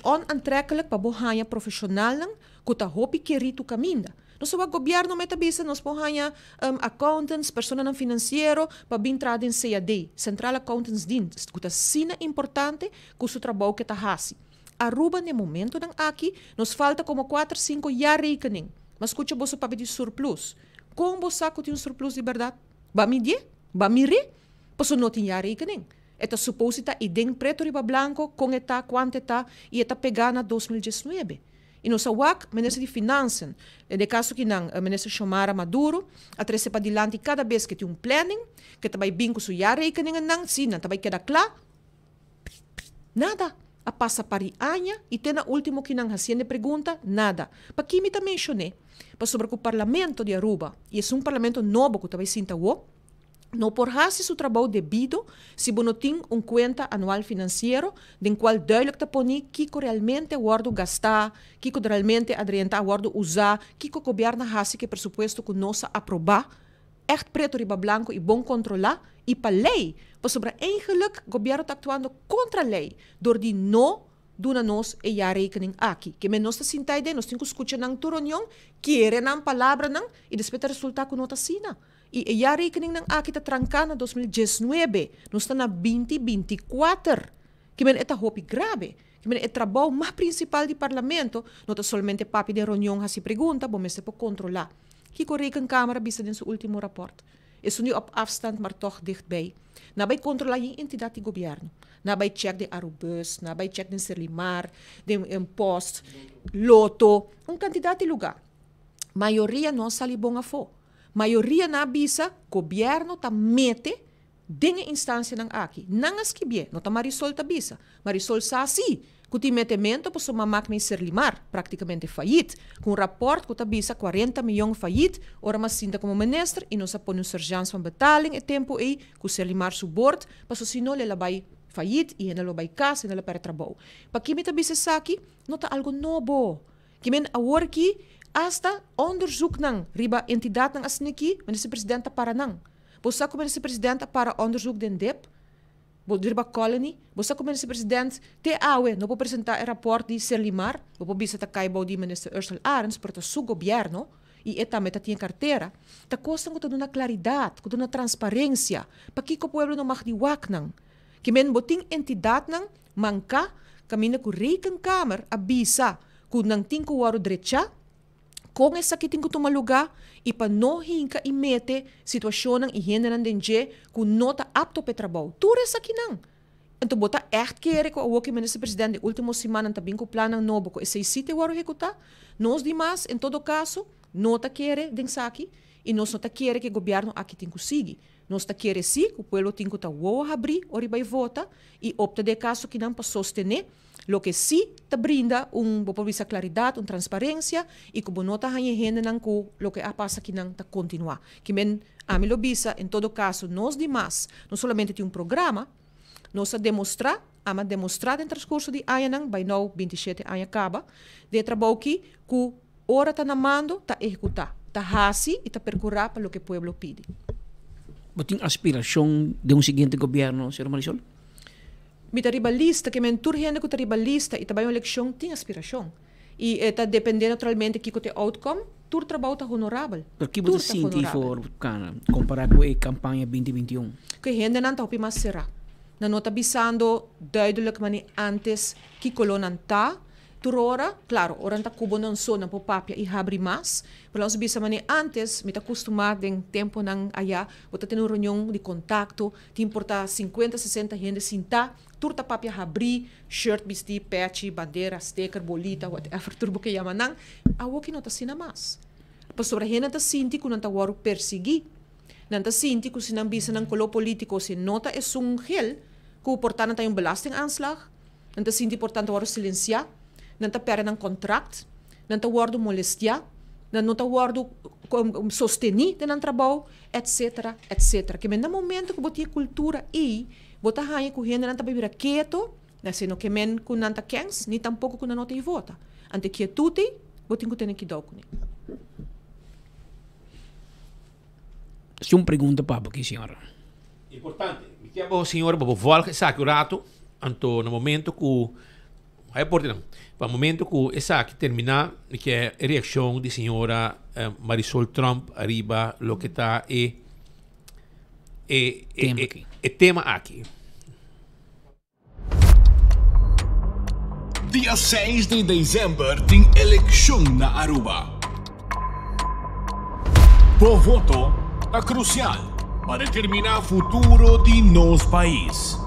[SPEAKER 1] onaantrekkelijk pa bo haña profesionalnan cu ta hopi keri tu caminda. Nos ta wak gobierno mei ta bisa nos por haña accountants, personanan financiero pa bin traha den CAD, Centraal Accountantsdienst, cu ta asina importante cu su trabou ke ta haci. Aruba n'e momentonan aki nos falta como cuater cinco jaarrekening. Ma scucha boso papia di surplus. Con bo sa cu tin un surplus di berdad? Ba midié? Ba mir'é? Pasobra no tin jaarrekening. E ta supose ta iden preto riba blanco con e ta, cuanto e ta y e ta pega na 2019. Y nos a wak Minister di Financiën, den e caso kinan Minister Xiomara Maduro, a trece padilanti cada bes ke tin un planning, ke ta bay bin cu su jaarrekeningennan, si nan ta bay keda cla. Nada. A pasa par di aña y te na ultimo kinan haciendo e pregunta, nada. Paki mi ta mencion'é? Pasobra cu Parlamento di Aruba, y esun Parlamento nobo cu ta bay sinta awo, no por haci su trabou debido si bo no tin un cuenta anual financiero den cual duidelijk ta poni kico realmente a wordo gasta, kico realmente a drenta, a wordo usa, kico gobierno a haci cu e presupuesto cu nos a aproba, echt preto riba blanco y bon controla y pa ley, pasobra eigenlijk gobierno ta actuando contra ley door di no duna nos e jaarrekening aki. Ke men nos ta sinta aden, nos tin cu scucha nan tur reunion, kere nan palabranan y despues ta resulta cu no ta asina. Y e jaarrekeningnan aki ta tranca na 2019, nos ta na 2024. Ke men e ta hopi grabe. Ke men e trabou mas principal di Parlamento no ta solamente papia den reunion haci pregunta, bo mester por controla. Kiko Rekenkamer a bisa den su ultimo rapport? Esun di op afstand maar toch dichtbij. Nan a bay controla yen entidad di gobierno. Nan a bay check den Arubus, nan a bay check den Serlimar, den Post, Lotto, un cantidad di lugar. Mayoria no a sali bon afo. Mayoria nan a bisa gobierno ta mete den e instancianan aki. Nan a skibié, no ta Marisol ta bisa. Marisol sa si cu tin metemento pasobra mak mei Serlimar practicamente fayit, cu un rapport cu ta bisa 40 miyon fayit ora mas sinta como minister y nos a pone un sergeant van betaling e tempo ey cu Serlimar su board pasobra si no lel a bay fayit y hende lo bay cas hende lo perde trabou. Paki mi ta bisa esaki? No ta algo nobo. Ki men awor ki hasta onderzoeknan riba entidadnan asina ki Minister President ta para nan. Bo sa ku Minister President a para onderzoek den dip? Bo riba Colony? Bo sa ku Minister President te awe no por presenta e raport di Serlimar? Bo por bisa ta kai bou di Minister Ursell Arends pero ta su gobierno y e tambe ta tin e cartera. Ta cosnan ku ta duna claridad, ku ta duna transparencia. Pakiko pueblo no mag di wak nan? Ki men bo tin entidadnan manka kaminda ku Rekenkamer a bisa ku nan tin ku wòrdu drechá, kon esaki tin ku tuma lugá i pa no hinka i mete situashonnan i hendenan den dje ku no ta apto pa e trabou. Tur esakinan. Anto bo ta ègt kere ku awor ku e minister president den último simannan ta bin ku plannan nobo ku esei sí te wòrdu ehekutá? Nos dimas, en todo kaso, no ta kere den esaki i nos no ta kere ku e gobièrnu aki tin ku sigui. Nos ta kere sí ku pueblo tin ku ta wowo habrí ora i bai vota i opta den e kaso kinan pa sostené loke sí ta brinda un, bo por bisa, klaridat, un transparensia i ku bo no ta haña e hendenan ku loke a pasa kinan ta kontinuá. Kimen ami lo bisa, en todo kaso, nos dimas no solamente tin un programa, Nos a demostrá, ama demostrá den transkurso di añanan, bai nou 27 aña kaba, den e trabou ki, ku ora ta na mando, ta ehekutá, ta hasi i ta perkurá pa loke pueblo pidi.
[SPEAKER 3] Bo tin aspirashon den un siguiente gobièrnu, señora Marisol?
[SPEAKER 1] Mi ta riba lista, ke men tur hende ku ta riba lista i ta bai un elekshon tin aspirashon. I e ta dependé naturalmente kiko ta e outcome, tur trabou ta honorabel.
[SPEAKER 3] Pero ki bo ta sinti for kana kompará ku e kampaña binti 21?
[SPEAKER 1] Ku e hendenan ta hopi mas será. Nan no ta bisando duidelijk manera antes kiko lo nan ta. Tur ora, klaro, ora nan ta ku bo nan so nan por papia i habri mas. Pero nos bisa manera antes, mi ta kustumá den temponan ayá, bo ta tene un reunion di kontakto, tin por ta sinkuenta, sesenta hende sintá. Tur ta papia habrí, shirt bistí, pèchi, bandera, steker, bolita, whatever tur bo ke yama nan. Awoki no ta asina mas. Pasobra hende ta sinti ku nan ta wòrdu persiguí. Nan ta sinti ku si nan bisa nan koló polítiko si no ta esun gel, ku por ta nan ta un belastingaanslag, nan ta sinti por ta nan ta wòrdu silensiá, nan ta pèrdè nan kontrakt, nan ta wòrdu molestiá, nan no ta wòrdu sostení den nan trabou, etcetera, etcetera. Ke men na momento ku bo tin e kultura ei, Bo ta haña ku hendenan ta bira keto, na esei no ke men ku nan ta kens, ni tampoko ku nan no ta e vota. Ante kietut ei, bo tin ku tene kidou kuné.
[SPEAKER 3] Si un pregunta pa bo aki, señora.
[SPEAKER 22] Importante. Mi kier bo, señora, pa bo volg esaki un rato, anto na momento ku, hay por nan, pa momento ku esaki termina, mi kier e reaccion di señora Marisol Tromp ariba loke ta e e, e, e, e tema aki.
[SPEAKER 5] Dia 6 di december tin eleccion na Aruba. Bo voto ta crucial pa determina futuro di nos pais.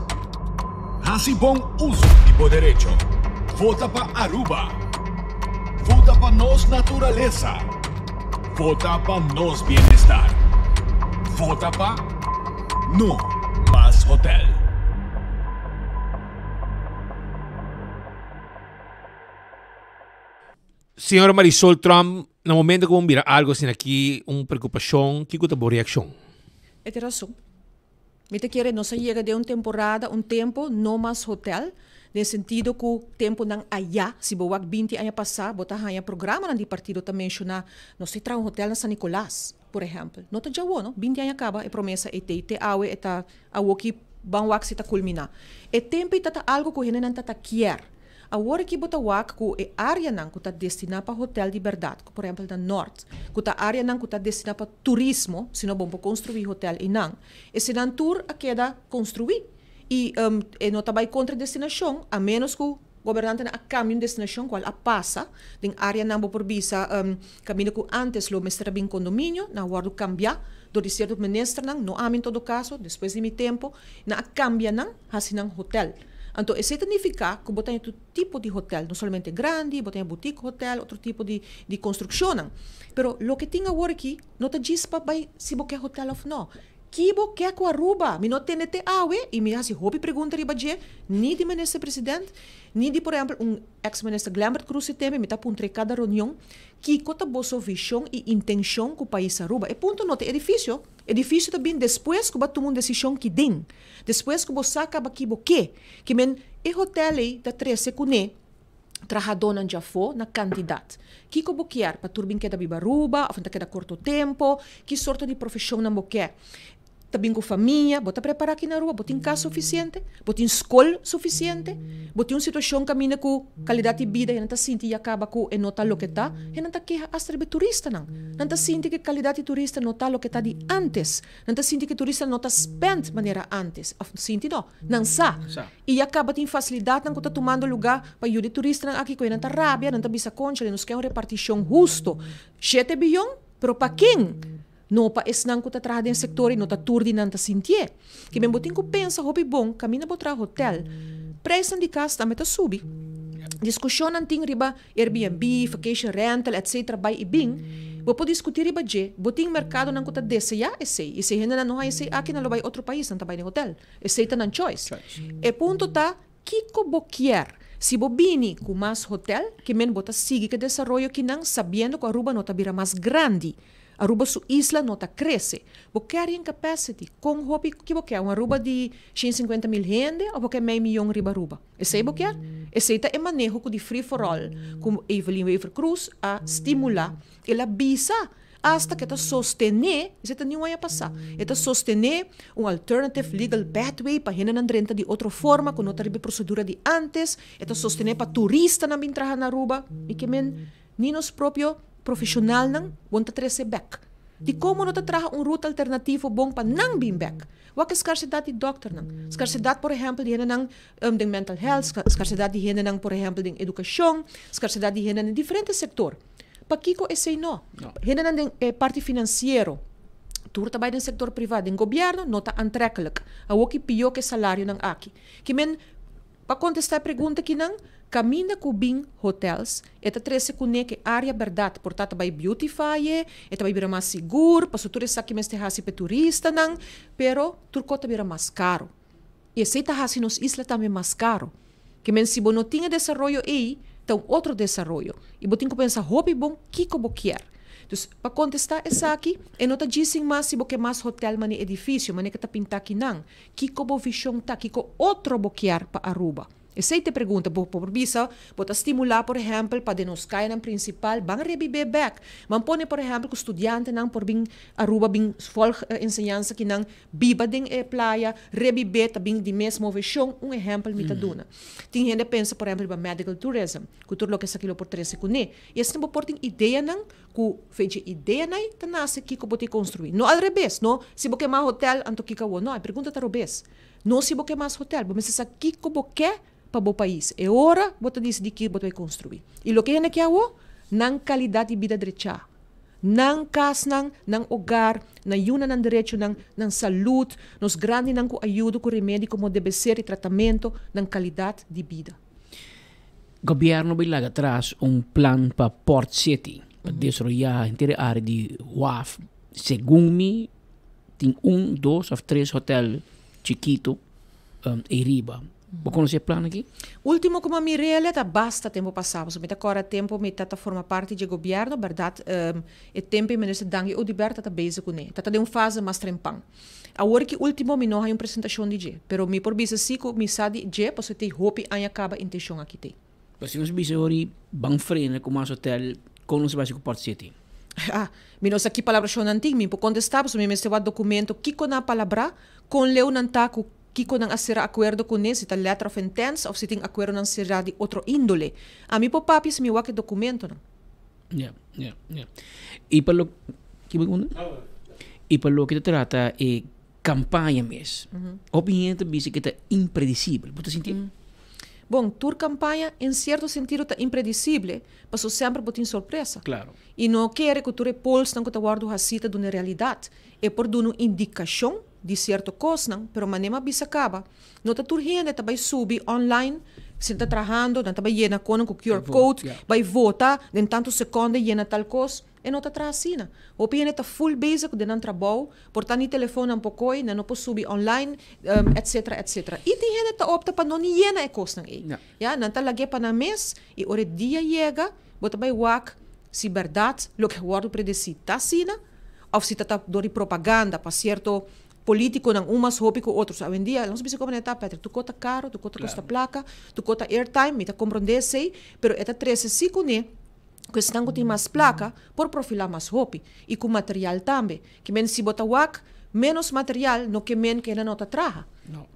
[SPEAKER 5] Haci bon uso di bo derecho. Vota pa Aruba. Vota pa nos naturalesa. Vota pa nos bienestar. Vota pa No Mas Hotel.
[SPEAKER 22] Señora Marisol Tromp, na momento ku bo mira algo asina aki, un preokupashon, kiko ta bo reakshon?
[SPEAKER 1] E tin rason. Mi ta kere nos a yega den un temporada, un tempo, no mas hotel, den sentido ku temponan ayá, si bo wak 20 aña pasá, bo ta haña programanan di partido ta menshoná, nos ta traha un hotel na San Nicolas, por ehèmpel. No ta djawo, no. 20 aña kaba e promesa ei t'ei, te awe e ta awoki ban wak si ta kulminá. E tempo ei ta ta algu ku hendenan ta ta kier. Awor aki bo ta wak ku e áreanan ku ta destiná pa hotel di bèrdat, ku por ehèmpel na Nòrt, ku ta áreanan ku ta destiná pa turismo, si no bo por konstruí hotel einan. Esenan tur a keda konstruí i e no ta bai kontra destinashon a ménos ku gobernantenan a kambia un destinashon kual a pasa den áreanan bo por bisa kaminda ku ántes lo mester a bin kondominio, nan a wòrdu kambiá dor di sierto ministernan, no ami en todo kaso, despues di mi tempu, nan a kambia nan hasi nan hotel. Anto esei ta nifiká ku bo ta haña tur tipo di hotel, no solamente grandi, bo ta haña boutique hotel, otro tipo di di konstrukshonnan. Pero loke tin awor aki no ta djis pa bai si bo ke hotel òf no. Ki bo ke ku Aruba? Mi no tende te awe i mi hasi hopi pregunta riba dje, ni di minister president, ni di por ehèmpel un eks minister Glenbert Croes e tembe, mi ta puntr'é kada reunion, kiko ta boso vishon i intenshon ku pais Aruba? E punto no ta e edifisio, edifisio ta bin despues ku bo a tuma un desishon ki den. Despues ku bo sa kaba ki bo ke. Ki men e hotel ei ta trese kuné trahadónan djafó na kantidat. Kiko bo kier? Pa tur bin keda biba Aruba òf nan ta keda korto tempu? Ki sorto di profeshonnan bo ke? Ta bin ku famia? Bo ta prepará aki na Aruba? Bo tin kas sufisiente? Bo tin skol sufisiente? Bo tin un situashon kaminda ku kalidat di bida hende ta sinti ya kaba ku e no ta loke ta? Hende ta keha asta riba e turistanan. Nan ta sinti ku e kalidat di turista no ta loke ta di ántes. Nan ta sinti ku e turista no ta spend manera ántes. Òf sinti no, nan sa. I ya kaba tin fasilidatnan ku ta tumando lugá pa yuda e turistanan aki ku e nan ta rabia, nan ta bisa konchale nos ke un repartishon husto. Shete biyon? Pero pa ken? No pa esnan ku ta traha den sektor i no ta tur di nan ta sintié. Ke men bo tin ku pensa hopi bon kaminda bo traha hotel, preisnan di kas tambe ta subi. Diskushonnan tin riba Airbnb, vacation rental etc. Bai i bin. Bo por diskutí riba dje. Bo tin merkadonan ku ta deseá esei i si hendenan no haña esei aki nan lo bai otro pais, nan ta bai den hotel. Esei ta nan choice. E punto ta Kiko bo kier? Si bo bini ku mas hotel, ke men bo ta sigui ku e desaroyo kinan sabiendo ku Aruba no ta bira mas grandi. Aruba su isla no ta krese. Bo carrying capacity, kon hopi ki bo kier? Un Aruba di 150 mil hende of bo kier mei miyon riba Aruba? Esei bo kier? Esei ta e maneho ku di Free for All ku Evelyn Wever-Croes a stimula. El a bisa Asta ku e ta sostené, esei ta niun aña pasá, e ta sostené un alternative legal pathway pa hendenan drenta di otro forma ku no ta riba e prosedura di ántes, e ta sostené pa turistanan bin traha na Aruba, mi ke men ni nos propio profeshonalnan bon ta trese bèk. Dikon bo no ta traha un ruta alternativo bon pa nan bin bèk? Wak e skarsedat di dòkternan, skarsedat por ehèmpel di hendenan den mental health, skarsedat di hendenan por ehèmpel den edukashon, skarsedat di hendenan den diferente sektor. Pakiko esei no? Hendenan den e parti finansiero tur ta bai den sektor privá, den gobièrnu no ta antrekkelijk. Awor ki pió ku e salarionan aki. Ki men, pa kontestá e pregunta kinan, kaminda ku bin hotels, e ta trese kuné ku e área bèrdat por ta ta bai beautify e, e ta bai bira mas sigur, pasobra tur esaki mester hasi pa e turistanan, pero tur kos ta bira mas karu. I esei ta hasi nos isla tambe mas karo. Ke men si bo no tin e desaroyo ei, ta un otro desaroyo. I bo tin ku pensa hopi bon kiko bo kier. Dus, pa kontestá esaki, e no ta djis sin mas si bo ke mas hotel mane edifisio, mane ke ta pintá kinan. Kiko bo vishon ta? Kiko otro bo kier pa Aruba? Esei ta e pregunta. Bo por bisa, bo ta stimulá, por ehèmpel, pa den nos kayanan prinsipal ban rebibé bèk. Ban pone, por ehèmpel, ku studiantenan por bin Aruba bin vòlg enseñansa ki nan biba den e playa, rebibé ta bin di mes moveshon. Un ehèmpel mi ta duna. Tin hende pensa, por ehèmpel, riba medical tourism, ku tur loke esaki lo por trese kuné. I asina bo por tin ideanan ku fecha ideanan ta nase kiko bo tin konstruí. No al rebes, no, si bo ke mas hotèl, anto kiko awor. No, e pregunta ta robes. No si bo ke mas hotel, bo mester sa kiko bo ke pa bo pais. E ora bo ta disidi ki bo ta bai konstrui. I loke hende ke awo? Nan kalidat di bida drechá. Nan kasnan, nan ogar, nan yunan nan derechonan, nan salud, nos grandinan ku ayudo ku remedi komo debe ser i tratamento, nan kalidat di bida.
[SPEAKER 3] Gobierno bai laga atras un plan pa Port City, pa desaroyá henter e área di waf. Segun mi tin un, dos of tres hotel chikito ei riba. Bo konosé e plan aki?
[SPEAKER 1] Ultimo ku mi a mir'el ta basta tempu pasá, pasobra mi ta kòrda tempu mi ta ta forma parti dje gobièrnu, bèrdat e tempu e minister Dangui Oduber ta ta bezig kuné. Ta ta den un fase mas trempan. Awor ki ultimo mi no haña un presentashon di dje, pero mi por bisa si ku mi sa di dje pasobra tei hopi aña kaba intenshon aki tei.
[SPEAKER 3] Pero si nos bisa ori ban frena ku mas hotel, kon nos ta bai hasi ku Port City?
[SPEAKER 1] Ah, mi no sa ki palabrashon nan tin, mi por kontestá pasobra mi mester wak dokumento kiko nan a palabrá, kon leu nan ta ku kiko nan a sera akuerdo kuné, si ta letter of intents òf si tin akuerdonan será di otro índole. Ami por papia si mi wak e dokumentonan.
[SPEAKER 3] Ya, ya, ya. I pa lo, ki bo pregunta? I pa loke ta trata e kampaña mes, hopi hende ta bisa ke ta impredisibel. Bo ta sinti?
[SPEAKER 1] Bon, tur kampaña en sierto sentido ta impredisible, paso semper bo tin sorpresa.
[SPEAKER 3] Claro.
[SPEAKER 1] I no kere ku tur e polsnan ku ta wòrdu hasí ta duna e realidat. E por duna un indikashon di sierto kosnan, pero manera mi a bisa kaba, no ta tur hende ta bai subi online si nan ta trahando, nan ta bai yena konan ku QR code, bai vota den tantu sekonde yena tal kos. E no ta traha asina. Hopi hende ta full bezig den nan trabou, por ta ni telefon nan por koy, nan no por subi online, etcetera, etcetera. I tin hende ta opta pa no ni yena e kosnan ei. Ya, nan ta lag'é pa nan mes i ora e dia yega, bo ta bai wak si bèrdat loke a wòrdu predesí ta asina òf si ta ta dor di propaganda pa sierto polítikonan un mas hopi ku otro. So awendia, nos bisa komo ta, Patrick, tur kos ta karo, tur kos ta kosta plaka, tur kos ta airtime, mi ta komprondé esei, pero e ta trese sí kuné ku esnan ku tin mas plaka por profilá mas hopi i ku material tambe. Ke men si bo ta wak ménos material no ke men ku hende no ta traha.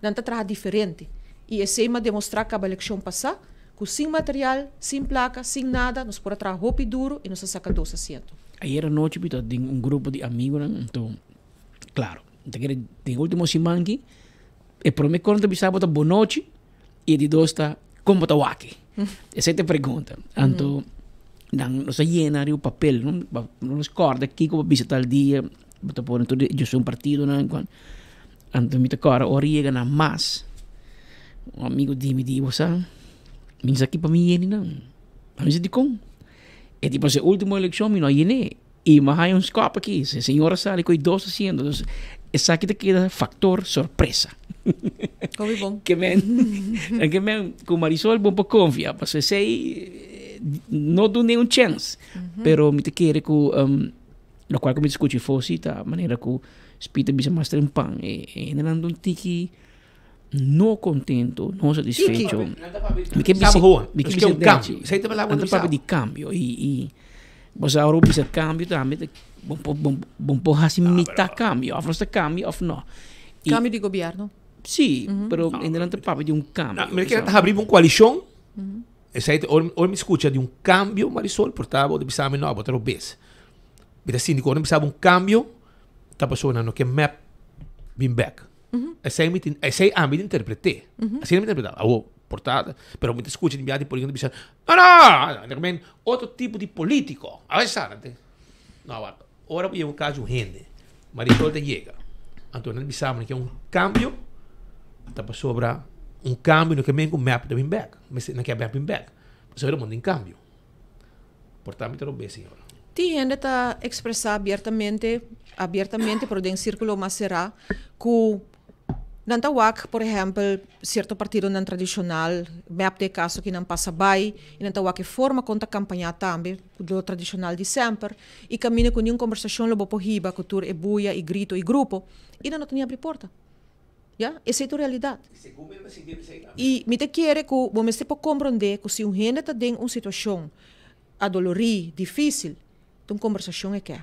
[SPEAKER 1] Nan ta traha diferente. I esei m'a demostrá kaba elekshon pasá ku sin material, sin plaka, sin nada nos por a traha hopi duru i nos a saka dos asiento.
[SPEAKER 3] Ayer anochi mi ta den un grupo di amigunan anto klaro mi ta kere den ultimo siman aki e prome kos nan ta bisa bo ta bonochi I e di dos ta, kon bo ta wak? Esei ta e pregunta. Anto, nan nos a yena riba papel, no? Nos kòrda kiko bo bisa tal dia. Bo ta pone tur di un partidonan kuan. Anto mi ta kòrda ora yega na mas, un amigo di mi di, bo sa, mi sa ki pa mi yeni nan. Mi bisa dikon? E di pasobra e ultimo elekshon mi no a yen'é i mi a haña un skòp aki. E señora sali ku e dos asiento. Entonces esaki ta keda faktor sorpresa.
[SPEAKER 1] Hopi bon.
[SPEAKER 3] Ke men, ke men ku Marisol bo por konfia pasobra esei no dun'é un chèns. Pero mi ta kere ku lokual ku mi ta skucha afó si ta manera ku Speed ta bisa mas trempan e hendenan ta un tiki no contento, no satisfecho. Mi ke bisa, mi ke bisa dechi. Nan ta papia di cambio y y bo sa ora bo bisa cambio tambe ta bo por bo por haci mitad cambio of nos ta cambia of no.
[SPEAKER 1] Cambio di gobierno.
[SPEAKER 3] Si, pero hendenan ta papia di un cambio.
[SPEAKER 22] Mi ke ta habri un coalicion. Esei ta ora mi scucha di un cambio Marisol por ta bo ta bisa mi no bo ta robes. Mi ta sinti cu ora mi bisa bo un cambio ta pasobra nan no ke mep bin bek. Esei mi tin, esei ami ta interpreté. Asina mi ta interpretá. Awor, por ta, pero mi ta skucha di biaha di político ta bisa, no, no, nan men otro tipo di político. A veces sa nan te, no wak, ora bo yega un kas di un hende, Marisol ta yega, anto nan ta bisa bo nan ke un kambio, ta pasobra un kambio no ke men ku mep ta bin bek. Mester nan ke mep bin bek. Pasobra bo no tin kambio. Por ta mi ta robes, señora.
[SPEAKER 1] Tin hende ta expresa abiertamente, abiertamente pero den circulo mas cera, cu nan ta wak, por ehempel, cierto partidonan tradicional, mep den e caso ki nan pasa bay, y nan ta wak e forma con ta campaña tambe, cu lo tradicional di semper, y caminda cu niun conversacion lo bo por hiba cu tur e buya y grito y grupo, y nan no ta ni abri porta. Ya, esei ta un realidat. I mi ta kere ku bo mester por komprondé ku si un hende ta den un situashon adolorí, difísil, ta un kombersashon e ke.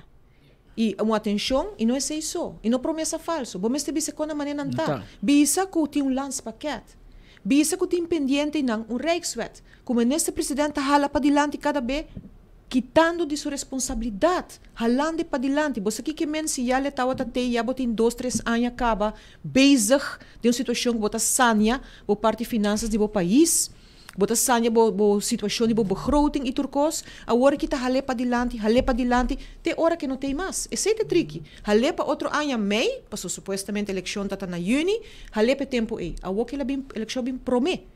[SPEAKER 1] I un atenshon, i no esei so, i no promesa falso. Bo mester bisa kon na manera nan ta. Bisa ku tin un landspakket. Bisa ku tin pendiente einan un rijkswet, ku minister president ta hala padilanti kada be. Kitando di su responsabilidad, halando e padilanti. Bo sa kiko e men si ya le tawata te ya bo tin dos tres aña caba bezig den un situacion cu bo ta sania bo parti finanzas di bo pais, bo ta sania bo bo situacion di bo begroting y tur cos, awor aki ta hal'e padilanti, hal'e padilanti te ora ke no tey mas. Esey ta triki. Hal'e pa otro aña mei, paso supuestamente eleccion ta ta na juni, hal'e pa e tempo ey. Awor ke la bin eleccion bin prome.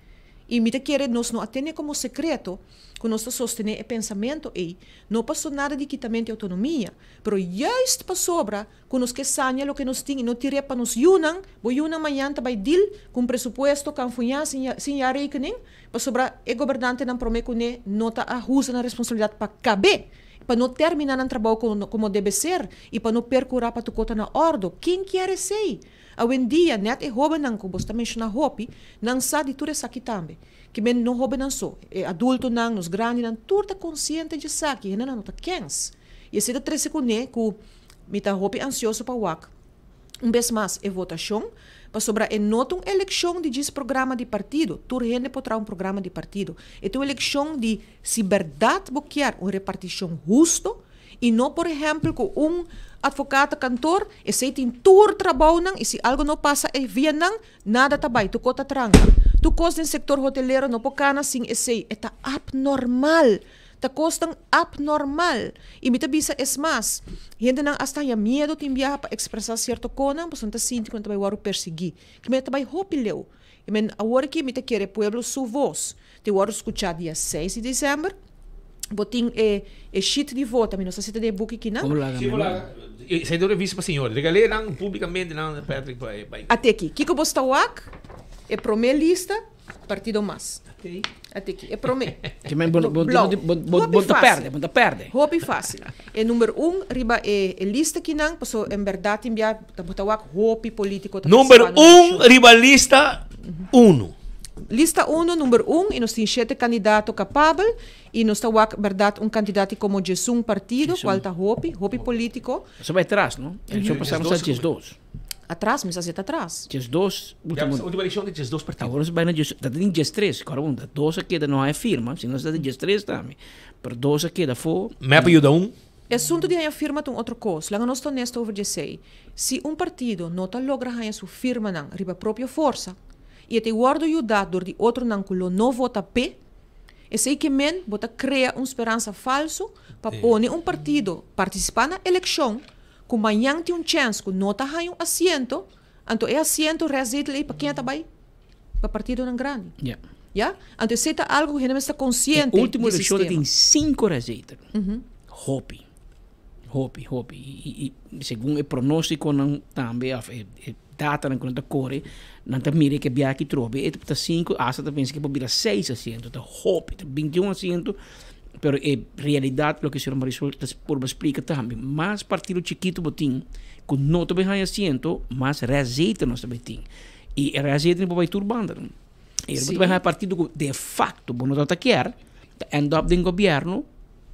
[SPEAKER 1] Y mi ta kere nos no a tene como secreto ku nos ta sostené e pensamentu ei, no paso nada di kitamento di outonomia, pero juist pasobra ku nos ke saña loke nos tin i no tir'é pa nos yunan, bo yunan mañan ta bai dil ku un presupuesto kanfuñá sin sin jaarrekening, pasobra e gobernantenan promé kuné no ta a huza nan responsabilidat pa kab'é, pa no terminá nan trabou komo debe ser i pa no perkurá pa tur kos ta na òrdu. Ken kier esei? Awendia, nèt e hóbennan ku bo sta menshoná hopi, nan sa di tur esaki tambe. Ki men no hóbennan so, e adultonan, nos grandinan, tur ta konsiente dje esaki, hendenan no ta kens. I esei ta trese kuné ku mi ta hopi ansioso pa wak un bes mas e votashon, pasobra e no ta un elekshon di djis programa di partido, tur hende por traha un programa di partido. E ta un elekshon di si bèrdat bo kier un repartishon husto, I no por ehempel ku un advocaat kantoor, esei tin tur trabounan i si algo no pasa e via nan, nada ta bai, tur kos ta tranka. Tur kos den sektor hotelero no por kana sin esei. E ta abnormal. Ta kosnan abnormal. I mi ta bisa es mas, hendenan asta haña miedu tin biaha pa ekspresá sierto konan pasobra nan ta sinti ku nan ta bai wòrdu persiguí. Ki manera ta bai hopi leu. I men awor aki mi ta kere pueblo su vos te wòrdu skuchá dia seis di desèmber. Bo tin e e sheet di vota, mi no sa si ta den e buki kinan.
[SPEAKER 3] Como laga
[SPEAKER 22] Sí, bo laga. Esei ta un revista pa señor. Regal'é nan públikamente nan Patrick pa e bai.
[SPEAKER 1] Ate aki. Kiko bo sta wak? E promé lista, Partido Mas. Ate aki. E promé.
[SPEAKER 3] Ke men bo bo
[SPEAKER 1] Blou.
[SPEAKER 3] bo bo
[SPEAKER 1] Hopi
[SPEAKER 3] bo ta
[SPEAKER 1] fásil.
[SPEAKER 3] pèrdè, bo ta pèrdè.
[SPEAKER 1] Hopi fásil. E number un riba e e lista kinan, paso en bèrdat tin bia ta bo ta wak hopi polítiko ta
[SPEAKER 22] Number
[SPEAKER 1] partisipá na
[SPEAKER 22] un
[SPEAKER 1] elekshon.
[SPEAKER 22] riba lista unu.
[SPEAKER 1] Lista uno, number un, i nos tin shete kandidato kapabel i nos ta wak bèrdat un kantidat di komo djesun partido, kual ta hopi, hopi polítiko.
[SPEAKER 3] Nos a bai atras, no? Elekshon pasá nos a 12.
[SPEAKER 1] Atras, mi sa si ta atras.
[SPEAKER 3] 12,
[SPEAKER 22] Ya, último último elekshon ta 12 partido.
[SPEAKER 3] Awor nos a bai na djes, ta tin 13, kòrda bon, ta dos a keda no haña firma, si no ta 13 tambe, pero dos a keda afó.
[SPEAKER 22] Mep a yuda un.
[SPEAKER 1] E asuntu di haña firma ta un otro kos. Laga nos ta honesto over djesei. Si un partido no ta logra haña su firmanan riba propio forsa, i e ta wòrdu yudá dor di otronan ku lo no vota p'e, esei ke men bo ta krea un speransa falsu pa pone un partido partisipá na elekshon. ku mañan tin un chèns ku no ta haña un asiento, anto e asiento restzetel ei pa ken a ta bai? Pa partidonan grandi.
[SPEAKER 3] Ja.
[SPEAKER 1] Ya? Anto esei ta algu ku hende mester ta konsiente
[SPEAKER 3] E último
[SPEAKER 1] di
[SPEAKER 3] elekshon
[SPEAKER 1] sistema.
[SPEAKER 3] tin sinku restzetel. Hopi. Hopi, hopi. I i segun e pronóstikonan tambe òf e e datanan ku nan ta kore, nan ta mira ke biaha aki trobe e ta sinku, asta ta pensa ke por bira seis asiento. Ta hopi, ta bintiun asiento. Pero e realidat loke señor Marisol ta purba splika tambe, mas partido chikitu bo tin ku no ta bin haña asiento, mas restzetel nos ta bin tin. I e restzetel por bai tur banda. I bo ta bin haña partido ku de facto bo no tabata kier, ta end up den gobièrnu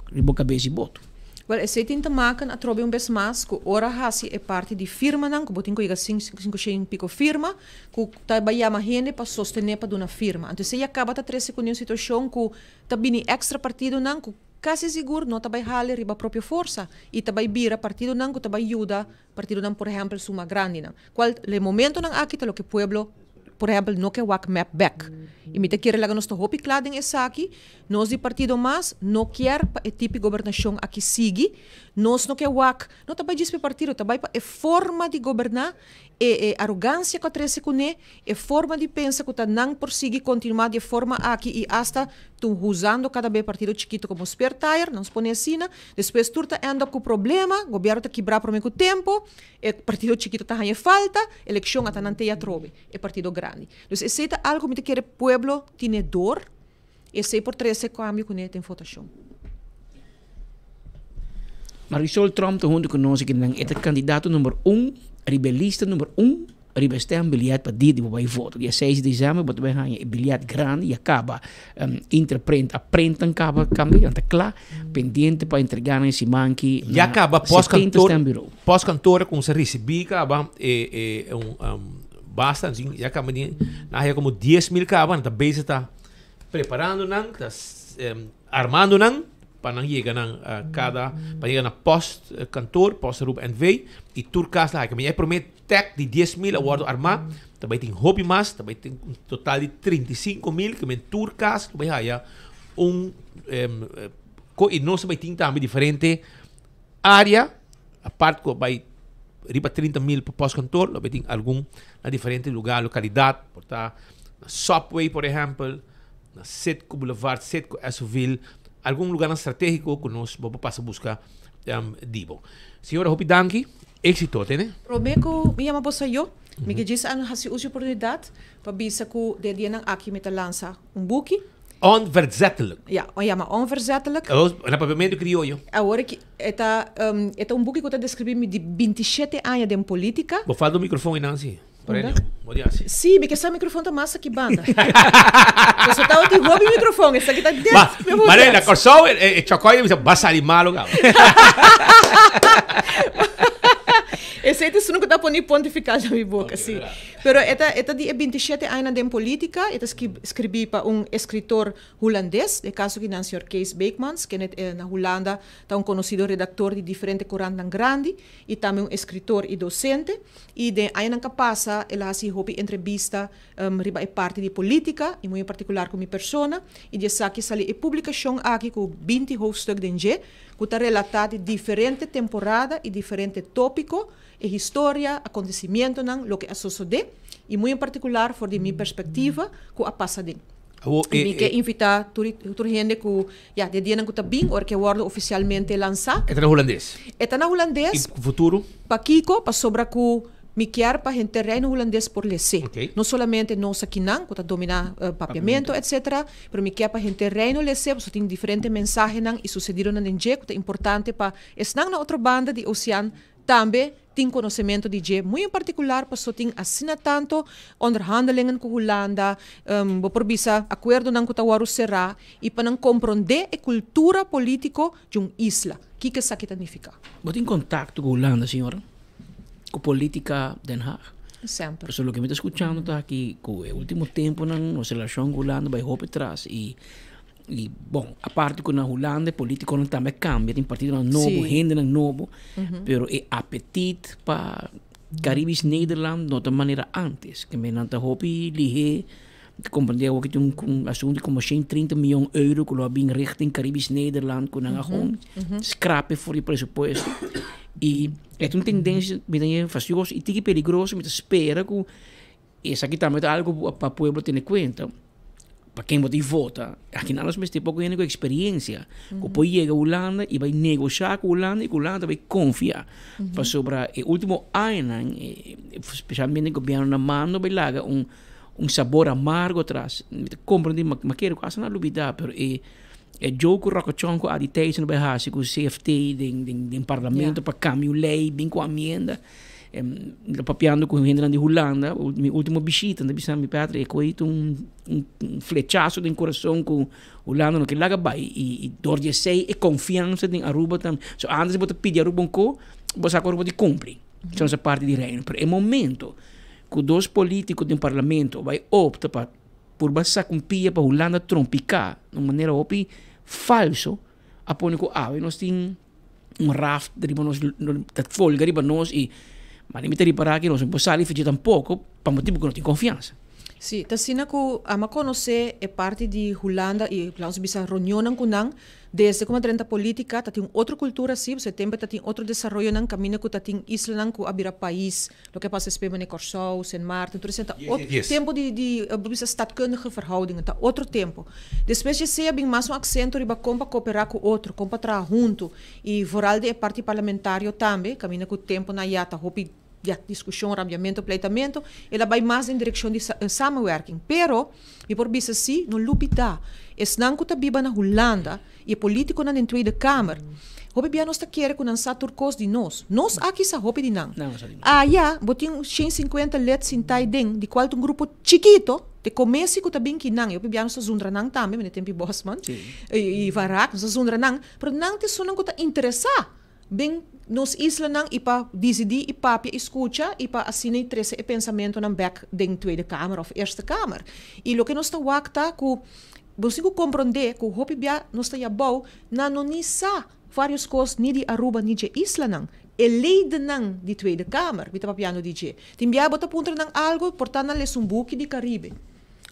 [SPEAKER 3] riba bo kabes i boto.
[SPEAKER 1] Wel, esei tin te maken atrobe un bes mas ku ora hasi e parti di firmanan, ku bo tin ku yega 500 i piko firma, ku ta bai yama hende pa sostené pa duna firma. Anto esei ya kaba ta trese ku un situashon ku Ta bini extra partidonan ku kasi sigur no ta bai hale riba propio forsa i ta bai bira partidonan ku ta bai yuda partidonan por ehempel suma grandinan. Kual le momentonan aki ta loke pueblo por ehempel no ke wak mep bek. I mi ta kere laga nos ta hopi kla den esaki, nos di partido mas no kier pa e tipi gobernashon aki sigui, nos no ke wak, no ta bai djis pa e partido, ta bai pa e forma di goberná, e e arogansia ku a trese kuné, E forma di pensa cu ta nan por sigui continua di e forma aki y hasta tu huzando cada be partido chikito como spare tire, nos pone asina, despues tur ta end up cu problema, gobierno ta kibra prome cu tempo, e partido chikito ta haña e falta, eleccion ata nan te atrobe, e partido grandi. Dus esey ta algo mi ta kere pueblo tine door, esey por trece cambio cune den votacion.
[SPEAKER 3] Marisol Tromp ta hunto cu nos aki nan, e ta candidato number un riba e lista number un riba e stembiljet pa dia di bo bai vota. Dia seis di december bo ta bai haña e biljet grandi y a caba Interprint a printan caba cambia nan ta cla pendiente pa entrega nan e siman aki
[SPEAKER 22] Ya
[SPEAKER 3] na
[SPEAKER 22] caba
[SPEAKER 3] 70
[SPEAKER 22] postkantoor
[SPEAKER 3] stembureau.
[SPEAKER 22] postkantoor a cuminsa ricibi caba e e un basta ya caba di nan haya como 10,000 caba nan ta bezig ta preparando nan ta armando nan pa nan yega nan cada pa yega na post kantoor Post Aruba NV y tur cas la haya. Mi e prome tag di 10,000 a wordo arma ta bay tin hopi mas ta bay tin un total di 35,000 ke men tur cas lo bay haya un co y nos ta bay tin tambe diferente area apart cu a bay riba 30,000 pa post kantoor lo bay tin algun na diferente lugar localidad por ta na Subway por ehempel. Na Citgo Boulevard, Citgo Esoville, algun lugarnan strategico cu nos bo por pasa busca di bo. Señora, hopi danki. Exito, tene.
[SPEAKER 1] Prome cu mi yama boso ayo, mi ke djis a haci uso di oportunidad pa bisa cu den dianan aki mi ta lansa un buki.
[SPEAKER 22] Onverzettelijk.
[SPEAKER 1] Ja, a yama Onverzettelijk.
[SPEAKER 22] Na papiamento crioyo.
[SPEAKER 1] Awor aki e ta e ta un buki cu ta describi mi di bintishete aña den politica.
[SPEAKER 22] Bo falta un microfoon einan si.
[SPEAKER 1] Sí, mi ke sa microfoon ta mas aki banda. Paso tabatin hopi microfoon, esaki ta des mi bo
[SPEAKER 22] Mare, na Kòrsou e chòkòi ta bisa ba sali malo kaba.
[SPEAKER 1] Esei ta esun ku ta pone pontifical na mi boka, sí. Pero e ta e ta di e bintishete añanan den politica, e ta skribí pa un eskritor hulandes, den e kaso aki nan señor Kees Beekmans, kende na Hulanda ta un konosido redaktor di diferente korantnan grandi i tambe un eskritor i dosente. I den añanan ka pasa el a hasi hopi entrevista riba e parti di politica i muy en partikular ku mi persona i di esaki sali e publikashon aki ku 20 hoofdstuk den dje ku ta relatá di diferente temporada i diferente topiko, e historia, akontesimientonan, loke a sosodé i muy en partikular for di mi perspektiva ku a pasa den. I mi ke invitá tur tur hende ku ya di e dianan ku ta bin ora ku e wòrdu ofisialmente lansá.
[SPEAKER 22] E ta na hulandes?
[SPEAKER 1] E ta na hulandes.
[SPEAKER 22] I futuro?
[SPEAKER 1] Pakiko? Pasobra ku mi kier pa henter Reino Hulandes por les'é. No solamente nos akinan ku ta dominá papiamentu etcetera, pero mi kier pa henter Reino les'é pasobra tin diferente mensahenan i susedidonan den dje ku ta importante pa esnan na otro banda di osean Tambe tin konosementu di dje muy en partikular paso tin asina tanto onderhandelingen ku Hulanda, bo por bisa akuerdonan ku ta wòrdu será i pa nan komprondé e kultura polítiko di un isla, kiko esaki ta nifiká.
[SPEAKER 3] Bo tin kontakto ku Hulanda, señora? Ku polítika Den Haag?
[SPEAKER 1] Semper.
[SPEAKER 3] Pasobra loke mi ta skuchando ta aki ku e último tempunan nos relashon ku Hulanda bai hopi tras i I bon, aparte ku na Hulanda e politikonan tambe a kambia, tin partidonan nobo, hendenan nobo, pero e apetit pa Caribisch Nederland no ta manera antes. Ke men nan ta hopi lihé komprendé awor ku tin un asuntu di komo shen trinta mion euro ku lo a bin richting Caribisch Nederland ku nan a gewoon skrape for di presupuesto. Y e ta un tendencia mi ta haya fastioso y tiki peligroso, mi ta spera cu esaki tambe ta algo pa pueblo tene cuenta, pa ken bo ta vota. Aki nan nos mester poco hende cu experiencia, cu por yega Hulanda y bay negosha cu Hulanda y cu Hulanda ta bay confia. Pasobra e ultimo añanan, specialmente gobierno na mando bay laga un un sabor amargo atras. Mi ta comprende, mi a kere cu hasta nan a lubida, pero e E joke cu Rocochon cu Adi Thijssen bay haci cu CFT den den parlamento pa cambia un ley bin cu amienda. Mi ta papiando cu hendenan di Hulanda, mi ultimo bishita, nan ta bisa mi Patrick e coy ta un un flechazo den corazon cu Hulanda no ke laga bay y door di esey e confiansa den Aruba ta, so antes bo ta pidi Aruba un co, bo sa cu Aruba di cumpli, so nos a parti di Reino, pero e momento cu dos politico den parlamento bay opta pa Purba saca un pia pa Hulanda trompica na un manera hopi falso a pone cu awe nos tin un raft riba nos ta folga riba nos y mane mi ta ripara ki nos no por sali fecha tampoco pa motibo cu no tin confiansa.
[SPEAKER 1] Si, ta asina cu ama conoce e parti di Hulanda y lanos bisa reunionnan cu nan Desde ku a drenta politika ta tin un otro kultura si, pasobra e tempu ta tin otro desaroyonan kaminda ku ta tin islanan ku a bira pais, loke a pasa espe manera Kòrsou, Sint Maarten, tur esei ta otro tempu di di bo bisa stadkundige verhoudingen, ta otro tempu. Despues dje esei a bin mas un aksento riba kon pa koperá ku otro, kon pa traha huntu i vooral di e parti parlamentario tambe, kaminda ku tempunan ya ta hopi ya diskushon, rabiamentu, pleitamentu, el a bai mas den direkshon di samenwerking. Pero, mi por bisa si, no lubidá, esnan ku ta biba na Hulanda i e polítikonan den Tweede Kamer, hopi bia nos ta kere ku nan sa tur kos di nos. Nos aki sa hopi di nan. Aya, bo tin 150 lid sintá ei den, di kual ta un grupo chikito, te komesi ku ta bin ki nan, i hopi bia nos ta zundra nan tambe, meneer Tempi Bosman i Van Raak, nos ta zundra nan, pero nan ta esunnan ku ta interesá. Den nos islanan y pa dicidi y papia y scucha y pa asina y trece e pensamentonan bek den Tweede Kamer of Eerste Kamer. Y loke nos ta wak ta cu bo tin cu compronde cu hopi bia nos ta yabou nan no ni sa varios cos ni di Aruba ni dje islanan. E ledennan di Tweede Kamer mi ta papiando di dje. Tin bia bo ta puntra nan algo por ta nan lesa un buki di Caribe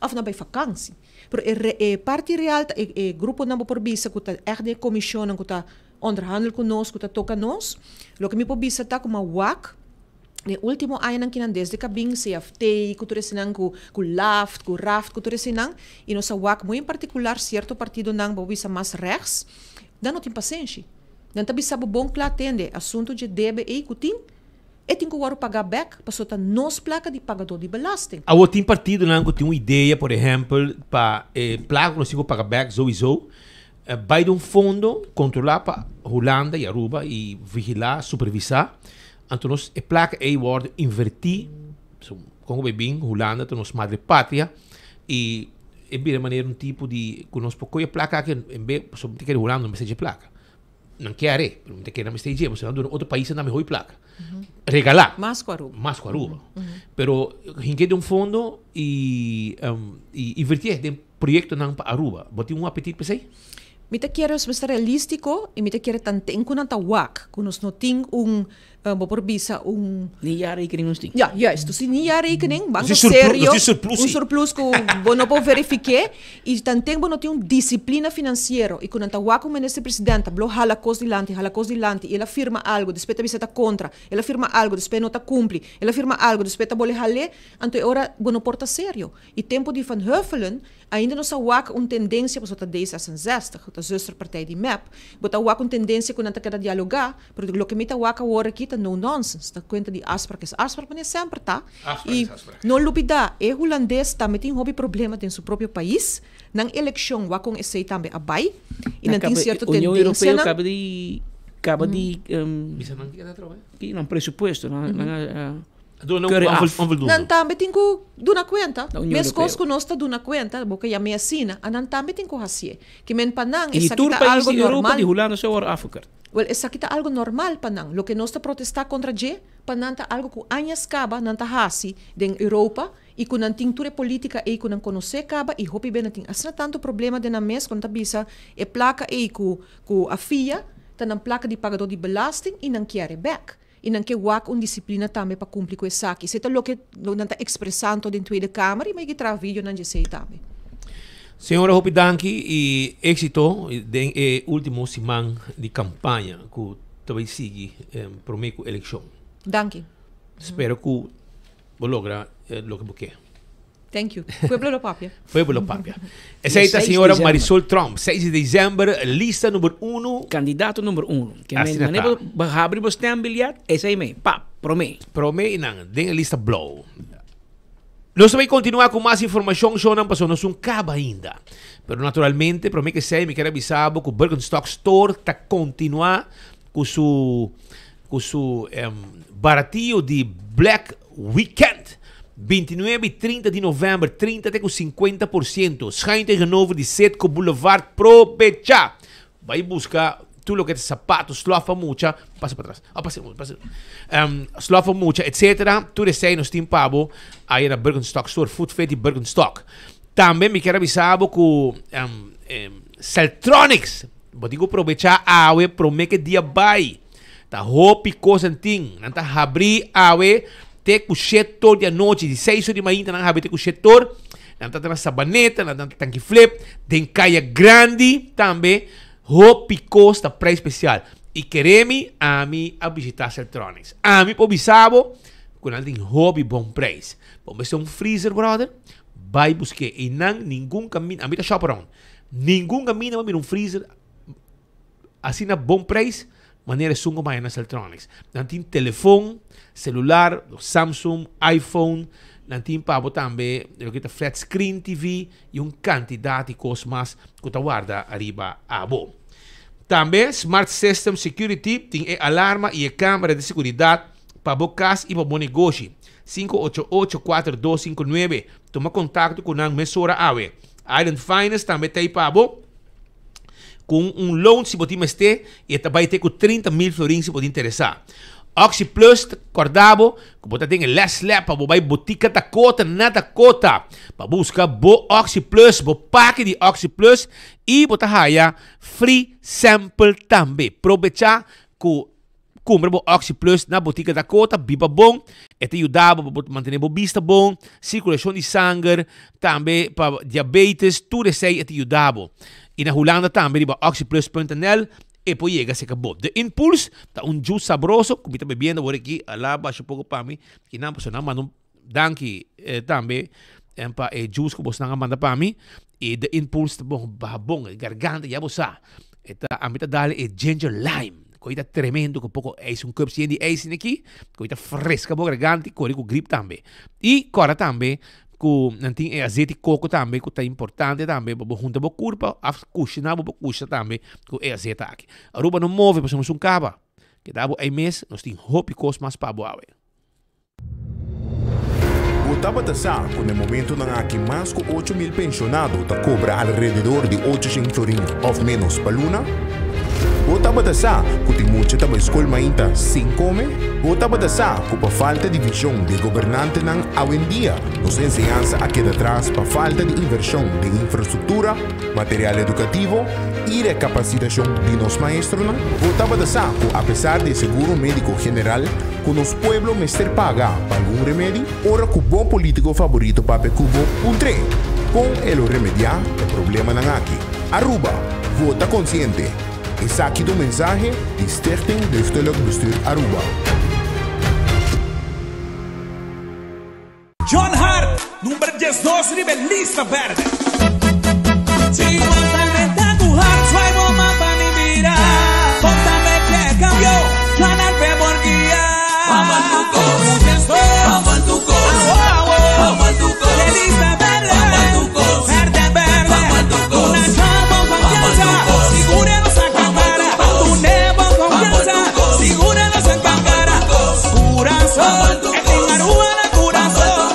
[SPEAKER 1] of nan bay vakantie. Pero e e parti real ta e e gruponan bo por bisa cu ta echt den e comisionnan cu ta Onderhandel ku nos ku ta toka nos. Loke mi por bisa ta ku mi a wak den ultimo añanan kinan desde ku a bin CFT ku tur eseinan ku ku LAFT ku RAFT ku tur eseinan i nos a wak muy en partikular sierto partidonan bo bisa mas rechts nan no tin pasenshi. Nan ta bisa bo bon kla tende asuntu dje debe ei ku tin e tin ku wòrdu pagá bèk pasobra ta nos plaka di pagadó di belasting.
[SPEAKER 22] Awor tin partidonan ku tin un idea por ehèmpel pa e plaka ku nos tin ku paga bèk souiso Bai den un fondo controla pa Hulanda y Aruba y vigila, supervisa. Anto nos e placa ey wordo inverti, so con cu bay bin Hulanda ta nos madre patria y e bira manera un tipo di cu nos por coge e placa aki en be, pasobra mi ta kere Hulanda no mester dje placa. Nan kere, pero mi ta kere nan mester dje, pasobra nan duna otro paisnan tambe hopi placa. Regala.
[SPEAKER 1] Mas cu Aruba.
[SPEAKER 22] Mas cu Aruba. Pero hinke den un fondo y y inverti den Proyectonan pa Aruba. Bo tin un apetit p'esey?
[SPEAKER 1] Mi ta kere nos mester realistico y mi ta kere tanten cu nan ta wak cu nos no tin un, bo por bisa un.
[SPEAKER 3] Ni jaarrekening nos tin.
[SPEAKER 1] Ja, juist. Nos tin ni jaarrekening, banco serio,
[SPEAKER 22] Nos tin surplus
[SPEAKER 1] un surplus cu bo no por verifique y tanten bo no tin un disciplina financiero y cu nan ta wak un minister president ta blo hala cos dilanti, hala cos dilanti y el a firma algo, despues ta bisa ta contra, el a firma algo, despues no ta cumpli, el a firma algo, despues ta bole hal'e, anto e ora bo no por ta serio. E tempo di Van Huffelen, ainda nos a wak un tendencia, pasobra ta D66, ta zusterpartij di mep, bo ta wak un tendencia cu nan ta keda dialoga, pero loke mi ta wak awor aki ta no nonsense, ta cuenta di afspraak is afspraak, manera semper ta.
[SPEAKER 22] Afspraak
[SPEAKER 1] Y
[SPEAKER 22] is afspraak.
[SPEAKER 1] no lubida, e Hulandes tambe tin hopi problema den su propio pais, nan eleccion wak con esey tambe a bay, y nan tin cierto
[SPEAKER 3] Union Europeo
[SPEAKER 1] tendencianan.
[SPEAKER 3] caba di, caba di,
[SPEAKER 22] Bisa nan keda atrobe?
[SPEAKER 3] Ki nan presupuesto, nan, nan a.
[SPEAKER 22] Duna
[SPEAKER 3] Keurig
[SPEAKER 22] un
[SPEAKER 3] af.
[SPEAKER 22] onvoldoende.
[SPEAKER 1] Nan tambe tin ku duna kuenta.
[SPEAKER 3] Na Union
[SPEAKER 1] Meskos
[SPEAKER 3] Europeo.
[SPEAKER 1] ku nos ta duna kuenta, bo ke yam'é asina, a nan tambe tin ku hasié. Ke men pa nan
[SPEAKER 3] I di
[SPEAKER 1] esaki
[SPEAKER 3] tur
[SPEAKER 1] ta
[SPEAKER 3] pais
[SPEAKER 1] algo
[SPEAKER 3] di Europa
[SPEAKER 1] normal.
[SPEAKER 3] di Hulanda so wòrdu afgekeurd.
[SPEAKER 1] Wel, esaki ta algo normal pa nan. Loke nos ta protestá kontra dje, pa nan ta algo ku añas kaba nan ta hasi den Europa i ku nan tin tur e polítika ei ku nan konosé kaba i hopi be nan tin asina tantu problema den nan mes ku nan ta bisa e plaka ei ku ku a fia ta nan plaka di pagadó di belasting i nan kier e bèk. I nan ke wak un disiplina tambe pa kumpli ku esaki. Esei ta loke nan ta ekspresando den Tweede Kamer i mi ke traha videonan dje esei tambe.
[SPEAKER 22] Señora hopi danki i éksito den e último siman di kampaña ku. ta bai sigui prome ku elekshon.
[SPEAKER 1] Danki.
[SPEAKER 22] Spero ku bo logra loke bo ke.
[SPEAKER 1] Thank you. Pueblo lo papia.
[SPEAKER 22] Pueblo lo papia. Esei ta señora Marisol Tromp. 6 di december, lista number uno.
[SPEAKER 3] Candidato number uno. Ke men mane bo habri bo stembiljet, esei me. Pap, prome.
[SPEAKER 22] Prome i nan, den e lista blou. Nos ta bay continua cu mas informacion, shownan, pasobra nos un caba ainda. Pero naturalmente, prome ke esei, mi kier a bisa bo cu Birkenstock Store ta continua cu su Ku su baratio di Black Weekend, 29 i 30 di novèmber, 30 te ku 50%, schuin tegenover di Citgo Boulevard. Probechá! Bai buska tur loke ta sapato, slòf pa mucha, pasa pa tras, oh, pasa, pasa, slòf pa mucha, etcetera. Tur esei nos tin pa bo aya na Birkenstock Store, Food Fit di Birkenstock. Tambe mi kier a bisa bo ku Celtronics, bo tin ku probechá awe promé ke dia bai. Ta hopi kos nan tin. Nan ta habrí awe te ku shetor di anochi. Di seis or di mainta nan habrí te ku shetor. Nan ta na Sabaneta, nan ta na Tanki Flip, den Kaya Grandi tambe. Hopi kos ta prijs spesial. I kere mi, ami a bishitá Celtronics. Ami por bisa bo ku nan tin hopi bon prijs. Bo mester un freezer, brother? Bai busk'é. Einan ningun kaminda, ami ta shop around, ningun kaminda bo mira un freezer. Asina bon prijs manera esun ku maya na Celtronics. Nan tin telefon, celular, Samsung, iPhone, nan tin pa bo tambe loke ta flat screen TV y un cantidad di cos mas cu ta warda ariba abo. Tambe Smart System Security tin e alarma y e camera di seguridad pa bo cas y pa bo negoshi. 588 4259 Tuma contacto cu nan mesora awe. Island Finance tambe ta ey pa bo. Ku un loan si bo tin mester y e ta bay te ku 30 mil florin si bo tin interesa. Oxi Plus ta corda bo ku bo ta den e last lap pa bo bay Botica Dakota na Dakota pa busca bo Oxi Plus, bo paki di Oxi Plus y bo ta haya free sample tambe. Probecha ku Kumpra bo Oxi Plus na Botica Dakota, biba bon, e ta yuda bo pa bo mantene bo bista bon, sirkulashon di sanger, tambe pa diabetes, tur esei e ta yuda bo. I na Hulanda tambe riba oxyplus.nl e por yega serka bo. De Impuls ta un juice sabroso ku mi ta bebiendo awor aki, ala basha poko pa mi, kinan pasobra nan manda un danki tambe pa e juice ku bosnan a manda pa mi. I De Impuls ta bon, baha bon e garganta, ya bo sa. E ta, ami ta dal e ginger lime. Koe ta tremendo ku poko ijs, un cup yen di ijs tin aki, koe ta freska bo garganta i kore ku grip tambe. I kòrda tambe ku nan tin e azeti koko tambe ku ta importante tambe pa bo hunta bo kurpa òf kushiná bo por kusha tambe ku e azeta aki. Aruba no move pasobra nos un kaba. Keda bo ei mes, nos tin hopi kos mas pa bo awe.
[SPEAKER 8] Bo tabata sa ku na e momentunan aki mas ku 8000 penshonado ta kobra alrededor di 800 florin òf ménos pa luna? Bo tabata sa ku tin mucha ta bai skol mainta sin kome? Bo tabata sa ku pa falta di vishon di e gobernantenan awendia nos enseñansa a keda tras pa falta di invershon den infrastruktura, material edukativo i rekapasitashon di nos maestronan? Bo tabata sa ku apesar di e seguro médiko general, Ku nos pueblo mester paga pa algun remedi? Ora ku bo politiko faborito papia ku bo, puntr'é kon e lo remediá e problemanan aki. Aruba, vota konsiente! Esaki ta un mensahe di Stichting Deugdelijk Bestuur Aruba.
[SPEAKER 12] John Hart, number 12 riba e lista berde. Si bo ta meta ku hart, swai bo man pa mi mira. Bo ta mete cambio, John Hart pe por guia. Awo, awo, e lista berde, berde, berde. Una John con confianza, sigura nos a cara. Tune bo confianza, sigura nos a cara. Curazón. E tin Aruba na curazón,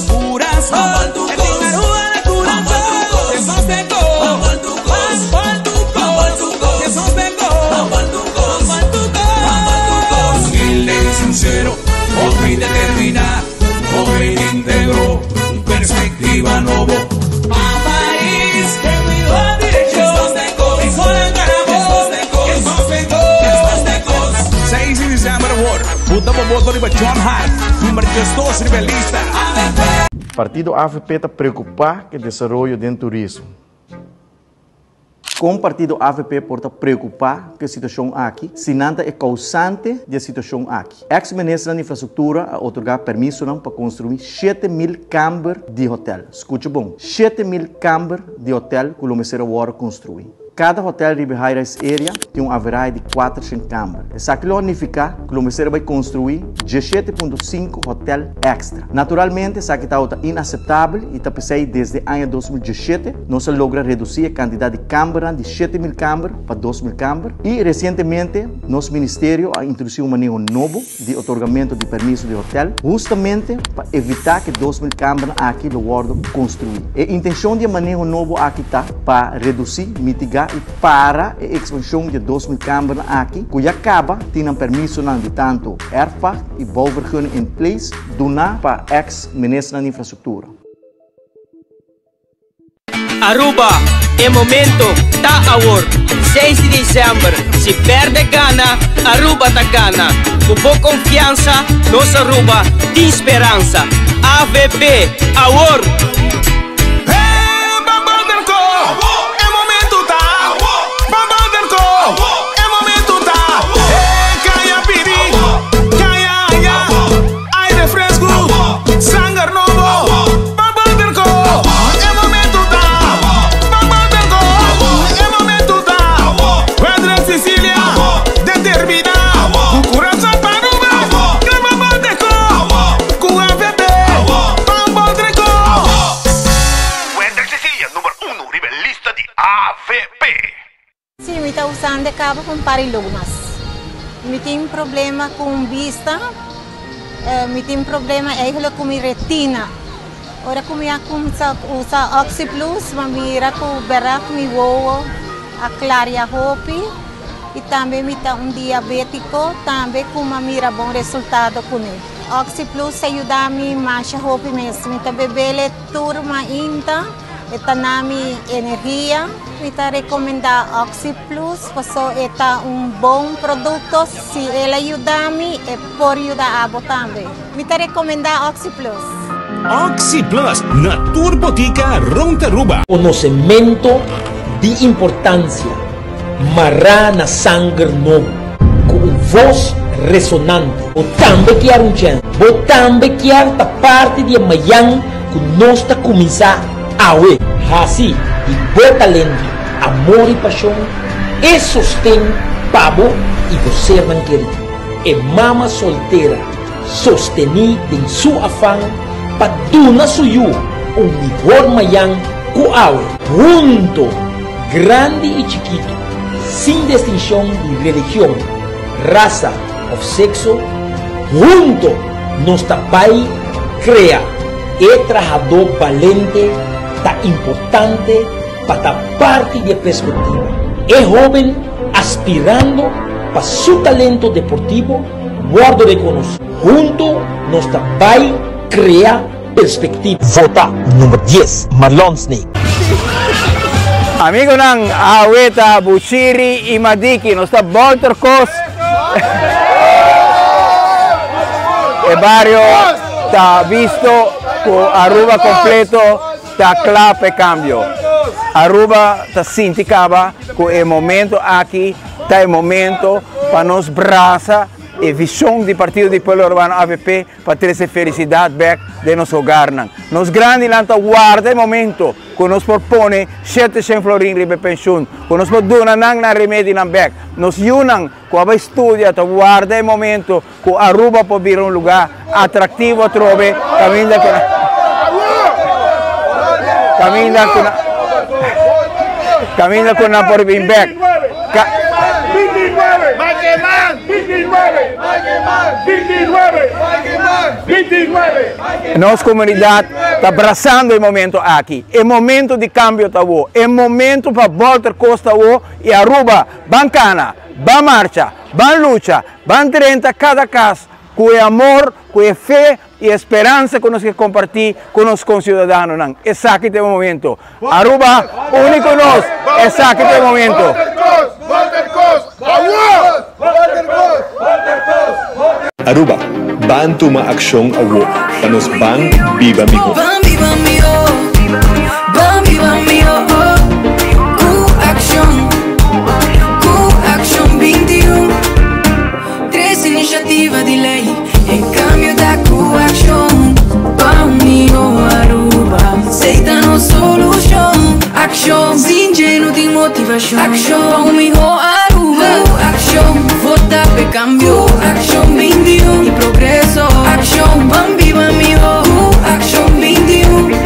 [SPEAKER 12] curazón. E tin Aruba na curazón. Te sostengo, van por tu cos. Te sostengo, van por tu cos.
[SPEAKER 13] Humilde y sincero, hopi determiná, hopi íntegro, un perspectiva nobo.
[SPEAKER 12] Pa pais den mihó direccion, e sonan gana bo. Te sostengo,
[SPEAKER 7] 6 di december awor, Buta bo voto riba John Hart, number 12 riba e lista.
[SPEAKER 14] Partido avp ta preocupa cu e desaroyo den turismo.
[SPEAKER 2] Con partido avp por ta preocupa cu e situacion aki si nan ta e causante di e situacion aki? Ex ministernan di infrastructura a otorga permisonan pa construi 7000 camber di hotel. Scucha bon, 7000 camber di hotel cu lo mester a wordo construi. Kada hotel riba e high-rise area tin un averahe di 400 kamber. Esaki lo a nifiká ku lo mester a bai konstruí 17.5 hotel èkstra. Naturalmente esaki tabata inaseptabel i ta p'esei desde aña 2017 nos a logra redusí e kantidat di kambernan di 7000 kamber pa 2000 kamber i resientemente nos ministerio a introdusí un maneho nobo di otorgamento di permiso di hotel hustamente pa evitá ku e 2000 kambernan aki lo wòrdu konstruí. E intenshon di e maneho nobo aki ta pa redusí, mitigá i para e ekspanshon di e 2000 kambernan aki ku ya kaba tin nan permisonan di tantu erfpacht i bouwvergunning in place duná pa eks ministernan di infrastruktura.
[SPEAKER 14] Aruba, e momento ta awor! 6 di december, si perde gana, Aruba ta gana! Cu bo confiansa, nos Aruba tin speransa! Avp, awor!
[SPEAKER 12] Aire fresku, sanger nobo, pa Butterco. E momento ta, pa Butterco. E momento ta, Wendrick Cecilia, determiná, ku kurason pa Aruba, krema Butterco, ku AVB, pa Butterco.
[SPEAKER 5] Wendrick Cecilia, number uno riba e lista di AVP.
[SPEAKER 16] Sí, mi ta usando e cabo pa un par di lunas. Mi tin problema cu bista, mi tin problema eigenlijk cu mi retina. Ora cu mi a cuminsa usa OxyPlus, mi a mira cu berdad mi wowo a claria hopi y tambe mi ta un diabetico tambe cu mi a mira bon resultado cune. OxyPlus a yuda mi masha hopi mes. Mi ta bebele tur mainta. E ta na mi energia. Mi ta recomenda Oxy Plus paso e ta un bon producto. Si el a yuda mi, e por yuda abo tambe. Mi ta recomenda Oxy Plus.
[SPEAKER 5] Oxy Plus na tur botica rond Aruba.
[SPEAKER 24] Konosementu di importansia mará na sanger nobo. Ku un vos resonante. Bo tambe kier un chèns. Bo tambe kier ta parti di e mayan ku nos ta kuminsá awe. Hasi di bo talento, amor i pashon e sosten pa bo i bo sernan kerí. E mama soltera sostení den su afan pa duna su yu un mihor mayan ku awe. Hunto, grandi i chikitu, sin destinshon di religion, rasa òf sekso, hunto nos ta bai krea. E trahadó balente ta importante pa ta parti di e perspektiva. E hóben aspirando pa su talento deportivo wòrdu rekonosí. Huntu nos ta bai krea perspektiva.
[SPEAKER 25] Vota number dies, Marlon Snake.
[SPEAKER 26] Amigonan, awe ta Bushiri y Madiki, nos ta bolter cos. E bario ta visto cu Aruba completo ta cla pa e cambio. Aruba ta sinti caba cu e momento aki ta e momento pa nos brasa e vision di Partido di Pueblo Arubano avp pa trece felicidad bek den nos hogarnan. Nos grandinan ta warda e momento cu nos por pone 700 florin riba e pensioen, cu nos por duna nan nan remedinan bek. Nos yunan cu a bay studia ta warda e momento cu Aruba por bira un lugar atractivo atrobe caminda cu caminda cu caminda cu nan por bin bek. Nos comunidad ta brasando e momento aki. E momento di cambio ta awo. E momento pa bolter cos ta awo y Aruba ban cana, ban marcha, ban lucha, ban drenta cada cas cu e amor, cu e fe y e speransa cu nos ke comparti cu nos conciudadanonan. Esaki ta e momento. Aruba, uni cu nos. Esaki ta e momento.
[SPEAKER 27] Aruba, ban tuma accion awo pa nos ban biba miho.
[SPEAKER 28] Ban biba miho, ban biba miho, cu accion.
[SPEAKER 6] Accion pa un miho Aruba. Cu accion, vota p'e cambio. Cu accion 21 y progreso. Accion ban biba miho. Cu accion 21.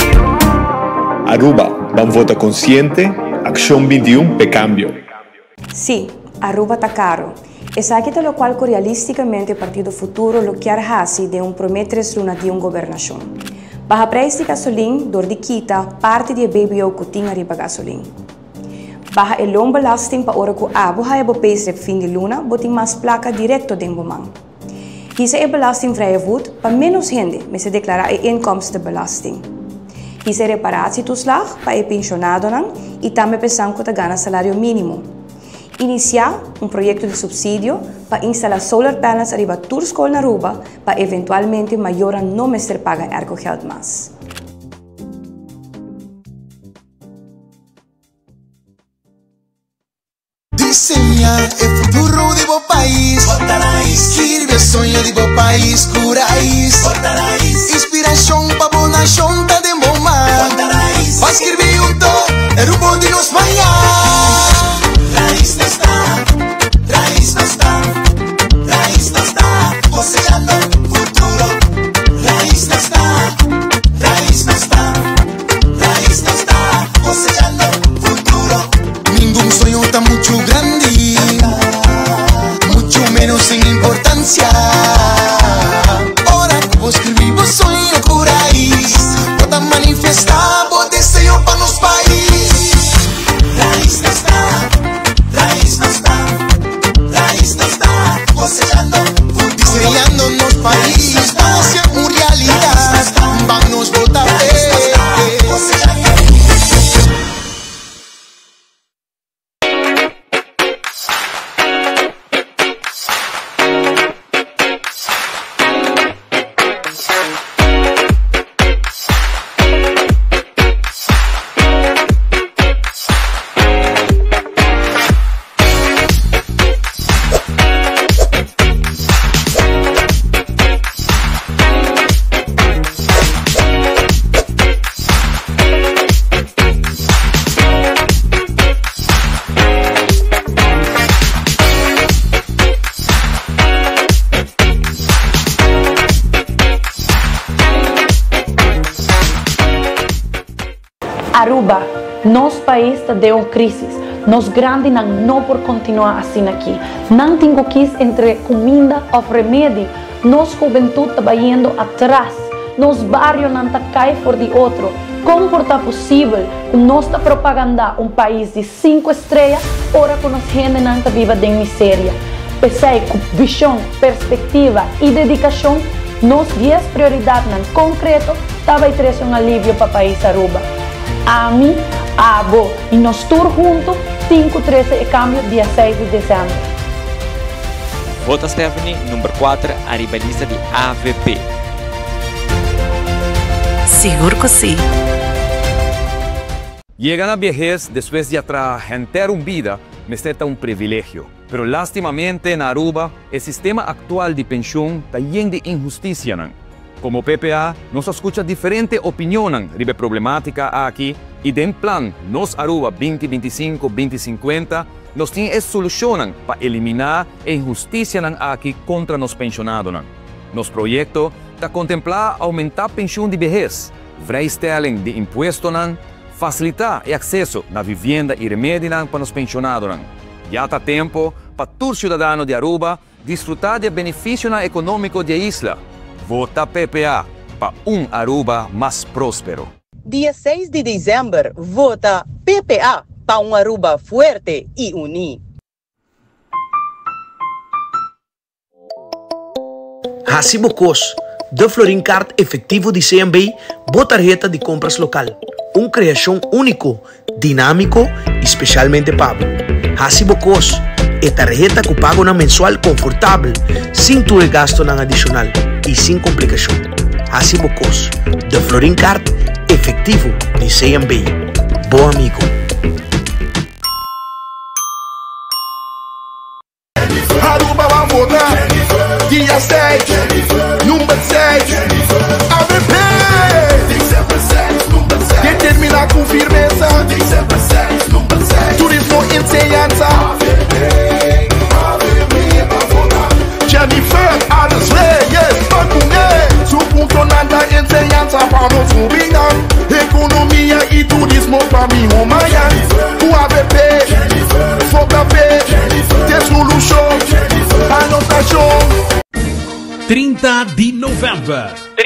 [SPEAKER 27] Aruba, ban vota consciente, Accion 21 p'e cambio.
[SPEAKER 15] Sí, Aruba ta caro. Esaki ta locual cu realisticamente Partido Futuro lo kier haci den un prome tres luna di un gobernacion. Baha prijs di gasolin door di kita parti di e BBO cu tin ariba gasolin. Baha e loonbelasting pa ora cu abo haya bo payslip fin di luna bo tin mas placa directo den bo man. Hisa e belastingvrije voet pa menos hende mester declara e inkomstenbelasting. Hisa e reparatietoeslag pa e pensionadonan y tambe p'esan cu ta gana salario minimo. Inicia un proyecto di subsidio pa instala solar panels ariba tur scol na Aruba pa eventualmente mayornan no mester paga aircogeld mas.
[SPEAKER 17] Diseña e futuro di bo pais. Skirbi e soño di bo pais ku rais. Inspirashon pa bo nashon ta den bo man. Ban skirbi hunto e rumbo di nos mañan. Rais nos ta, rais nos ta, rais nos ta, kosechando futuro. Rais nos ta, rais nos ta, rais nos ta, kosechando futuro. Ningun soño ta muchu grandi, muchu menos sin importancia. Ora ku bo skribi bo soño ku rais, bo ta manifestá bo deseo pa nos pais. Rais nos ta, rais nos ta, rais nos ta, cosechando futuro. Diseñando nos pais pa hacié un realidad. Ban nos bota fe.
[SPEAKER 18] Aruba, nos pais ta den un crisis. Nos grandinan no por continua asina aki. Nan tin cu kies entre cuminda of remedi. Nos hubentud ta bayendo atras. Nos barionan ta cay for di otro. Con por ta posibel cu nos ta propaganda un pais di cinco estrella ora cu nos hendenan ta biba den miseria? P'esey cu vision, perspectiva y dedicacion, nos dies prioridadnan concreto ta bay trece un alivio pa pais Aruba. Ami, abo y nos tur hunto tin cu trece e cambio dia seis di december.
[SPEAKER 22] Vota Stephanie number kuater ariba lista di avp.
[SPEAKER 23] Sigur ku si.
[SPEAKER 24] Yega na biehes despues di a traha henter un bida mester ta un privilegio. Pero lastimamente na Aruba e sistema actual di pensioen ta yen di inhusticianan. Como PPA nos a scucha diferente opinionnan riba e problematica aki y den plan Nos Aruba binti bintisinco binti sinkuenta nos tin e solucionnan pa elimina e inhusticianan aki contra nos pensionadonan. Nos proyecto ta contempla aumenta pensioen di behes, vrijstelling di impuestonan, facilita e acceso na vivienda y remedinan pa nos pensionadonan. Ya ta tempo pa tur ciudadano di Aruba disfruta di e beneficionan economico di e isla. Vota PPA pa un Aruba mas prospero.
[SPEAKER 25] Dia seis di december vota PPA pa un Aruba fuerte y uni.
[SPEAKER 26] Hasi bo kos, De Florin Card Efectivo di CMB, bo tarheta di compras local. Un creacion unico, dinamico y specialmente pa bo. Hasi bo kos, e tarheta cu pagonan mensual confortabel, sin tur e gastonan adicional y sin complicacion. Hasi bo kos, De Florin Card Efectivo di CMB. Bo amigo.
[SPEAKER 17] Aruba ban vota dia seis, number seis, avp! Determina cu firmeza, turismo enseña.
[SPEAKER 4] 30 di november. 30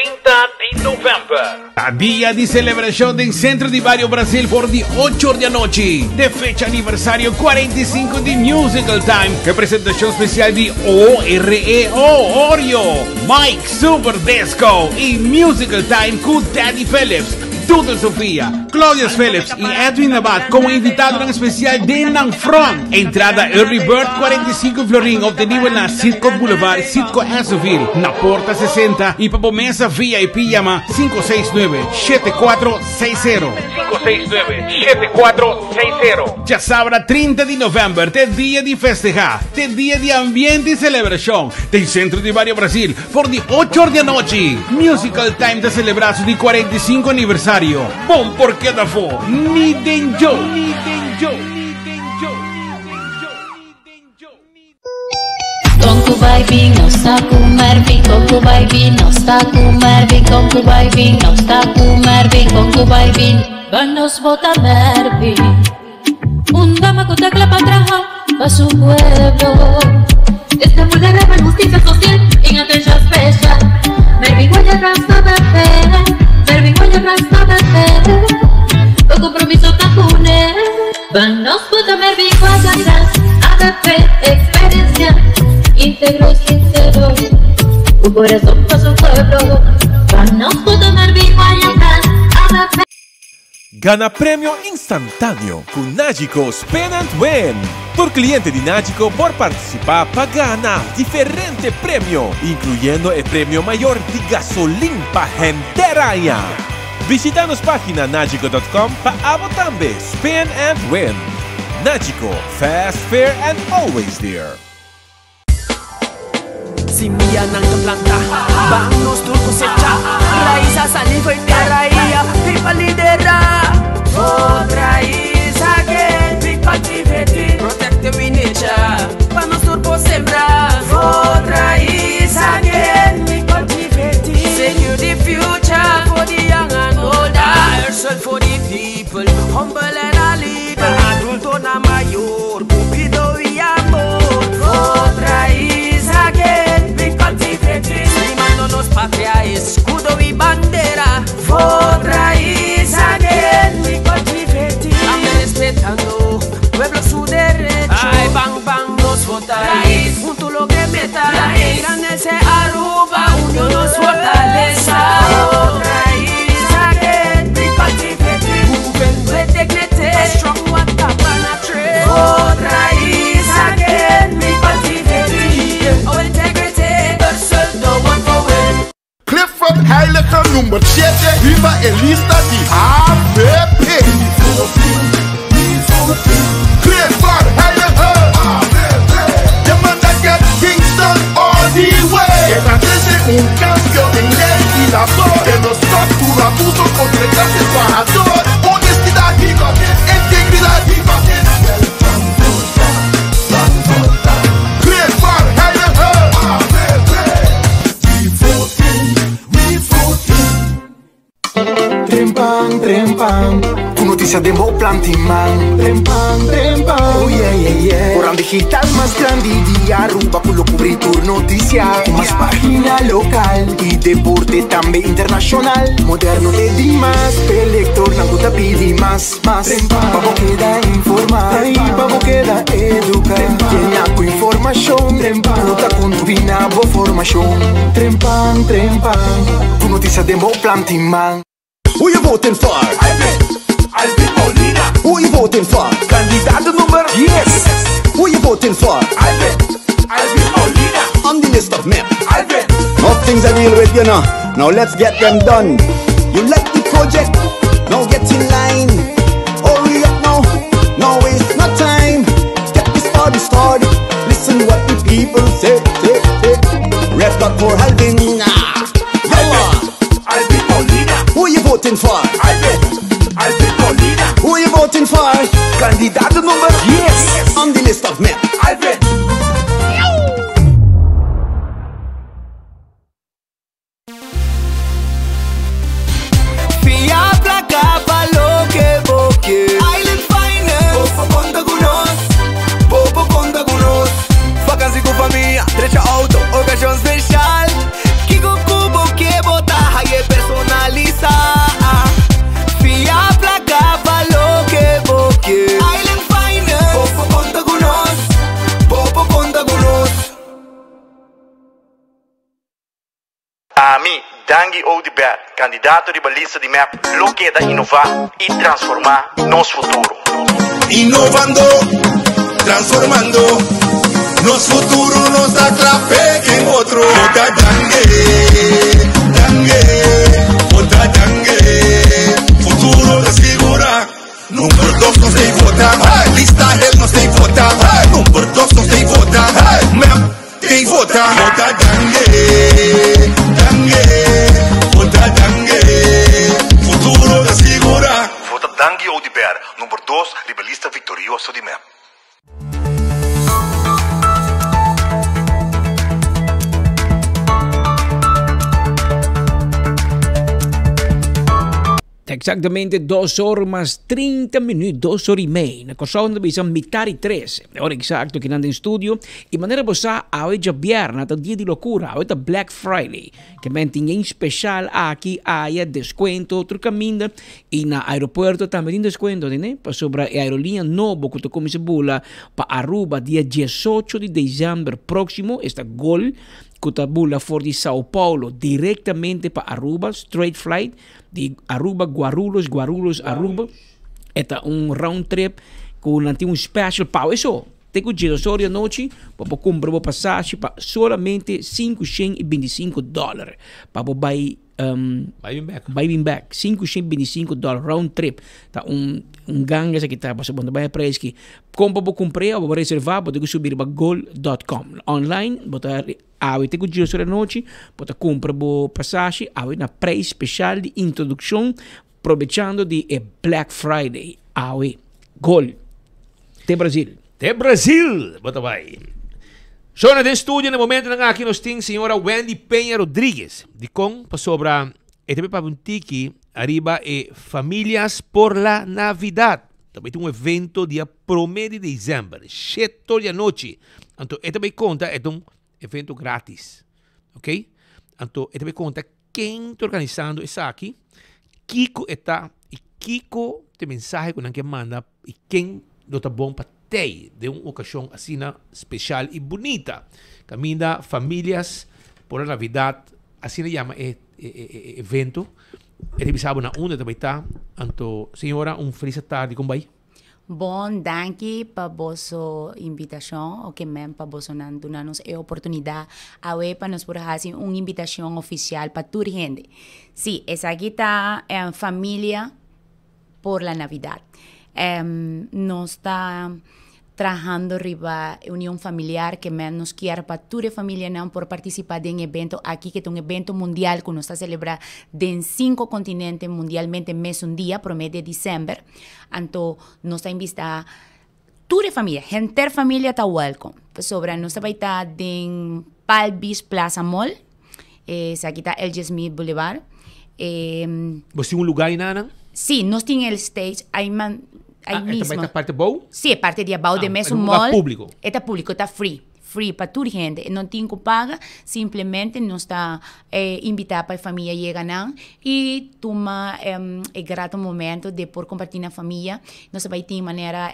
[SPEAKER 4] di november. Ta dia di celebracion den Centro di Bario Brasil for di 8 or di anochi. T'e fecha aniversario 45 di Musical Time. Cu e presentacion special di OREO, Oreo, Mike Super Disco y Musical Time cu Daddy Phillips, Doodle Sofia, Claudius Phillips y Edwin Abad como invitadonan especial den nan front. Entrada Early Bird 45 florin obtenibel na Citgo Boulevard, Citgo Essoville, na porta 60 y pa bo mesa VIP yama 569 7460. 569 7460. Djasabra 30 di november t'e dia di festeha, t'e dia di ambiente y celebracion den Centro di Bario Brasil for di ocho or di anochi. Musical Time ta celebra su di 45 aniversario. Bon por keda afo, ni den djo! Ni den djo! Ni den djo!
[SPEAKER 9] Con cu bay bin, nos ta cu Mervin. Con cu bay bin, nos ta cu Mervin. Con cu bay bin, nos ta cu Mervin. Con cu bay bin, ban nos vota Mervin. Un dama cu ta cla pa traha pa su pueblo. Esta vulnerable justicia social en atencion special. Mervin Guaya Rasta BP, Mervin Guaya Rasta BP. O compromiso ta cune. Ban nos vota Mervin Guaya ABP, experiencia, íntegro y sincero. Un corazón pa su pueblo. Ban nos vota Mervin Guaya ABP.
[SPEAKER 10] Gana premio instantáneo ku Nagico Spin and Win! Tur kliente di Nagico por partisipá pa gana diferente premio, inkluyendo e premio mayor di gasolin pa henter aña. Bishitá nos página nagico dot com pa abo tambe spin and win! Nagico, fast, fair and always there!
[SPEAKER 22] Simianan ta planta, ban nos tur cosecha. Raiz a sali fo'i tera i a pipa lidera. Vote Raiz again, we cultivate it, protect we nature, pa nos tur por sembra. Vote Raiz again, we cultivate it, secure the future for the young and older. Herschel for the people, humble and a leader. Adulto na mayor, cu cuido y amor. Vote Raiz again, we cultivate it, stimando nos patria, escudo y bandera. Vote Raiz again, we cultivate it, tambe respetando pueblo su derecho. Ay, bang, bang, nos vota Raiz, junto logra meta. Raiz, grandece Aruba, unión nos fortaleza. Vote Raiz again, we cultivate it, moving with dignity, a strong one top and a tree. Vote Raiz again, we cultivate it, our integrity, Herschel, the one for win.
[SPEAKER 8] Clifford Heyliger number shete riba e lista di AVP. Clifford Heyliger The man that get things done all the way. E ta trece un cambio den ley y labor. E no stop tur abuso contra e clase trahador. Honestidad, integridad. Clifford Heyliger
[SPEAKER 17] Trempan, trempan, ku notisia den bo planti man. Trempan, trempan, oh yeah, yeah, yeah. Koran digital mas grandi di Aruba ku lo kubri tur notisia. Ku mas pagina lokal i deporte tambe internashonal. Moderno te di mas, p'e lektornan ku ta pidi mas, mas. Pa bo keda informá i pa bo keda eduká. Yena ku informashon ku ta kontribuí na bo formashon. Trempan, trempan, ku notisia den bo planti man.
[SPEAKER 23] Who you voting for? Alvin, Alvin Molina. Who you voting for? Candidato number 10. Who you voting for? Alvin, Alvin Molina. On the list of MEP. Alvin. Now things are real with you now. Now let's get them done. You like the project? Now get in line. Hurry up now. Now waste no time. Get this party started. Listen what the people say. Say, say. Red dot for Alvin. Alvin, Alvin Molina. Who you voting for? Alvin, Alvin Molina. Who you voting for? Candidato number 10 on the list of MEP. Alvin.
[SPEAKER 24] Fia placa pa loke bo ke. Island Finance. Bo por conta cu nos. Bo por conta cu nos. Vakantie cu famia, trecha auto, ocasion special.
[SPEAKER 2] Dangui Oduber, kandidato riba lista di mep, lo keda inová i transformá nos futuro.
[SPEAKER 17] Inovando, transformando nos futuro nos ta kla p'e otro. Vota Dangui, Dangui, vota Dangui, futuro ta sigurá. Number dos nos tei vota, lista hel nos tei vota, number dos nos tei vota, mep tei vota. Vota Dangui, Dangui, vota Dangui, futuro ta sigurá.
[SPEAKER 8] Vota Dangui Oduber, number dos riba lista victorioso di mep.
[SPEAKER 22] Ta exactamente dos or mas 30 minuut, dos or y mei. Na Kòrsou nan ta bisa mitar y tres. E ora exacto kinan den studio. Y manera bo sa, awe djabièrnè ta dia di lokura. Awe ta Black Friday. Ke men tin yen special aki, aya, descuento, otro caminda. Y na aeropuerto tambe tin descuento, tende? Pasobra e aerolínea nobo cu ta cuminsa bula pa Aruba dia diesocho di december proximo, esta Gol, cu ta bula for di Sao Paulo directamente pa Aruba, straight flight, di Aruba Guarulhos, Guarulhos Aruba. E ta un round trip cu nan tin un special pa eso. Te cu diesocho di anochi bo por cumpra bo pasashi pa solamente sinku shen y bintisinco dollar pa bo bay um,
[SPEAKER 4] Bay bin bek.
[SPEAKER 22] Bay bin bek. 525 dollar round trip. Ta un, un ganga esaki ta, pasobra bo no ta bay a prijs ki. Kon pa bo kumpr'é o pa bo reservá, bo tin ku subi riba gol.com. Online, bo ta awe te ku diesocho di anochi, bo ta kumpra bo pasashi awe na prijs speshal di introdukshon, probechando di e Black Friday awe. Gol. Te Brasil.
[SPEAKER 4] Te Brasil bo ta bai. So na den studio na momentonan aki nos tin señora Wendy Peña Rodriguez. Dikon? Pasobra e ta bai papia un tiki ariba e Familias por la Navidad. Ta bai tin un evento dia prome di december, sheto di anochi. Anto e ta bai konta e ta un evento gratis. Ok? Anto e ta bai konta Ken ta organisando esaki? Kiko e ta i kiko ta e mensahe ku nan ke manda i ken lo ta bon pa tei den un okashon asina speshal i bunita kaminda familias por la Navidad asina yama e e evento e ta bisa bo na unda ta bai ta anto señora un felis atardi kon bai?
[SPEAKER 1] Bon, danki pa boso invitashon, oke men pa bosonan duna nos e oportunidat awe pa nos por hasi un invitashon ofisial pa tur hende. Sí, esaki ta Familia por la Navidad. Nos ta trahando riba union familiar ke men nos kier pa tur e familianan por partisipa den e evento aki ke ta un evento mundial ku nos ta selebrá den sinku kontinente mundialmente mesun dia, promé di desèmber. Anto nos ta invita tur e familia, henter familia ta welcome. Pasobra nos ta bai ta den Palm Beach Plaza Mall, esaki ta LG Smith Boulevard.
[SPEAKER 4] Bos tin un lugar ei nan?
[SPEAKER 1] Sí, nos tin el stage ai man, ai mismo.
[SPEAKER 4] Ah, e ta bai ta parti abou?
[SPEAKER 1] Sí, e parti di abou den mesun mall.
[SPEAKER 4] Ah, e ta un lugar publico?
[SPEAKER 1] E ta publico, e ta free. Free pa tur hende, e no tin ku paga, simplemente nos ta invitá pa e famia yega nan i tuma e grato momento di por kompartí na famia. Nos ta bai tin manera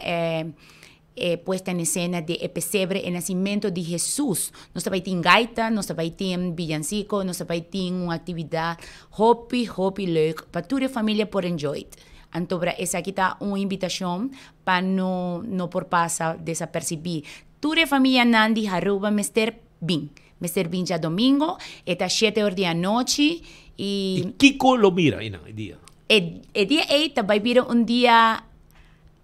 [SPEAKER 1] e puesta en esena di e pesebre, e nasimento di Hesus. Nos ta bai tin gaita, nos ta bai tin billansiko, nos ta bai tin un aktividat hopi, hopi leuk pa tur e familia por enjoy. Antobra esaki ta un invitashon pa no no por pasa desapersibí. Tur e famianan di Aruba mester bin. Mester bin djadomingo, e ta shete or di anochi i.
[SPEAKER 4] I kiko lo mira einan e dia?
[SPEAKER 1] E e dia ei ta bai bira un dia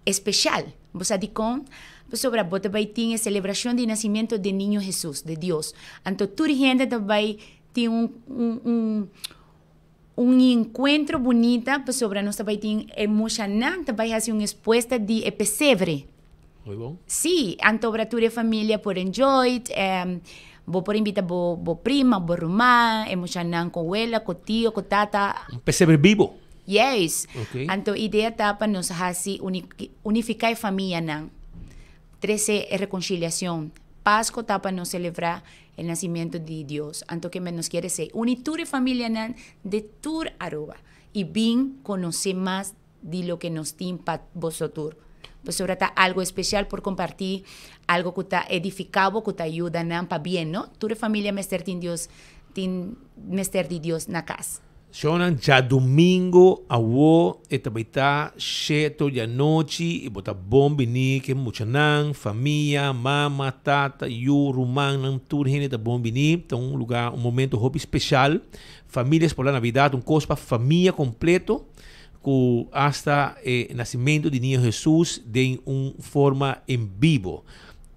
[SPEAKER 1] especial. Bo sa dikon? Pasobra bo ta bai tin e celebracion di nacimento di Niño Jesus, di Dios. Anto tur hende ta bai tin un un un un encuentro bunita pasobra nos ta bai tin e muchanan ta bai haci un expuesta di e pesebre.
[SPEAKER 4] Muy bon.
[SPEAKER 1] Sí, antobra tur e familia por enjoy, bo por invita bo bo prima, bo ruman, e muchanan con wela, con tio, con tata.
[SPEAKER 4] Un pesebre bibo.
[SPEAKER 1] Yes.
[SPEAKER 4] Okay.
[SPEAKER 1] Anto idea ta pa nos haci unifica e famianan, trece e reconciliacion. Pasco ta pa nos celebra e nacimiento di Dios. Anto ke men nos kier esey? Uni tur e familianan de tur Aruba y bin conoce mas di loke nos tin pa boso tur. Pasobra ta algo especial por comparti algo cu ta edifica bo, cu ta yuda nan pa bien, no? Tur e familia mester tin Dios. tin mester di Dios na cas.
[SPEAKER 22] Shownan djadumingo awo e ta bay ta sheto di anochi y bo ta bon bini ke muchanan, famia, mama, tata, yu, rumannan, tur hende ta bon bini. Ta un lugar, un momento hopi special. Familias por la Navidad, un cos pa famia completo cu hasta e nacimento di Niño Jesus den un forma en bibo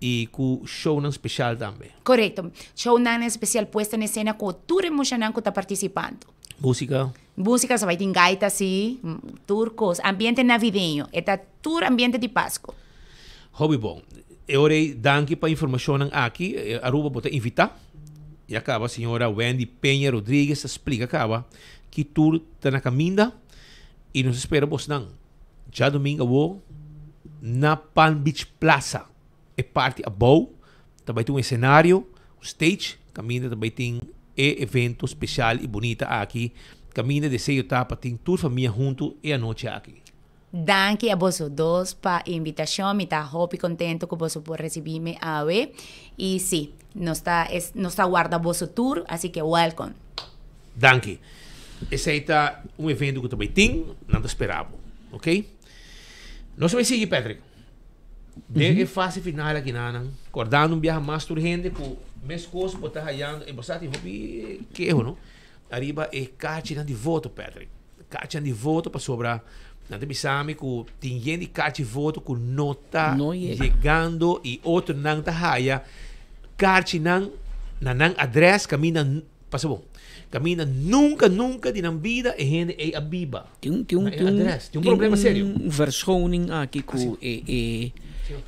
[SPEAKER 22] y cu shownan special tambe.
[SPEAKER 1] Korekto. Shownan espesial puesta en esena ku tur e mushanan ku ta partisipando.
[SPEAKER 22] Músika.
[SPEAKER 1] Músika, sa bai tin gaita si, tur kos. Ambiente navideño. E ta tur ambiente di Pasko.
[SPEAKER 22] Hopi bon. E ora ei danki pa informashonnan aki. Aruba bo ta invitá. Ya kaba señora Wendy Peña Rodriguez ta splika kaba ki tur ta na kaminda i nos ta spera bosnan djadumingu awor na Palm Beach Plaza. E parti abou ta bai tin un escenario, un stage, caminda ta bai tin e evento special y bunita aki. Caminda deseo ta pa tin tur famia hunto e anochi aki.
[SPEAKER 1] Danki a boso dos pa e invitacion. Mi ta hopi contento cu boso por ricibi mi awe. Y si, nos ta nos ta warda boso tur, asi que welcome.
[SPEAKER 22] Danki. Esey ta un evento cu ta bai tin, nan ta spera bo. Ok. Nos ta bai sigui, Patrick. Den e fase final aki nan, kordando un biaha mas tur hende ku meskos bo ta hayando, e bo sa tin hopi keho no, ariba e kachinan di voto Patrick. Kachinan di voto pasobra nan ta bisa mi ku tin yen di kachi voto ku no ta yegando i otronan ta haya karchinan na nan adres kaminda Pasa bon. Caminda nunca, nunca di nan bida e hende ey a biba.
[SPEAKER 3] Tin un, tin un,
[SPEAKER 22] Na e adres. Tin un problema serio.
[SPEAKER 3] Tin un verschoning aki cu e, e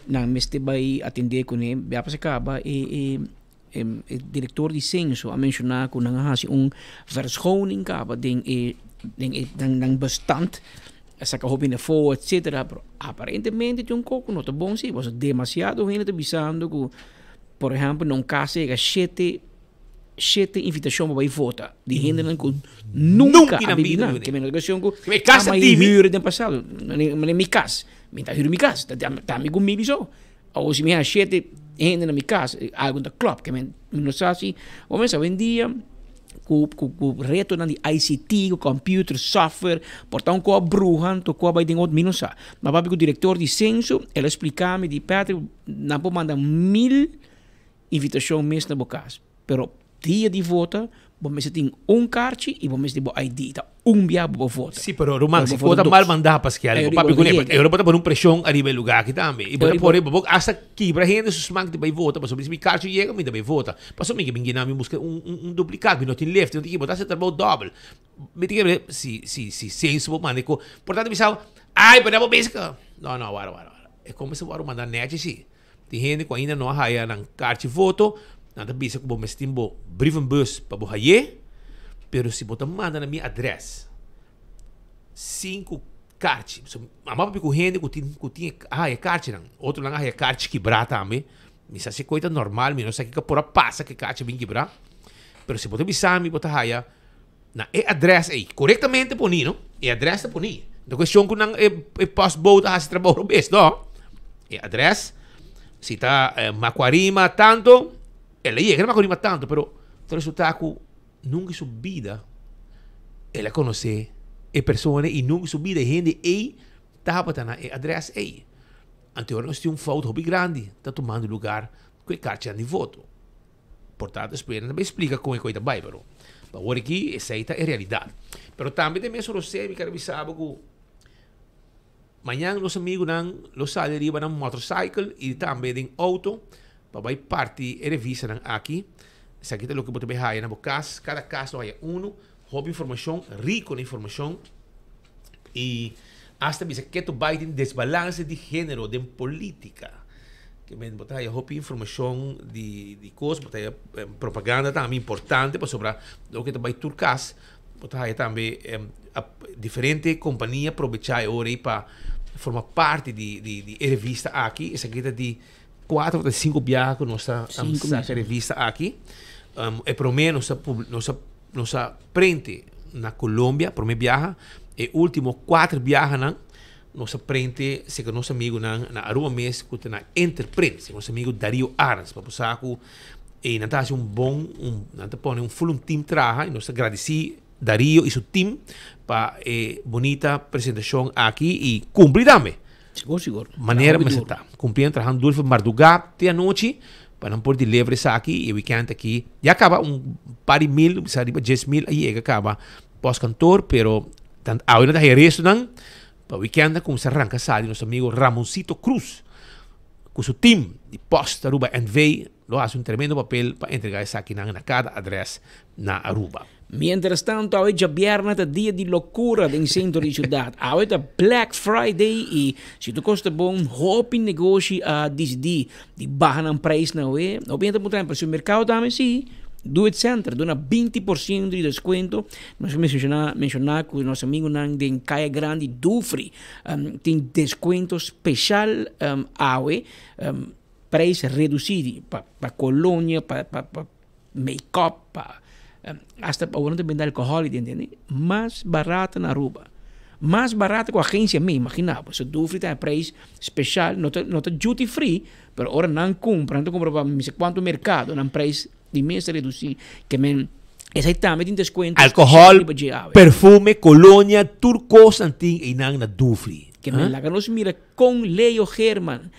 [SPEAKER 3] nan mester bay atende cune. Bia pasa caba e, e, e director di censo a menciona cu nan a haci un verschoning caba den e, den e, nan, nan bestand. A saca hopi na afo, etcetera. Pero aparentemente tin un co cu no ta bon si. Pasobra demasiado hende ta bisando cu, por ehempel, na un cas a yega shete. shete invitashon pa bai vota di hendenan ku nunka a bibi nan. Ke men cuestion ku ama i huur den pasado. Mane mi kas, mi ta huur mi kas, ta mi ku mi so. Awor si mi haña shete hende na mi kas, algu ta klòp. Ke men mi no sa si bo mester awendia ku ku retonan di ICT, ku computer, software, por ta un kos a bruha anto ku a bai den otro, mi no sa. Ma papia ku direktor di senso, el a splika mi di Patrick, nan por manda mil Invitacion mes na bo cas. Pero dia di vota bo mester tin un karchi y bo mester tin bo ID. Ta un bia bo por vota.
[SPEAKER 22] Sí, pero ruman, si bo ta mal mandá Pascal, bo papia cu ne, e bo ta pone un presion ariba e lugar aki tambe. Y bo ta pone, bo hasta kibra hende su smak di bay vota, pasobra si mi karchi yega, mi ta bay vota. Pasobra mi ke bin gina, mi busca un duplicaat, mi no tin lift, mi no tin ki, bo ta haci trabou dobel. Mi ta kere, si, si, si censo bo manda e ko, por tanto mi sa, ay, pero bo bisa, no, no, wara, wara, wara. E como si bo a manda nechi si. Tin hende ku ainda no a haya nan karchi voto, nan ta bisa ku bo mester tin bo brievenbus pa bo hay'é, pero si bo ta manda na mi adrès sinku karchi, so a papia ku hende ku tin ku tin a haya karchinan, otronan a haya karchi kibrá tambe, mi sa si e koi ta normal, mi no sa kiko por a pasa ku e karchi a bin kibrá, pero si bo ta bisa mi bo ta haya na e adrès ei, korektamente poní no, e adrès ta poní, no ta kuestion ku nan e postbode a hasi trabou robes no, e adrès si ta Macuarima tanto, el a yega na Macuarima tanto, pero ta resulta ku nunka en su bida el a konosé e persona i nunka en su bida e hende ei tabata na e adrès ei. Anto ora nos tin un fout hopi grandi ta tumando lugar ku e karchinan di voto. Por tanto despues nan ta bay splica con e coy ta bay pero pa awor aki esey ta e realidad. Pero tambe den mesun Rosé mi ker bisa bo cu mañan nos amigunan lo sali riba nan motorcycle y tambe den auto pa bay parti e revistanan aki. Esaki ta loke bo ta bay haya na bo cas. Cada cas lo haya uno. Hopi informacion, rico na informacion y hasta bisa ke to bay den desbalance di genero den politica. Ke men bo ta haya hopi informacion di di cos, bo ta haya propaganda tambe importante pasobra loke ta bay tur cas bo ta haya tambe diferente compania probecha e ora ey pa forma parti di di di e revista aki. Esaki ta di cuatro of cinco biaha cu nos ta saca e revista aki. E prome nos ta nos ta Nos a prente na Colombia prome biaha, e ultimo cuater biahanan nos a prente cerca nos amigunan na Aruba mes cu ta na Interprint, cerca nos amigo Dario Arends. Pa bo sa cu Y nan ta haci un bon, un, nan ta pone un full un team traha y nos ta gradici Darío y su team pa e bunita presentacion aki y cumpli tambe.
[SPEAKER 3] Sigur, sigur.
[SPEAKER 22] Manera mester ta. Cumpliendo trahando duro for marduga te anochi pa nan por deliver esaki y e weekend aki ya caba un par di mil, bisa riba 10.000 a yega caba postkantoor, pero tant awe nan ta haya restonan pa weekend a cuminsa ranca sali nos amigo Ramoncito Cruz cu su team di Post Aruba NV. Lo hasi un tremendo papel pa entrega esakinan na kada adres na Aruba.
[SPEAKER 3] Mientras tanto awe djabièrnè ta dia di lokura den sentro di siudat. Awe ta Black Friday i si tur kos ta bon hopi negoshi a disidí di baha nan preisnan awe. Hopi hende ta puntra mi pero si merkado tambe si Do It Center duna 20% di deskuento. Nos a menshoná ku nos amigunan den Kaya Grandi Dufry tin deskuento speshal awe. Prijs reduci di pa pa colonia, pa pa pa make-up, pa hasta awor nan ta bende alcohol y entende. Mas barato na Aruba. Mas barato cu agencia mes, imagina bo. So Dufry ta e prijs special, no ta no ta duty free, pero ora nan cumpra, nan ta cumpra pa mi sa cuanto mercado, nan prijs di mes ta reduci. Ke men esai tambe tin descuento special
[SPEAKER 22] Alcohol,
[SPEAKER 3] riba dje awe.
[SPEAKER 22] perfume, colonia, tur cos nan tin eynan na Dufry.
[SPEAKER 3] Ke men laga nos mira con Leo Geerman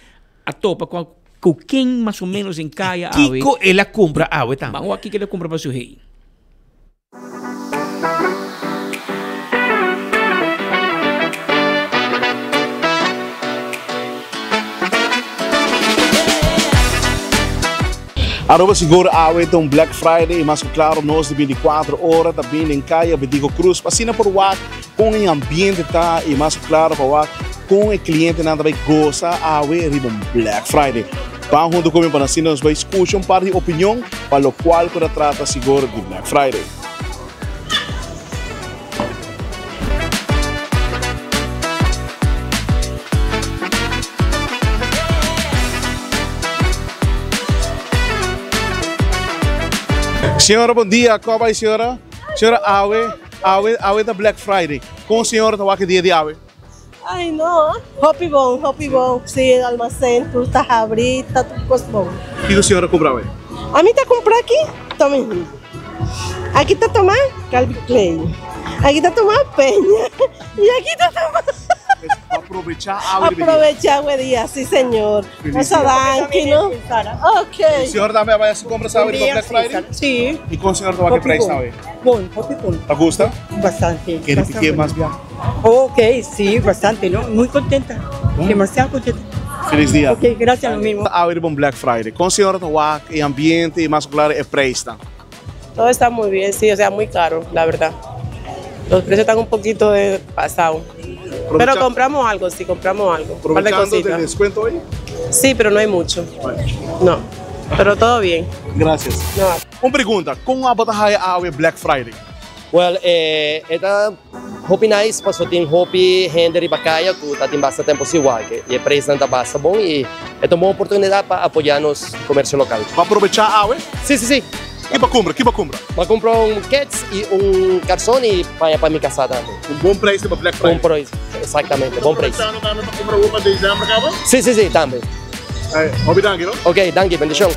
[SPEAKER 3] A topa cu cu ken mas o menos den caya awe.
[SPEAKER 22] Kico el a cumpra awe tambe?
[SPEAKER 3] Ban wak kico el a cumpra pa su hey.
[SPEAKER 7] Aruba sigur awe ta un Black Friday y mas cu claro nos di 24 ora ta bini den caya Bedico Cruz pa asina por wak con e ambiente ta y mas cu claro pa wak Kon e klientenan ta bai gosa awe riba un Black Friday? Ban huntu ku mi pa asina nos bai skucha un par di opinion pa lokual ku ta trata sigur di Black Friday. Señora bon dia, kon a bai señora? Señora awe, awe, awe ta Black Friday. Kon señora ta wak e dia di awe?
[SPEAKER 11] Ay no, hopi bon, hopi bon. Si e almacén tur ta habri, ta tur cos bon.
[SPEAKER 7] Kiko señora cumpra awe?
[SPEAKER 11] Ami ta cumpra aki, Tommy Hilfiger. Aki ta tuma Calvin Klein. Aki ta tuma Peña. Y aki ta tuma.
[SPEAKER 7] Aprovecha awe di dia.
[SPEAKER 11] Aprovecha awe dia, si señor. Nos a danki no. Ok.
[SPEAKER 7] Señora tambe a bai haci compras awe riba Black Friday?
[SPEAKER 11] Si.
[SPEAKER 7] Y con señora ta wak e prijs awe?
[SPEAKER 13] Bon, hopi bon.
[SPEAKER 7] Ta gusta?
[SPEAKER 13] Bastante.
[SPEAKER 7] Ke ripitié mas bia?
[SPEAKER 13] Ok, sí, bastante, no? Muy contenta. Demasiado contenta.
[SPEAKER 7] Feliz dia.
[SPEAKER 13] Ok, gracias, lo mismo.
[SPEAKER 7] Awe riba un Black Friday. Kon señora ta wak e ambiente y mas claro e prijsnan?
[SPEAKER 14] Todo está muy bien, sí, o sea, muy caro, la verdad. Los precios están un poquito de pasado. Pero compramos algo, sí, compramos algo. Un par de
[SPEAKER 7] Aprovechando del
[SPEAKER 14] cositas.
[SPEAKER 7] descuento hoy?
[SPEAKER 14] Sí, pero no hay mucho. No, pero todo bien.
[SPEAKER 7] Gracias.
[SPEAKER 14] No.
[SPEAKER 7] Un pregunta, kon abo ta haya awe Black Friday?
[SPEAKER 19] Well, e e ta hopi nice paso tin hopi hende riba kaya ku ta tin basta tempo sin wak i e preisnan ta basta bon i e ta un bon oportunidat pa apoyá nos komersio lokal.
[SPEAKER 7] Bo a probechá awe?
[SPEAKER 19] Sí, sí, sí.
[SPEAKER 7] Ki bo a kumpra? Ki bo a kumpra?
[SPEAKER 19] Mi a kumpra un kets i un karson i paña pa mi kasá tambe.
[SPEAKER 7] Un bon preis riba Black Friday.
[SPEAKER 19] Un preis, eksaktamente, bon preis.
[SPEAKER 7] Ta probechando tambe pa kumpra ropa desèmber kaba?
[SPEAKER 19] Sí, sí, sí, tambe.
[SPEAKER 7] Hopi danki, no?
[SPEAKER 19] Ok, danki, bendishon.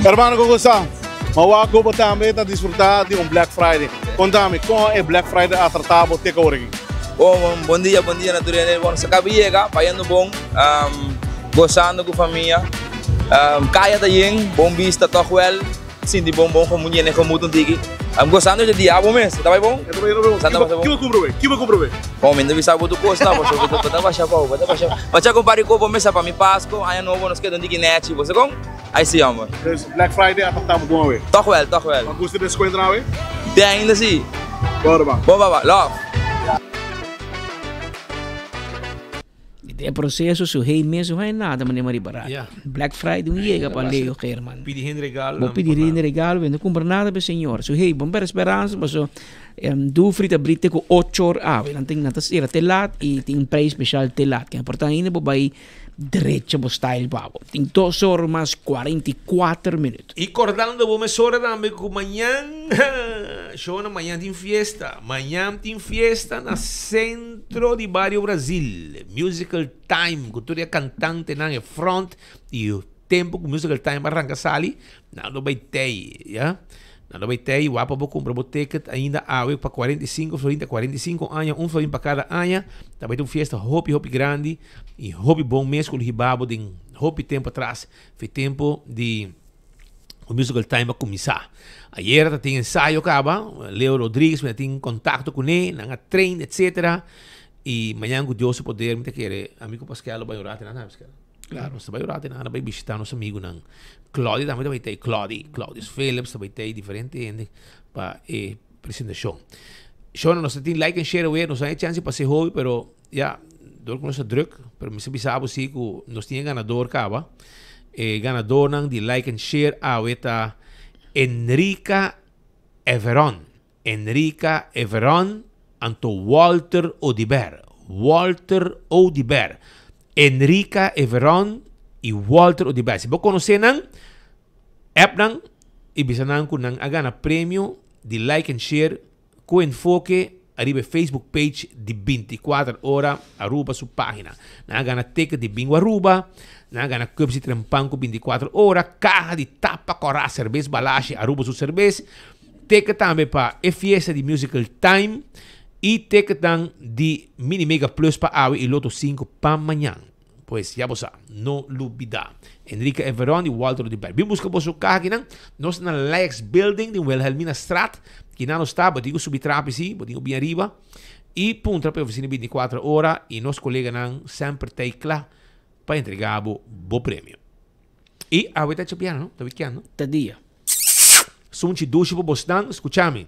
[SPEAKER 7] Hermano, kon gosa? Ma wak ku bo tambe ta disfrutá di un Black Friday. Kontami, kon e Black Friday a tratá bo te ku awor aki?
[SPEAKER 20] Bon, bon, bon dia, bon dia na tur hende. Bon, nos a kaba yega, bayendo bon, gosando ku famia. Kaya ta yen, bon bista tòg wèl, sinti bon bon komo yena e gemoed un tiki. Gosando di dia, abo mes, ta bai bon?
[SPEAKER 7] E ta bayendo bon.
[SPEAKER 20] Sa ta pasa bon.
[SPEAKER 7] Ki bo kumpra wei? Ki bo kumpra wei?
[SPEAKER 20] Bon, mi no ta bisa bo tur kos no, pasobra bo ta basha bou, bo ta basha. Bo a kumpra di kopo mesa pa mi Pasko, aña nobo nos keda un tiki nèchi, bo sa kon? Ai si homber.
[SPEAKER 7] Dus Black Friday a tratá bo bon awe?
[SPEAKER 20] Toch wel, toch wel.
[SPEAKER 7] Bo a gusta descuento awe?
[SPEAKER 20] Te ainda si.
[SPEAKER 7] Bon ruman.
[SPEAKER 20] Bon baba, love.
[SPEAKER 3] Den e proceso su hey mes no hay nada manera mari barat.
[SPEAKER 22] Yeah.
[SPEAKER 3] Black Friday un yega pa Leo Geerman.
[SPEAKER 22] Pidi hende regalo.
[SPEAKER 3] Bo pidi hende regalo, bo no cumpra nada pa e señor. Su hey, bon perde speransa paso Dufry ta bri te cu ocho or awe. Nan tin nan ta cera te laat y tin un prijs special te laat. Ken por ta ainda bo bay Drecha bo style pa bo. Tin dos ora mas 44 minuut.
[SPEAKER 22] Y cordando bo mesora tambe cu mañan, shona mañan tin fiesta. Mañan tin fiesta na Centro di Bario Brasil. Musical Time cu tur e cantantenan e front y. tempo ku Musical Time a ranka sali, nan lo bai tei, ya. Nan lo bai tei, wak pa bo kumpra bo ticket ainda awe pa 45 florin ta 45 aña, un florin pa kada aña. Ta bai ta un fiesta hopi hopi grandi i hopi bon mes ku lo hiba bo den hopi tempo atras, fi tempo di ku Musical Time a kuminsá. Ayera ta tin ensayo kaba, Leo Rodriguez mi a tin kontakto kuné, nan a train etcetera. I mañan ku Dios su poder mi ta kere ami ku Pascal lo bai un ratu nan, Pascal? Claro, nos ta bai un ratu nan bai bishita nos amigunan. Claudia tambe ta bai tei, Claudy, Claudius Philips ta bai tei, diferente hende pa e presentashon. Shona, nos ta tin like and share awe, nos no hay chance pa hasi hopi, pero ya, dor ku nos ta druk, pero mi sa bisa bo si ku nos tin e ganador kaba. E ganadornan di like and share awe ta Enrica Everon. Enrica Everon anto Walter Odiber. Walter Odiber. Enrica Everon y Walter Odiber. Si bo conoce nan, app nan y bisa nan cu nan a gana premio di like and share cu enfoke ariba e Facebook page di 24 Ora Aruba su pagina. Nan a gana ticket di Bingo Aruba, nan a gana cups di Trempan cu 24 Ora, caha di tapa cora cerbes Balashi Aruba su cerbes, Ticket tambe pa e fiesta di Musical Time y ticketnan di Mini Mega Plus pa awe y Lotto 5 pa mañan. Pues ya bo sa, no lubida. Enrique Everon y Walter Odiber. Bin busca boso caha akinan. Nos ta na Lex Building den Wilhelminastraat. Kinan nos ta, bo tin cu subi trapi si, bo tin cu bin ariba. Y puntra pa e oficina 24 ora y nos coleganan semper ta ey cla pa entrega bo bo premio. Y awe ta chapiano, no? Ta weekend, no?
[SPEAKER 3] Ta dia.
[SPEAKER 22] Sunchi dushi pa bosnan, skucha mi.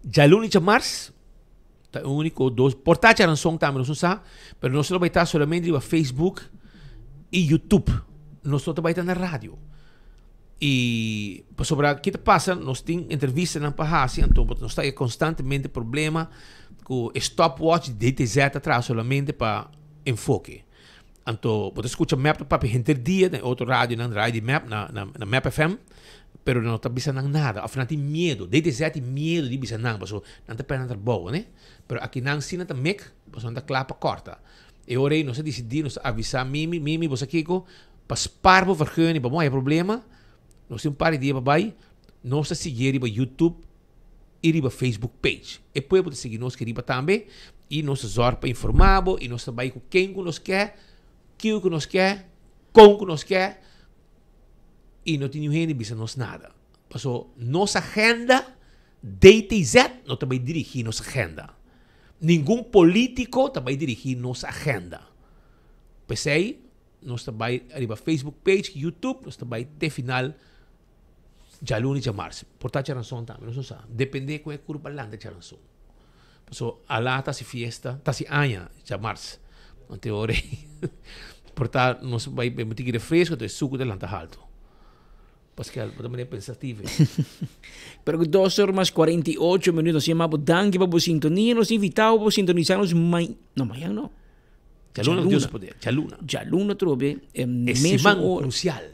[SPEAKER 22] Djaluna i djamars ta e úniko dos, por ta djaranson tambe nos no sa, pero nos lo bai ta solamente riba Facebook i YouTube. Nos no ta bai ta na radio. I pasobra ki ta pasa, nos tin entrevistanan pa hasi, anto nos ta konstantemente problema ku e stopwatch di DTZ ta traha solamente pa enfoke. Anto bo ta skucha mep ta papia henter dia den otro radionan, radio di mep na na mep FM, pero nan no ta bisa nan nada of nan tin miedo. DTZ tin miedo di bisa nan pasobra nan ta perde nan trabou, ne? Pero aki nan si nan ta mek pasobra nan ta kla pa kòrta. E ora ei nos a disidí, nos a avisá Mimi, Mimi bo sa kiko? Pa spar bo vergunning pa bo haya problema, nos tin un par di dia pa bai, nos ta siguié riba YouTube i riba Facebook page. E pueblo ta sigui nos ki riba tambe i nos ta zòrg pa informá bo i nos ta bai ku ken ku nos ke, kiu ku nos ke, kon ku nos ke i no tin niun hende bisa nos nada. Paso nos agenda DTZ no ta bai dirigí nos agenda. Ningun polítiko ta bai dirigí nos agenda. P'esei nos ta bai riba Facebook page, YouTube, nos ta bai te final. Djaluna i djamars. Por ta djaranson tambe, nos no sa. Depende kon e kurpa lanta djaranson. Paso Alá ta hasi fiesta, ta hasi aña djamars. Anto e ora ei por ta nos bai bebe un tiki refresco, anto e suku ta lanta haltu. Paske bo ta manera pensativo.
[SPEAKER 3] Pero ku dos or mas 48 minuut nos yama bo danki pa bo sintonia. Nos invita bo pa sintonisa nos mai, no mañan no.
[SPEAKER 22] Djaluna ku Dios poder, djaluna.
[SPEAKER 3] Djaluna atrobe
[SPEAKER 22] e siman krusial.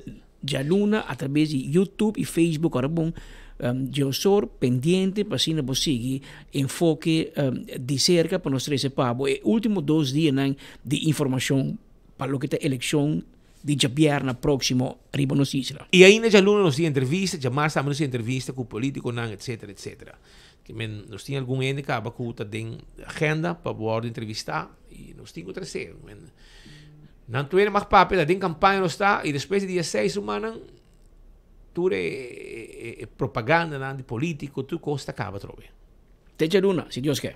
[SPEAKER 3] Djaluna a traves di YouTube y Facebook ora bon Djeosor pendiente pa asina bo sigui enfoke di cerca pa nos trece pa bo e ultimo dos dianan di informacion pa loke ta eleccion di djabierna proximo riba nos isla.
[SPEAKER 22] Y ainda djaluna nos tin entrevista, djamars tambe nos tin entrevista cu politiconan etcetera etcetera. Ke men nos tin algun hende caba cu ta den agenda pa wordo entrevista y nos tin cu trece. Nan tuer mag papia ta den campaña nos ta y despues di dia seis rumannan tur e propagandanan di politico tur cos ta caba atrobe.
[SPEAKER 3] Te djaluna, si Dios ke.